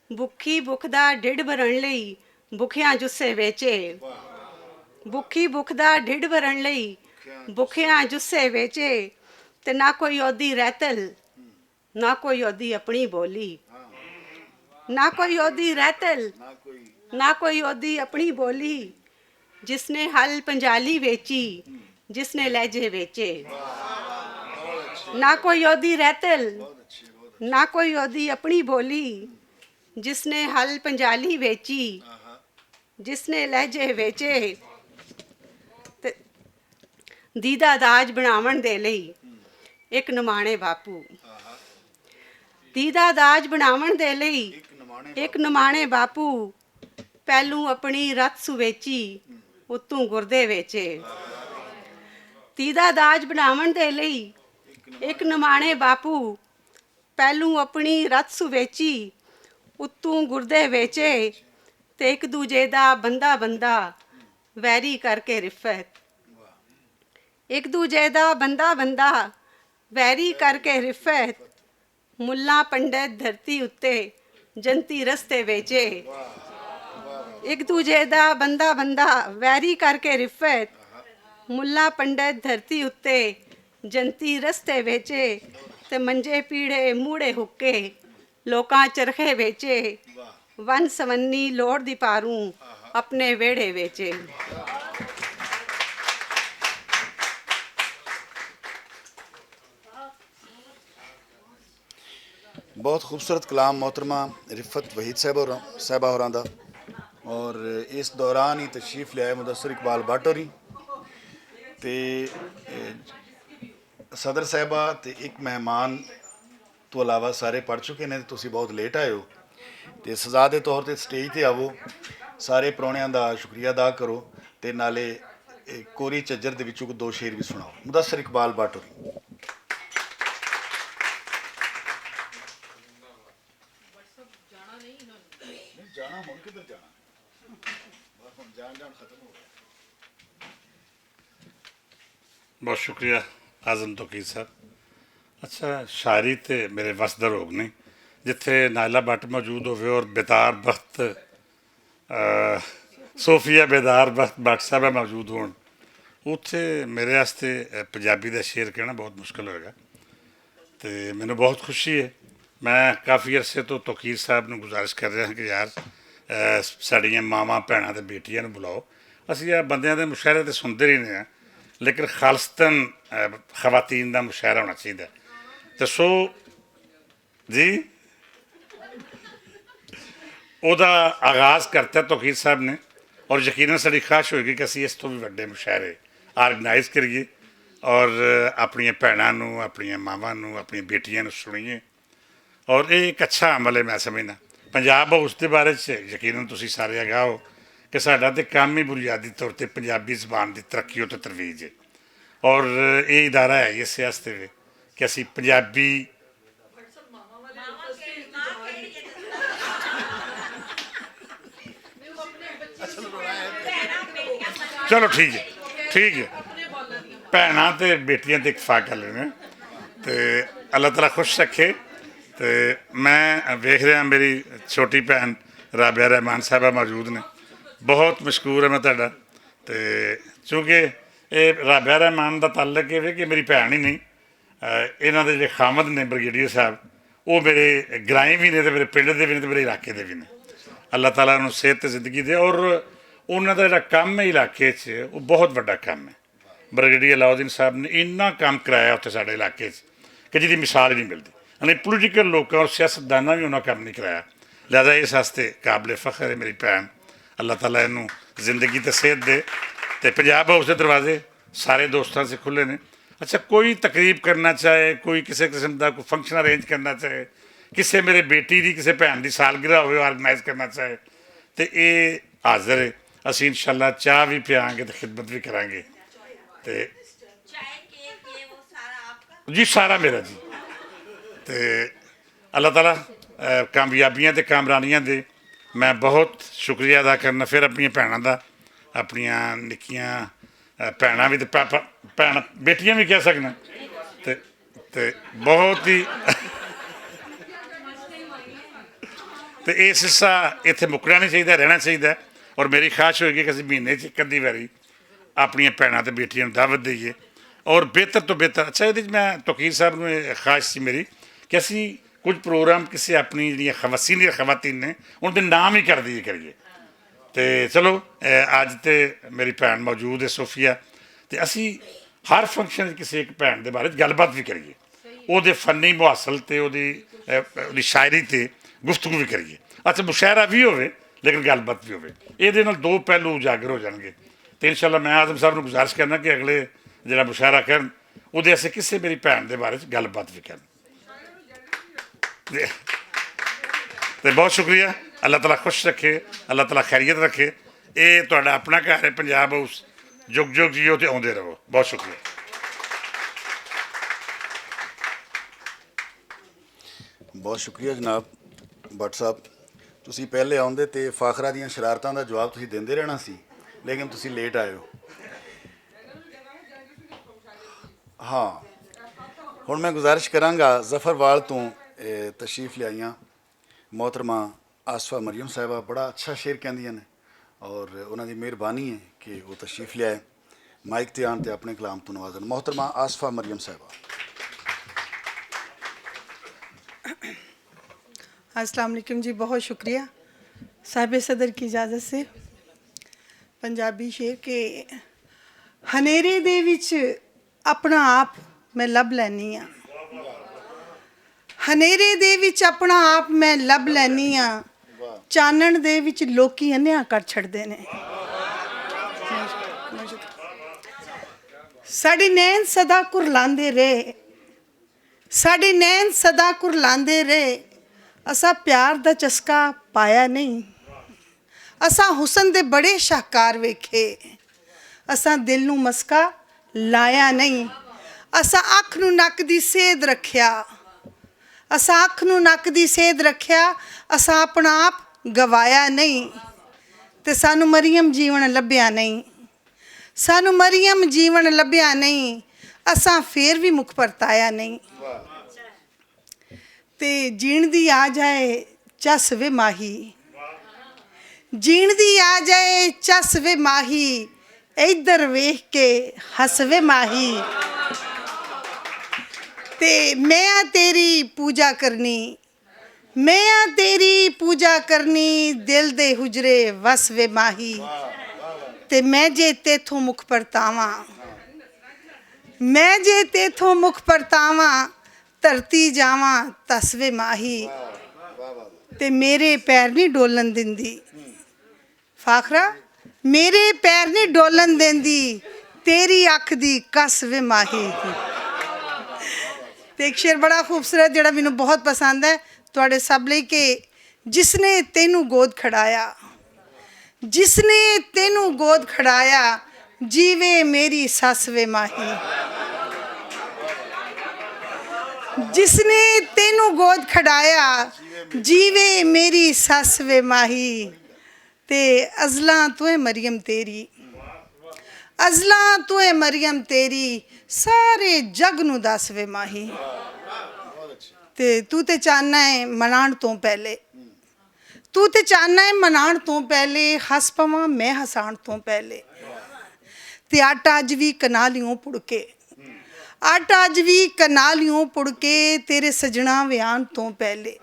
بکھی بکھ دا ڈھڈ بھرن لئی بکھیاں جسے ویچے۔ بکھی بکھ دا ڈھڈ بھرن لئی بکھیاں جسے ویچے۔ تے نہ کوئی اودی رہتل، نہ کوئی اودی اپنی بولی، نہ کوئی اودی رہتل، نہ کوئی اودی اپنی بولی۔ جس نے ہل پنجالی ویچی، جس نے لہجے ویچے۔ نہ کوئی اودی رہتل، نہ کوئی اودی اپنی بولی۔ جس نے ہل پنجالی ویچی، جس نے لہجے ویچے۔ تے دیدہ داج بناون دے لئی اک نمانے باپو۔ تیدا داج بناون دے لئی اک نمانے باپو پہلوں اپنی رت سویچی، اتوں گردے ویچے۔ تیدا داج بناون دے لئی اک نمانے باپو پہلوں اپنی رت سویچی، اتوں گردے ویچے، تے اک دوجے دا بندہ بندہ ویری کر کے رفت۔ اک دوجے دا بندہ بندہ ویری کر کے رفت، ملاں پنڈت دھرتی اتے جنتی رستے ویچے۔ اک دوجے دا بندہ بندہ ویری کر کے رفت، ملاں پنڈت دھرتی اتے جنتی رستے ویچے، تے منجے پیڑے موڑے ہکے لوکاں چرخے ویچے، ون سونی لوڑ دی پاروں اپنے ویڑے ویچے۔ بہت خوبصورت کلام محترمہ رفت وحید صاحبہ ہوراں، صاحبہ ہوراں دا۔ اور اس دوران ہی تشریف لے آئے مدثر اقبال بٹ ہوری تے، اے، صدر صاحبہ تے ایک مہمان تو علاوہ سارے پڑھ چکے نے، تسی بہت لیٹ آئے ہو۔ تے سزا دے طور تے سٹیج تے آوو، سارے پرونیاں دا شکریہ ادا کرو تے نالے، اے، کوری چجر دے وچوں کو دو شعر بھی سناؤ۔ مدثر اقبال بٹ ہوری۔ بہت شکریہ اعظم توقیر صاحب۔ اچھا، شاعری تے میرے وس دا روگ نہیں۔ جتھے نائلہ بٹ موجود ہوئے اور بیدار بخت، آ، صوفیہ بیدار بخت بٹ صاحبہ موجود ہون، اتھے میرے واسطے، آ، پنجابی دا شعر کہنا بہت مشکل ہوئے گا۔ تے مینوں بہت خوشی ہے۔ میں کافی عرصے تو توقیر صاحب نوں گزارش کر رہا ہاں کہ یار، اے، ساڈیاں ماواں، بھیناں تے بیٹیاں نوں بلاؤ۔ اسی اے بندیاں دے مشاعرے تے سنتے رہنے ہیں، لیکن خالصتاً، اے، خواتین دا مشاعرہ ہونا چاہیے۔ تے سو، جی، او دا آغاز کرتا ہے توقیر صاحب نے، اور یقیناً ساڈی خواہش ہوئے گی کہ اسی اس تو بھی وڈے مشاعرے آرگنائز کریے اور اپنیاں بھیناں نوں، اپنیاں ماواں نوں، اپنیاں بیٹیاں نوں سنیے۔ اور یہ ایک اچھا عمل ہے، میں سمجھنا۔ پنجاب ہاؤس دے بارے چ یقیناً تسی سارے آگاہ ہو کہ ساڈا تے کم ہی بنیادی طور تے پنجابی زبان دی ترقی اتے ترویج ہے۔ اور یہ ادارہ ہے اس واسطے وے کہ اسی پنجابی چلو ٹھیک ہے، ٹھیک ہے۔ بھیناں تے بیٹیاں تے اتفاق کر لینے۔ تے اللہ تعالیٰ خوش رکھے۔ تے میں ویکھ رہا میری چھوٹی بھین رابعہ رحمان صاحبہ موجود نے۔ بہت مشکور ہے میں تہاڈا۔ تے چونکہ اے رابعہ رحمان دا تعلق اے وے کہ میری بھین ہی نہیں، انہاں دے جڑے خامد نے بریگیڈیئر صاحب، وہ میرے گرائیں بھی نے تے میرے پنڈ دے بھی نے تے میرے علاقے دے بھی نے۔ اللہ تعالیٰ انہوں صحت تے زندگی دے، اور انہاں دا جڑا کم ہے علاقے چ، وہ بہت وڈا کم ہے۔ بریگیڈیئر علاؤ الدین صاحب نے اتنا کام کرایا اتنے سارے علاقے چ کہ جی دی مثال ہی نہیں ملتی۔ یعنی پولیٹیکل لوکاں اور سیاستداناں بھی انہاں کام نہیں کرایا۔ لہذا اس واسطے قابل فخر ہے میری بھین۔ اللہ تعالیٰ انہوں زندگی تے صحت دے۔ تے پنجاب ہاؤس دے دروازے سارے دوستاں سے کھلے نے۔ اچھا، کوئی تقریب کرنا چاہے، کوئی کسی قسم دا کوئی فنکشن ارینج کرنا چاہے، کسے میرے بیٹی دی، کسے بھین دی سالگرہ ہوئے، آرگنائز کرنا چاہے، تے اے حاضر ہے۔ اسی انشاءاللہ چاہ بھی پیاں گے تے خدمت بھی کراں گے۔ تے جی، سارا میرا جی۔ تے اللہ تعالیٰ، اے، کامیابیاں تے کامرانیاں دے۔ میں بہت شکریہ ادا کرنا پھر اپنیاں بھیناں دا، اپنیاں نکیاں، اے، بھیناں وی تے پا-، پا-، بھیناں، بیٹیاں وی کہہ سکنا۔ تے، تے بہت ہی تے اے سلسلہ اتھے مکنا نہیں چاہیدا، رہنا چاہیدا ہے۔ اور میری خواہش ہوئے گی کہ اسی مہینے چ اک ادھی واری اپنیاں بھیناں تے بیٹیاں نوں دعوت دئیے اور بہتر تو بہتر۔ اچھا، ایہدے وچ میں توقیر صاحب نوں ایہہ خواہش سی میری کہ اسی کچھ پروگرام کسے اپنی جیہڑیاں خوا-، سینئر خواتین نے، انہاں دے نام ہی کر دئیے کریے۔ تے چلو، اے، اج تے میری بھین موجود ہے صوفیہ، تے اسی ہر فنکشن وچ کسے اک بھین دے بارے وچ گل بات وی کریے، او دے فنی مواصل تے او دی، اے، او دی شاعری تے گفتگو وی کریے۔ اچھا، مشاعرہ وی ہووے، لیکن گل بات وی ہووے۔ اے دے نال دو پہلو اجاگر ہو جانگے۔ تے انشاءاللہ میں اعظم صاحب نوں گزارش کرنا کہ اگلے جڑا مشاعرہ کرن، او دے اسے کسے میری بھین دے بارے وچ گل بات وی کرن۔ تے بہت شکریہ۔ اللہ تعالیٰ خوش رکھے، اللہ تعالیٰ خیریت رکھے۔ اے تہاڈا اپنا گھر ہے پنجاب ہاؤس۔ جگ جگ جیو تے آوندے رہو۔ بہت شکریہ۔ بہت شکریہ جناب بٹ صاحب، تسی پہلے آوندے تے فاخرہ دیاں شرارتاں دا جواب تسی دیندے رہنا سی، لیکن تسی لیٹ آئے ہو۔ ہاں، ہن میں گزارش کراں گا ظفر وال توں، اے، تشریف لیائیاں محترمہ آصفہ مریم صاحبہ، بڑا اچھا شعر کہندیاں نے اور انہاں دی مہربانی ہے کہ وہ تشریف لیائے، مائک تے آن تے اپنے کلام تو نوازن۔ محترمہ آصفہ مریم صاحبہ۔ السلام علیکم جی، بہت شکریہ صاحب صدر کی اجازت سے۔ پنجابی شعر کہ ہنیرے دے وچ اپنا آپ میں لب لینی آں۔ ہنیرے دے وچ اپنا آپ میں لب لینی آں۔ چانن دے وچ لوکی انیا کر چھڑدے نے۔ ساڈے نین سدا کرلاندے رہے، ساڈے نین سدا کرلاندے رہے۔ اساں پیار دا چسکا پایا نہیں، اساں حسن دے بڑے شاہکار ویکھے، اساں دل نوں مسکا لایا نہیں۔ اساں اکھ نوں نک دی سیدھ رکھیا، اساں اکھ نوں نک دی سیدھ رکھیا۔ اساں اپنا آپ گوایا نہیں، تے سانوں مریم جیون لبھیا نہیں۔ سانوں مریم جیون لبھیا نہیں، اساں فیر وی مکھ پرتایا نہیں۔ تے جین دی آ جائے چس وے ماہی، جین دی آ جائے چس وے ماہی، ادھر ویکھ کے ہس وے ماہی۔ تے میں آ تیری پوجا کرنی، میں آ تیری پوجا کرنی، دل دے حجرے وس وے ماہی۔ تے میں جے تیتھوں مکھ پرتاواں، میں جے تیتھوں مکھ پرتاواں، دھرتی جاواں تس وے ماہی۔ تے میرے پیر نہیں ڈولن دیندی، فاخرہ، میرے پیر نہیں ڈولن دیندی، تیری اکھ دی کس وے ماہی۔ تے ایک شعر بڑا خوبصورت جڑا مینوں بہت پسند ہے تواڈے سب لئی کہ جس نے تینوں گود کھڑایا، جس نے تینوں گود کھڑایا، جیوے میری سس وے ماہی۔ جس نے تینوں گود کھڑایا، جیوے میری سس وے ماہی۔ تے ازلاں تو اے مریم تیری، ازلاں تو اے مریم تیری، سارے جگ نوں دس وے ماہی۔ تے تو تے چاہنا ہے منان تو پہلے، تو تے چاہنا ہے منان تو پہلے، ہس پواں میں ہسان تو پہلے۔ تے آٹا اج وی کنالیوں پڑکے، آٹا اج وی کنالیوں پڑکے، تیرے سجنا ویان تو پہلے۔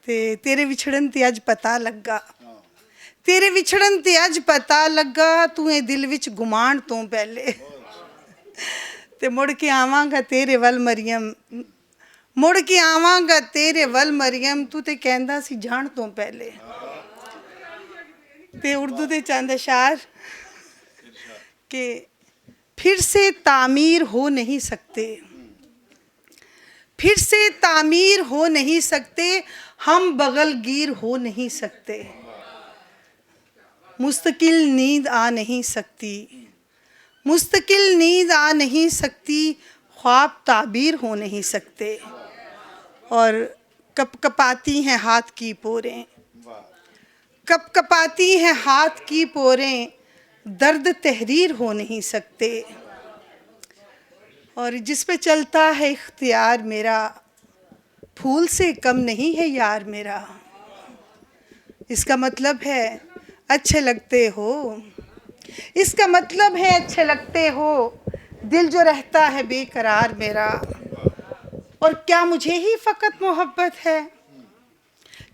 تے تیرے وچھڑن تے اج پتہ لگا، تیرے وچھڑن تے اج پتہ لگا، تو اے دل وچ گمان تو پہلے۔ تے مڑ کے آواں گا تیرے ول مریم، مڑ کے آواں گا تیرے ول مریم، تو تے کہندا سی جان تو پہلے۔ تے اردو دے چند اشعار کہ پھر سے تعمیر ہو نہیں سکتے، پھر سے تعمیر ہو نہیں سکتے، ہم بغل گیر ہو نہیں سکتے، مستقل نیند آ نہیں سکتی، مستقل نیند آ نہیں سکتی، خواب تعبیر ہو نہیں سکتے۔ اور کپ کپاتی ہیں ہاتھ کی پوریں، کپ کپاتی ہیں ہاتھ کی پوریں، درد تحریر ہو نہیں سکتے۔ اور جس پہ چلتا ہے اختیار میرا، پھول سے کم نہیں ہے یار میرا۔ اس کا مطلب ہے اچھے لگتے ہو، اس کا مطلب ہے اچھے لگتے ہو، دل جو رہتا ہے بے قرار میرا۔ اور کیا مجھے ہی فقط محبت ہے؟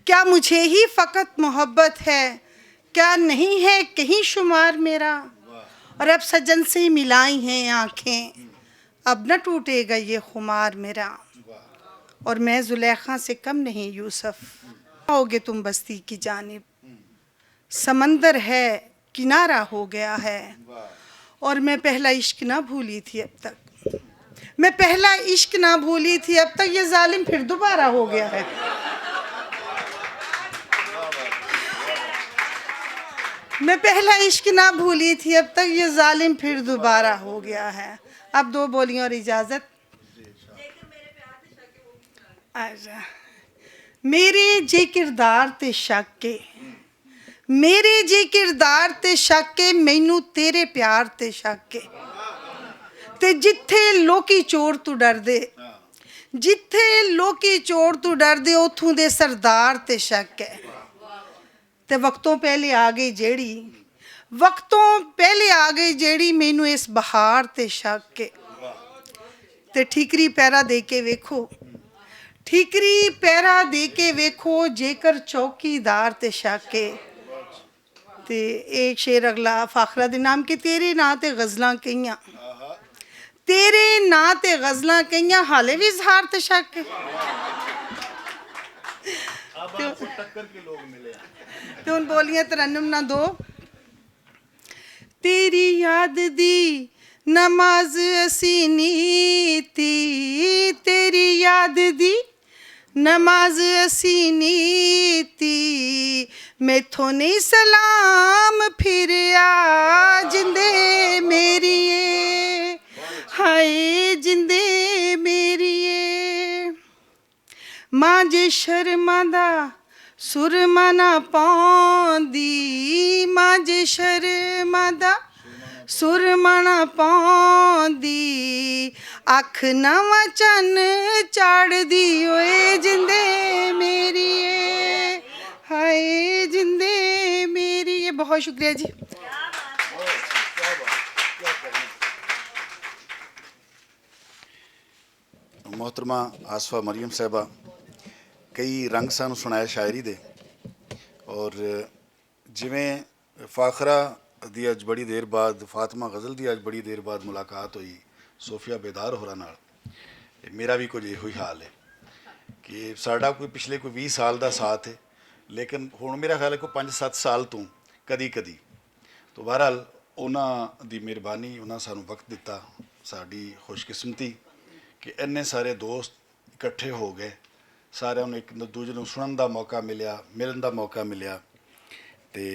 کیا مجھے ہی فقط محبت ہے؟ کیا نہیں ہے کہیں شمار میرا؟ اور اب سجن سے ملائی ہیں آنکھیں، اب نہ ٹوٹے گا یہ خمار میرا۔ اور میں زلیخا سے کم نہیں یوسف، آؤ گے تم بستی کی جانب، سمندر ہے، کنارہ ہو گیا ہے۔ اور میں پہلا عشق نہ بھولی تھی اب تک، میں پہلا عشق نہ بھولی تھی، اب تک یہ ظالم پھر دوبارہ ہو گیا ہے۔ میں پہلا عشق نہ بھولی تھی، اب تک یہ ظالم پھر دوبارہ ہو گیا ہے۔ اب دو بولیاں اور اجازت۔ اچھا۔ میرے جے کردار تے شک کے، میرے جے کردار تے شک کے، مینوں تیرے پیار تے شک کے۔ تے جتھے لوکی چور تو ڈردے، جتھے لوکی چور تو ڈردے، اتھوں دے سردار تے شک ہے۔ تے وقتوں پہلے آ گئی جیڑی، وقتوں پہلے آ گئی جیڑی، مینوں اس بہار تے شک ہے۔ تے ٹھیکری پیرا دے کے ویکھو، ٹھیکری پیرا دے کے ویکھو، جے کر چوکی دار تے شک ہے۔ تے ایک شعر اگلا فاخرہ دے نام کے، تیرے ناں تے غزلاں کئیاں، تیرے ناں تے غزلاں کئیاں، حالے وی اظہار تے شک ہے۔ تے ہن بولیاں ترنم نہ دو۔ تیری یاد دی نماز اسی نیتی، تیری یاد دی نماز اسی نیتی، میتھوں نہیں سلام پھریا۔ جندے میریے، ہائے جندے میریے۔ ماں جے شرما دا سرما نہ پاندی، ماں جے شرما دا سرما نہ پاندی، اکھ نواں چن چاڑھدی ہوئے جندے میری اے، ہائے جندے میری اے۔ بہت شکریہ جی۔ محترمہ آصفہ مریم صاحبہ، کئی رنگ سانوں سنایا شاعری دے۔ اور جویں فاخرہ دی اج بڑی دیر بعد، فاطمہ غزل دی اج بڑی دیر بعد ملاقات ہوئی صوفیہ بیدار ہوراں نال، تے میرا بھی کچھ ایہو ہی حال ہے کہ ساڈا کوئی پچھلے کوئی ویہہ سال دا ساتھ ہے، لیکن ہن میرا خیال ہے کوئی پنج ست سال توں کدی کدی۔ تو بہرحال، انہاں دی مہربانی، انہاں سانوں وقت دتا، ساڈی خوش قسمتی کہ انہیں سارے دوست اکٹھے ہو گئے، سارے انہوں ایک دوجے نوں سنن دا موقع ملیا، ملن دا موقع ملیا۔ تے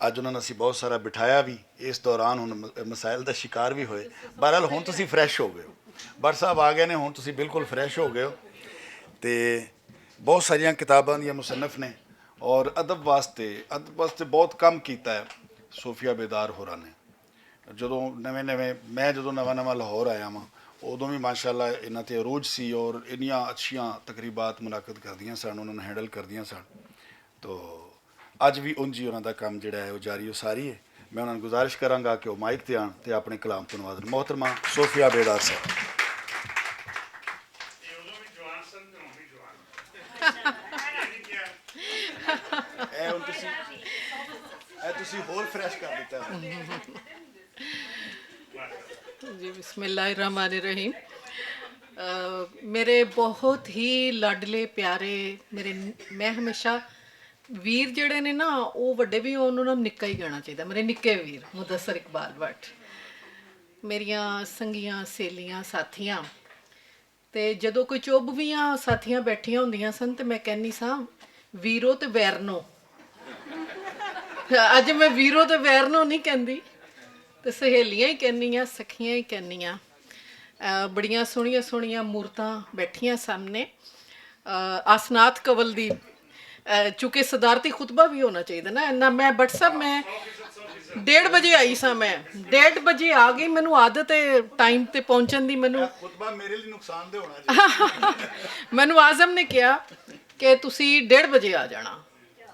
اج انہاں نے اسی بہت سارا بٹھایا بھی، اس دوران ہن م-، مسائل دا شکار بھی ہوئے۔ بہرحال ہن تسی فریش ہو گئے ہو، بٹ صاحب آ گئے نے، ہن تسی بالکل فریش ہو گئے ہو۔ تے بہت ساریاں کتاباں دیاں مصنف نے، اور ادب واسطے، ادب واسطے بہت کم کیتا ہے صوفیہ بیدار ہوراں نے۔ جدوں نویں نویں، میں جدوں نواں نواں لاہور آیا واں، ادوں وی ماشاءاللہ انہاں تے عروج سی اور انیاں اچھیاں تقریبات منعقد کردیاں سن، انہاں نوں ہینڈل کردیاں سن۔ تو اج وی انج ہی انہاں دا کم جڑا ہے، او جاری و ساری ہے۔ میں انہاں نوں گزارش کراں گا کہ او مائک تے آن تے اپنے کلام تو نوازن۔ محترمہ صوفیہ بیدار صاحب۔ اے ہن تسی، اے تسی ہور فریش کر دتا ہے۔ جی، بسم اللہ الرحمن الرحیم۔ میرے بہت ہی لاڈلے پیارے، میرے، میں ہمیشہ ویر جڑے نے نا، او وڈے بھی انہاں نوں نکا ہی کہنا چاہیے، میرے نکے ویر مدثر اقبال بٹ، میریاں سنگیاں، سہیلیاں، ساتھیاں۔ تے جدوں کوئی چوب ویاں ساتھیاں بیٹھیاں ہوندیاں سن تے میں کہنی ساں، "ویرو تے ویرنو۔" اج میں ویرو تے ویرنو نہیں کہندی، تے سہیلیاں ہی کہنی آں، سکھیاں ہی کہنی آں۔ بڑیاں سوہنیاں سوہنیاں مورتاں بیٹھیاں سامنے۔ آسنات کول دی، چونکہ صدارتی خطبہ بھی ہونا چاہیے نا، نہ میں بٹ صاحب میں ڈیڑھ بجے آئی ساں، میں ڈیڑھ بجے آ گئی، مینوں عادت ہے ٹائم تے پہنچن دی۔ مینوں خطبہ میرے لیے نقصان دہ ہونا چاہیے۔ مینوں اعظم نے کہا کہ تسی ڈیڑھ بجے آ جانا۔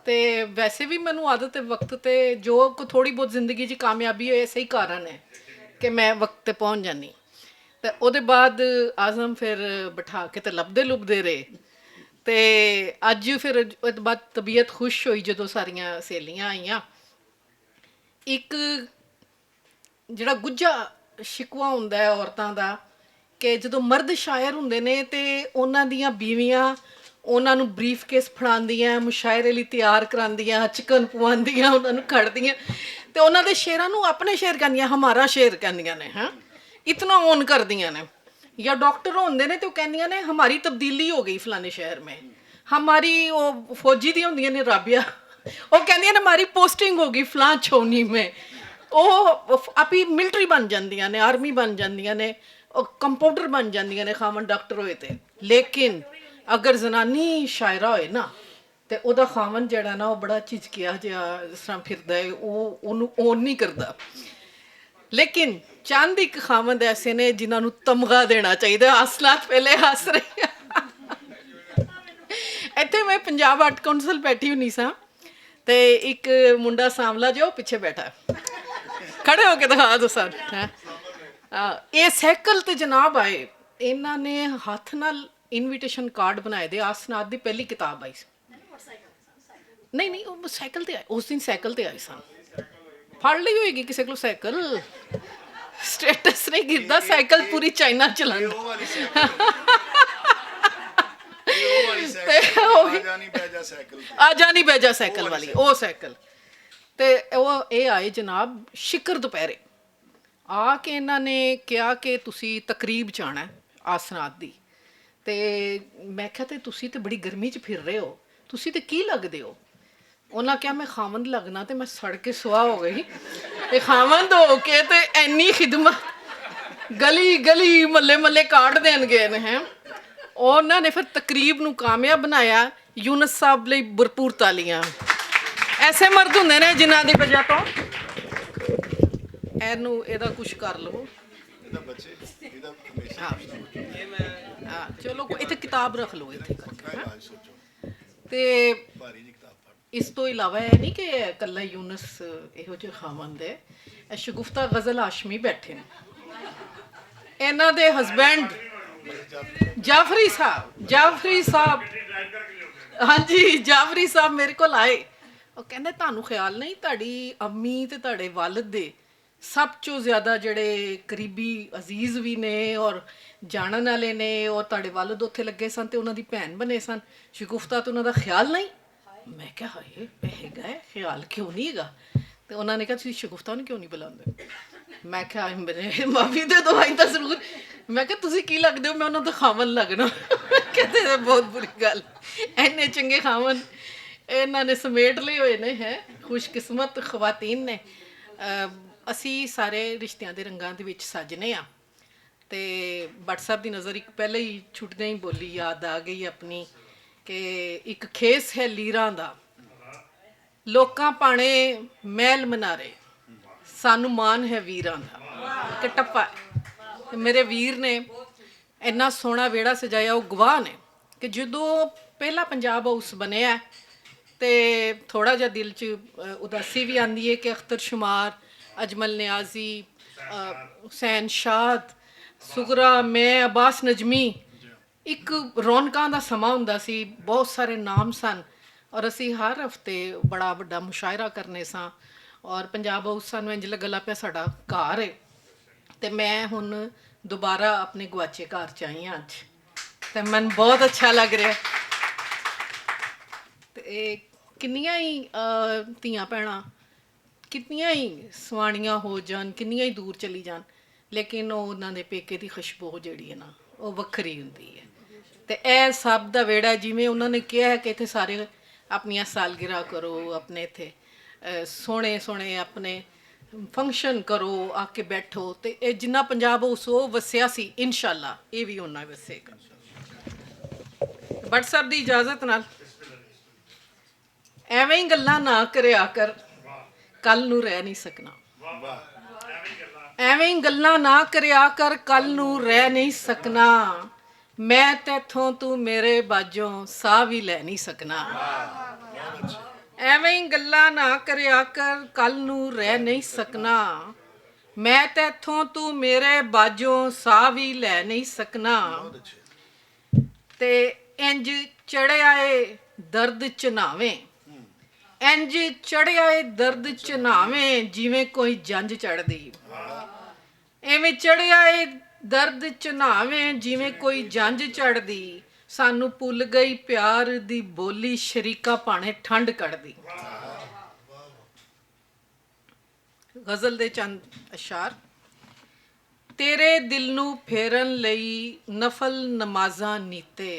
تے ویسے بھی مینوں عادت ہے وقت تے، جو کو تھوڑی بہت زندگی 'چ کامیابی ہے، ایسے ہی کارن ہے کہ میں وقت تے پہنچ جانی۔ تے اودے بعد اعظم پھر بٹھا کے تے لبدے لبدے رہے۔ تے اج پھر اودے بعد طبیعت خوش ہوئی جدوں ساریاں سہیلیاں آئیاں۔ ایک جڑا گجا شکوہ ہوندا ہے عورتاں دا، کہ جدوں مرد شاعر ہوندے نے تے انہاں دیاں بیویاں انہاں نوں بریف کیس پھڑاندیاں، مشاعرے لئی تیار کراندیاں، چکن پواندیاں، انہاں نوں کھڑدیاں تے انہاں دے شعراں نوں اپنے شعر کہندیاں، ہمارا شعر کہندیاں نے، ہاں، اتنا اون کردیاں نے۔ یا ڈاکٹر ہوندے نے تے او کہندیاں نے ہماری تبدیلی ہو گئی فلانے شہر میں، ہماری او فوجی دی ہوندیاں نے رابعہ، او کہندیاں نے ہماری پوسٹنگ ہو گئی فلاں چھونی میں۔ او اپی ملٹری بن جاندیاں نے، آرمی بن جاندیاں نے، او کمپاؤنڈر بن جاندیاں نے خاون ڈاکٹر ہوئے تے۔ لیکن اگر زنانی شاعرہ ہوئے نا، تے اوہدا خاوند جیہڑا نا او بڑا چیز کیا جیہا اس طرح پھردا اے، او اوہنوں اون نئیں کردا۔ لیکن چند اک خاوند ایسے نے جنہاں نوں تمغہ دینا چاہیدا۔ آسنات پہلے ہس رہی آں۔ اتھے میں پنجاب آرٹ کونسل بیٹھی ہونی ساں، تے اک منڈا ساملا جیہا او پچھے بیٹھا، کھڑے ہو کے دکھا دو سر۔ ایہہ سائیکل تے جناب آئے، انہاں نے ہتھ نال انویٹیشن کارڈ بنائے دے۔ آسنات دی پہلی کتاب آئی سی۔ نہیں نہیں، او سائیکل تے آئے، اس دن سائیکل تے آئے سن۔ پھڑ لئی ہوئے گی کسے کولوں سائیکل۔ سٹیٹس نہیں گردا، سائیکل پوری چائنا چلانا۔ آ جانی بہ جا سائیکل والی او سائیکل۔ تے او اے آئے جناب، شکر دوپہرے آ کے انہاں نے کہیا کہ تسی تقریب چاہنا ہے آسنات دی۔ تے میں کہیا تے تسی تے بڑی گرمی چ پھر رہے ہو، تسی تے کی لگدے ہو؟ انہاں کہیا میں خاوند لگنا تے میں سڑ کے سوا ہو گئی۔ تے خاوند ہو کے تے اینی خدمت، گلی گلی ملے ملے کارڈ دین گئے نے ہیں۔ انہاں نے پھر تقریب نوں کامیاب بنایا۔ یونس صاحب لئی بھرپور تالیاں۔ ایسے مرد ہوندے نے جنہاں دی وجہ تو اینو ایدا کچھ کر لو۔ ہاں، چلو اتھے کتاب رکھ لو اتھے کر کے، ہاں۔ تے اس تو علاوہ اے نہیں کہ کلا یونس ایہو جے خاوند ہے، اے شگفتہ غزل ہاشمی بیٹھے نے۔ انہاں دے ہسبینڈ جعفری صاحب، جعفری صاحب، ہاں جی، جعفری صاحب میرے کول آئے۔ او کہندے، "تہانوں خیال نہیں، تہاڈی امی تے تہاڈے والد دے سب چوں زیادہ جڑے قریبی عزیز وی نے اور جانن والے نے، اور تہاڈے والد اوتھے لگے سن تے انہاں دی بھین بنے سن، شگفتہ تے انہاں دا خیال نہیں؟" میں کہا، "ہائے، اے ہے گا ہے، خیال کیوں نہیں گا؟" تے انہاں نے کہا، "تسی شگفتہ نوں کیوں نہیں بلاندے؟" میں کہا، "ہائے میرے، معافی دے دو، آئندہ ضرور۔" میں کہا، "تسی کی لگدے ہو؟ میں انہاں دا خاوند لگنا۔" کہتے ہیں، "بہت بری گل، اینے چنگے خاوند انہاں نے سمیٹ لے ہوئے نے، ہیں، خوش قسمت خواتین نے۔" اسی سارے رشتیاں دے رنگاں دے وچ سجنے آں۔ تے بٹ صاحب دی نظر اک پہلے ہی چھٹدے ہی بولی یاد آ گئی اپنی، کہ اک کھیس ہے لیراں دا، لوکاں پانے محل منارے، سانو مان ہے ویراں دا۔ اک ٹپا ہے۔ تے میرے ویر نے اینا سوہنا ویڑا سجایا، او گواہ نے کہ جدوں پہلا پنجاب ہاؤس بنیا ہے، تے تھوڑا جا دل چ اداسی وی آندی ہے کہ اختر شمار، اجمل نیازی، حسین شاد، سگرا، میں، عباس نجمی، اک رونقاں دا سماں ہوندا سی، بہت سارے نام سن، اور اسی ہر ہفتے بڑا وڈا مشاعرہ کرنے ساں، اور پنجاب ہاؤس سانوں انج لگا پیا ساڈا گھر ہے۔ تے میں ہن دوبارہ اپنے گواچے گھر چ آئی ہاں اج، تے مینوں بہت اچھا لگ رہیا۔ تے کنیاں ہی دھیاں بھیناں کتنیاں ہی سوانیاں ہو جان، کنیاں ہی دور چلی جان، لیکن او انہاں دے پیکے دی خوشبو جیڑی ہے نا، او وکھری ہوندی ہے۔ تے اے سب دا ویڑا، جویں انہاں نے کہیا ہے کہ اتھے سارے اپنیاں سالگرہ کرو، اپنے اتھے سونے سونے اپنے فنکشن کرو، آ کے بیٹھو، تے اے جنہ پنجاب ہاؤس او وسیا سی، انشاءاللہ اے وی انہاں وسے گا۔ بٹ صاحب دی اجازت نال، ایویں گلاں نہ کریا کر، کل نوں رہ نہیں سکنا۔ ایویں گلاں نہ کریا کر، کل نوں رہ نہیں سکنا۔ میں تے تھوں توں میرے باجوں ساہ وی لے نہیں سکنا۔ ایویں گلاں نہ کریا کر، کل نوں رہ نہیں سکنا۔ میں تے تھوں توں میرے باجوں ساہ وی لے نہیں سکنا۔ تے انج چڑھیا اے درد چناویں، انج چڑھیا اے درد چناویں، جیویں کوئی جنج چڑھدی۔ ایویں چڑھیا اے درد چناویں، جیویں کوئی جنج چڑھدی۔ سانوں پل گئی پیار دی بولی، شریکا پانے ٹھنڈ کڑھدی۔ غزل دے چند اشعار۔ تیرے دل نوں پھیرن لئی نفل نمازاں نیتے۔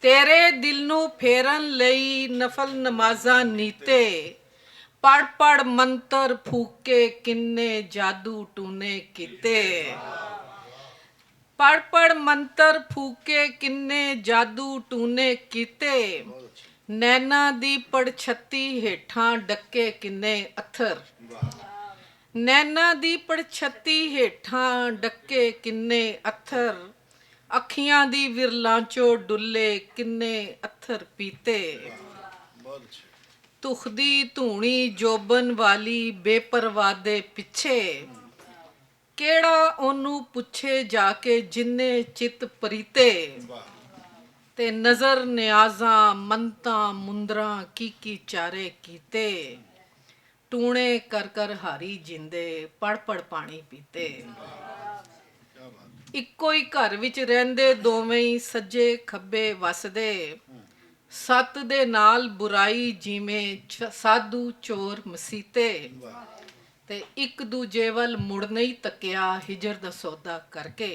تیرے دل نوں پھیرن لئی نفل نمازاں نیتے۔ پڑھ پڑھ منتر پھوکے کنے جادو ٹونے کیتے۔ پڑھ پڑھ منتر پھوکے کنے جادو ٹونے کیتے۔ نینا دی پڑ چھتی ہیٹھاں ڈکے کنے اتھر۔ نینا دی پڑ چھتی ہیٹھاں ڈکے کنے اتھر۔ اکھیاں دی ورلاں چو ڈلے کنے اتھر پیتے۔ تخدی دھونی جوبن والی بے پرواہ دے پچھے۔ کیڑا اونوں پچھے جا کے جنہیں چت پریتے۔ تے نظر نیازاں منتاں مندراں کی کی چارے کیتے۔ ٹونے کر کر ہاری جیندے پڑ پڑ پانی پیتے۔ اکو ہی گھر وچ رہندے دوویں سجے کھبے وسدے۔ ست دے نال برائی جیویں سادھو چور مسیتے۔ تے اک دوجے ول مڑ نہیں تکیا ہجر دا سودا کر کے۔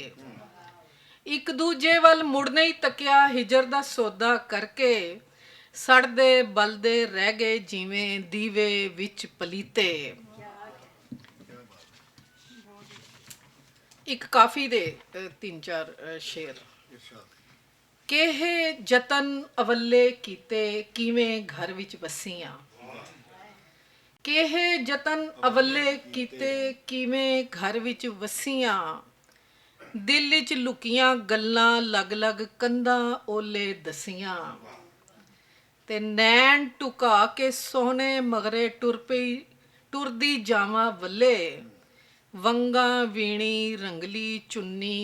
اک دوجے ول مڑ نہیں تکیا ہجر دا سودا کر کے۔ سڑدے بلدے رہ گئے جیویں دیوے وچ پلیتے۔ اک کافی دے تین چار شعر۔ کہے جتن اولے کیتے کیویں گھر وچ وسیاں۔ کہے جتن اولے کیتے کیویں گھر وچ وسیاں۔ دل وچ لکیاں گلاں لگ لگ کنداں اولے دسیاں۔ تے نین ٹکا کے سونے مغرے ٹر پئی ٹردی جاواں ولے۔ ونگاں وینی رنگلی چنی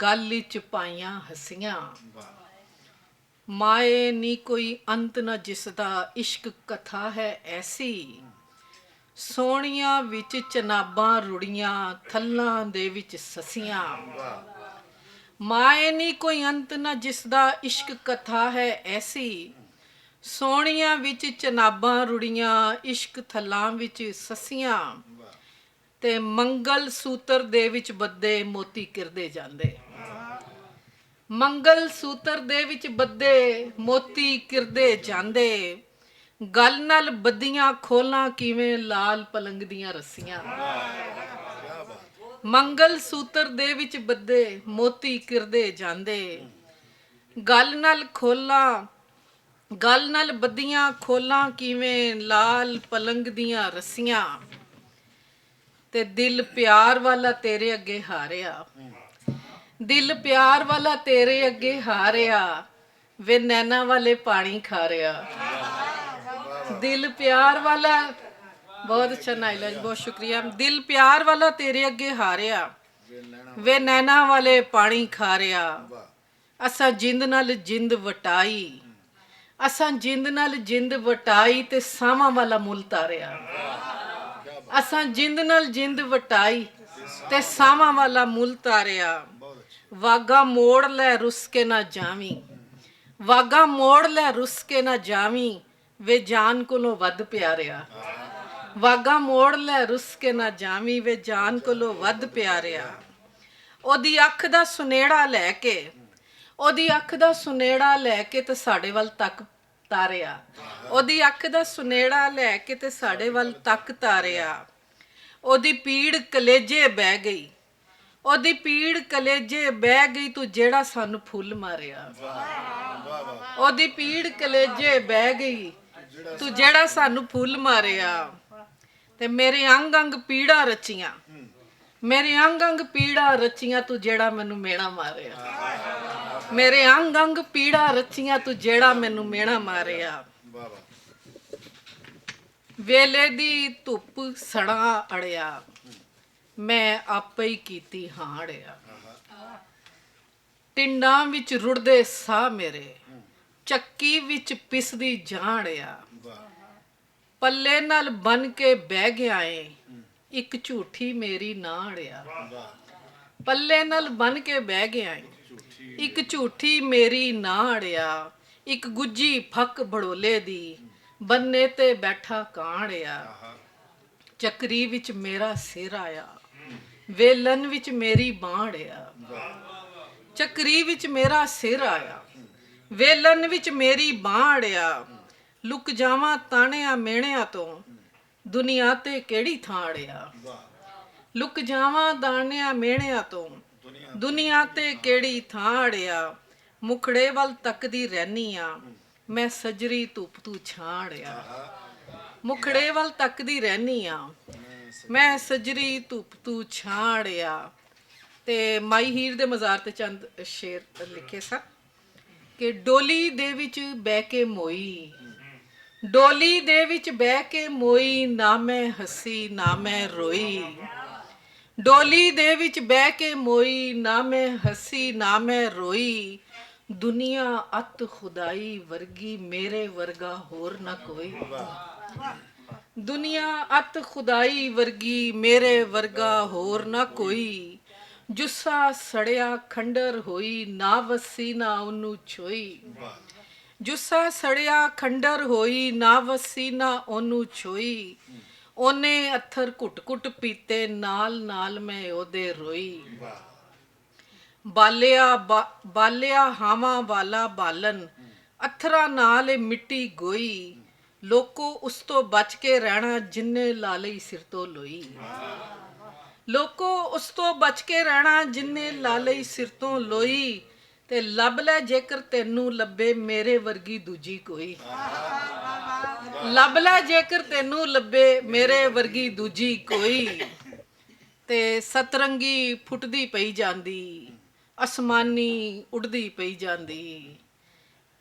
گل وچ پائیاں ہسیاں۔ مائے نی کوئی انت نہ جس دا عشق کتھا ہے ایسی۔ سوہنیاں وچ چناباں رڑیاں تھلاں دے وچ سسیاں۔ مائے نی کوئی انت نہ جس دا عشق کتھا ہے ایسی۔ سوہنیاں وچ چناباں رڑیاں عشق تھلاں وچ سسیاں۔ تے منگل سوتر دے وچ بدے موتی کردے جاندے۔ منگل سوتر دے وچ بدے موتی کردے جاندے۔ گل نال بدیاں کھولاں کیویں لال پلنگ دیاں رسیاں۔ منگل سوتر دے وچ بدے موتی کردے جاندے۔ گل نال کھولاں گل نال بدیاں کھولاں کیویں لال پلنگ دیاں رسیاں۔ تے دل پیار والا تیرے اگے ہاریا۔ دل پیار والا تیرے اگے ہاریا۔ وے نینا والے پانی کھا رہیا۔ دل پیار والا، بہت اچھا نائلہ جی، بہت شکریہ۔ دل پیار والا تیرے اگے ہاریا۔ وے نینا والے پانی کھا رہیا۔ اساں جند نال جند وٹائی۔ اساں جند نال جند وٹائی تے ساواں والا مل تاریا۔ اساں جند نال جند وٹائی تے ساواں والا مل تاریا۔ واگا موڑ لے رس کے نہ جاویں۔ واگا موڑ لے رس کے نہ جاویں۔ وے جان کولوں ودھ پیاریا۔ واگا موڑ لے رس کے نہ جاویں وے جان کولوں ودھ پیاریا۔ اودی اکھ دا سنیڑا لے کے، اودی اکھ دا سنیڑا لے کے تے ساڈے ول تک تاریا۔ اودی اکھ دا سنیڑا لے کے تے ساڈے ول تک تاریا۔ اودی پیڑ کلیجے بہ گئی۔ اودی پیڑ کلیجے بہ گئی تو جیڑا سانو پھول ماریا۔ اودی پیڑ کلیجے بہ گئی تو جیڑا سانو پھول ماریا۔ تے میرے انگ انگ پیڑا رچیاں۔ میرے انگ انگ پیڑا رچیاں تو جیڑا مینوں مینا ماریا۔ میرے انگ انگ پیڑا رچیاں تو جیڑا مینوں مینا ماریا۔ ویلے دی دھپ سڑاں اڑیا۔ میں آپے ہی کیتی ہاں اڑیا۔ ٹنڈاں وچ رڑدے ساہ میرے، چکی وچ پسدی جاں اڑیا۔ پلے نال بن کے بہ گیا اے، اک جھوٹی میری نہ اڑیا۔ پلے نال بن کے بہ گیا اے، اک جھوٹی میری نہ اڑیا۔ اک گجی پھک بڑولے دی، بنے تے بیٹھا کاں اڑیا۔ چکری وچ میرا سر آیا۔ ویلن وچ میری بانہڑیا، چکری وچ میرا سر آیا۔ ویلن وچ میری بانہڑیا، لک جاواں تانیاں مینیاں توں، دنیا تے کیڑی تھاں اڑیا؟ لک جاواں دانیاں مینیاں توں، دنیا تے کیڑی تھاں اڑیا؟ مکھڑے ول تکدی رہنی آں، میں سجری دھوپ توں چھاں اڑیا۔ مکھڑے ول تکدی رہنی آں، میں سجری دھوپ توں چھاں اڑیا۔ تے مائی ہیر دے مزار تے چند شعر لکھے سن کہ ڈولی دے وچ بہ کے موئی، ڈولی دے وچ بہ کے موئی، نہ میں ہسی نہ میں روئی۔ ڈولی دے وچ بہ کے موئی، نہ میں ہسی نہ میں روئی۔ دنیا ات خدائی ورگی، میرے ورگا ہور نہ کوئی۔ دنیا ات خدائی ورگی، میرے ورگا ہور نہ کوئی۔ جسا سڑیا کھنڈر ہوئی، نہ وسی نہ اونوں چھوئی۔ جسا سڑیا کھنڈر ہوئی، نہ وسی نہ اونوں چھوئی۔ اونے اتھر گھٹ گھٹ پیتے، نال نال میں اودے روئی۔ بالیا با-، بالیا ہاواں والا بالن، اتھراں نال اے مٹی گوئی۔ لوکو، اس تو بچ کے رہنا، جن نے لا لئی سر تو لوئی۔ لوکو، اس تو بچ کے رہنا، جن نے لا لئی سر تو لوئی۔ تے لب لے جیکر تینوں لبے، میرے ورگی دوجی کوئی۔ لب لے جیکر تینوں لبے، میرے ورگی دوجی کوئی۔ تے سترنگی پھٹدی پئی جاندی، آسمانی اڈدی پئی جاندی۔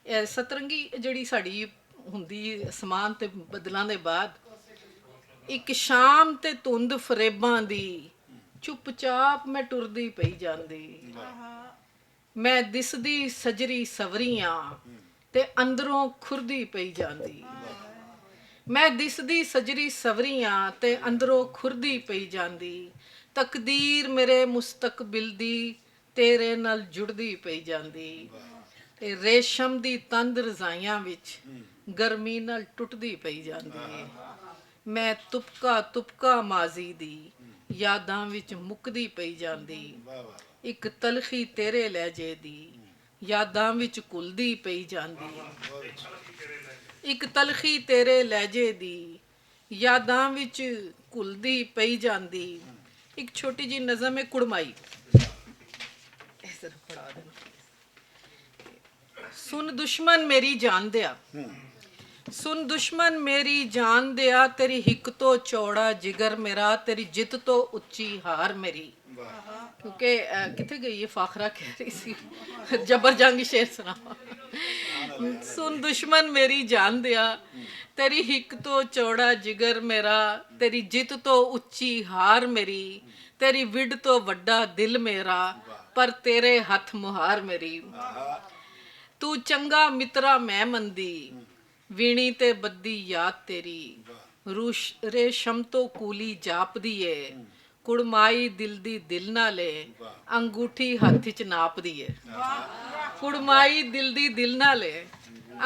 اے سترنگی جڑی ساڈی ہوندی اسمان تے بدلاں دے بعد، اک شام تے تند فریباں دی، چپ چاپ میں ٹردی پئی جاندی۔ میں دسدی سجری سوری آں، تے اندروں کھردی پئی جاندی۔ میں دسدی سجری سوری آں، تے اندروں کھردی پئی جاندی۔ تقدیر میرے مستقبل دی، تیرے نال جڑدی پئی جاندی۔ تے ریشم دی تند رضائیاں وچ، گرمی نال ٹٹدی پئی جاندی۔ میں تپکا تپکا ماضی دی، یاداں وچ مکدی پئی جاندی۔ اک تلخی تیرے لہجے دی، یاداں وچ گھلدی پئی جاندی۔ اک تلخی تیرے لہجے دی، یاداں وچ گھلدی پئی جاندی۔ اک چھوٹی جی نظم ہے، کڑمائی۔ سن دشمن میری جان دیا، سن دشمن میری جان دیا، تیری ہک تو چوڑا جگر میرا، تیری جت تو اچی ہار میری۔ کیونکہ کتھے گئی ہے فاخرہ کہہ رہی سی، جبر جنگ شیر سنا۔ سن دشمن میری جان دیا، تیری ہک تو چوڑا جگر میرا، تیری جت تو اچی ہار میری، تیری وڈ تو وڈا دل میرا، پر تیرے ہتھ مہار میری۔ تو چنگا مترا میں مندی، وینی تے بدی یاد تیری، روش ریشم تو کولی جاپ دی اے، کڑمائی دل دی دل نال اے، انگوٹھی ہتھ اچ ناپ دی اے۔ کڑمائی دل دی دل نال اے،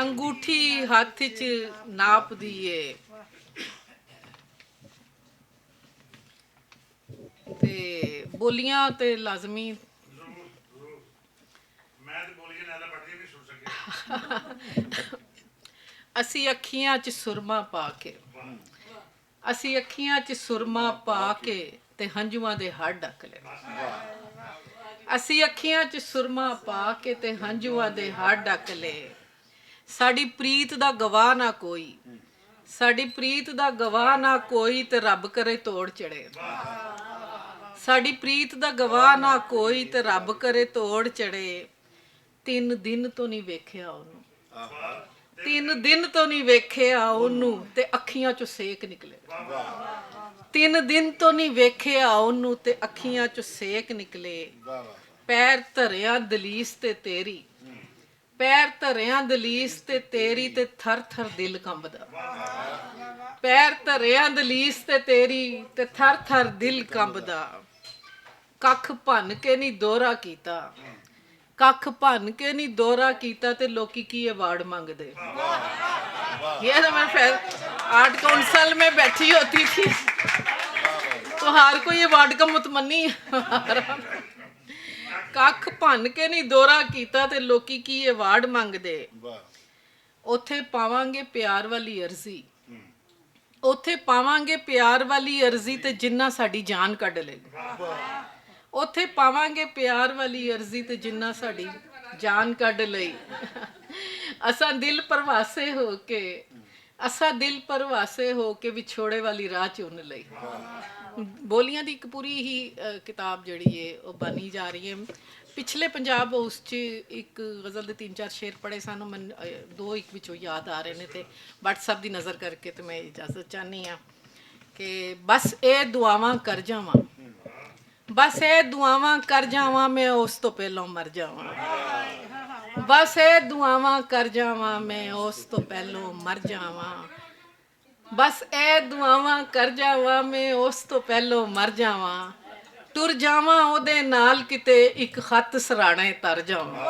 انگوٹھی ہتھ اچ ناپ دی اے۔ تے بولیاں تے لازمی۔ اسی اکھیاں چ سرما پا کے، اسی اکھیاں چ سرما پا کے تے ہنجواں دے ہر ڈک لے۔ اسی اکھیاں چ سرما پا کے تے ہنجواں دے ہر ڈک لے۔ ساڈی پریت دا گواہ نہ کوئی، ساڈی پریت دا گواہ نہ کوئی تے رب کرے توڑ چڑھے۔ ساڈی پریت دا گواہ نہ کوئی تے رب کرے توڑ چڑھے۔ تین دن تو نہیں ویکھیا اونوں، تین دن تو نہیں ویکھیا اونوں تے اکھیاں چوں سیک نکلے۔ تین دن تو نہیں ویکھیا اونوں تے اکھیاں چوں سیک نکلے۔ پیر دھریاں دلیس تے تیری، پیر دھریاں دلیس تے تیری تے تھر تھر دل کمبدا۔ پیر دھریاں دلیس تے تیری تے تھر تھر دل کمبدا۔ ککھ بھن کے نہیں دورہ کیتا، ککھ بھن کے نہیں دورہ کیتا تے لوکی کی ایوارڈ منگدے؟ یہ تو میں پھر آرٹ کونسل میں بیٹھی ہوتی تھی۔ ہر کوئی ایوارڈ کا متمنی۔ ککھ بھن کے نہیں دورہ کیتا تے لوکی کی ایوارڈ منگدے۔ اوتھے پاواں گے پیار والی ارزی۔ اوتھے پاواں گے پیار والی ارزی تے جنہ ساڈی جان کڈ لئی۔ اوتھے پاواں گے پیار والی ارزی تے جنہ ساڈی جان کڈ لئی۔ اساں دل پرواسے ہو کے اساں دل پرواسے ہو کے وچھوڑے والی راہ چن لئی۔ بولیاں دی اک پوری ہی کتاب جیہڑی اے او بنی جا رہی اے۔ پچھلے پنجاب اس چ اک غزل دے تین چار شعر پڑھے سانوں من دو اک وچوں یاد آ رہے نے تے واٹس ایپ دی نظر کر کے تے میں اجازت چاہنی آں کہ بس اے دعاواں کر جاواں۔ بس اے دعاواں کر جاواں میں اس توں پہلوں مر جاواں۔ بس اے دعاواں کر جاواں میں اس توں پہلوں مر جاواں۔ بس اے دعاواں کر جاواں میں اس توں پہلوں مر جاواں۔ ٹر جاواں اودے نال کتے اک خط سرانے تر جاواں۔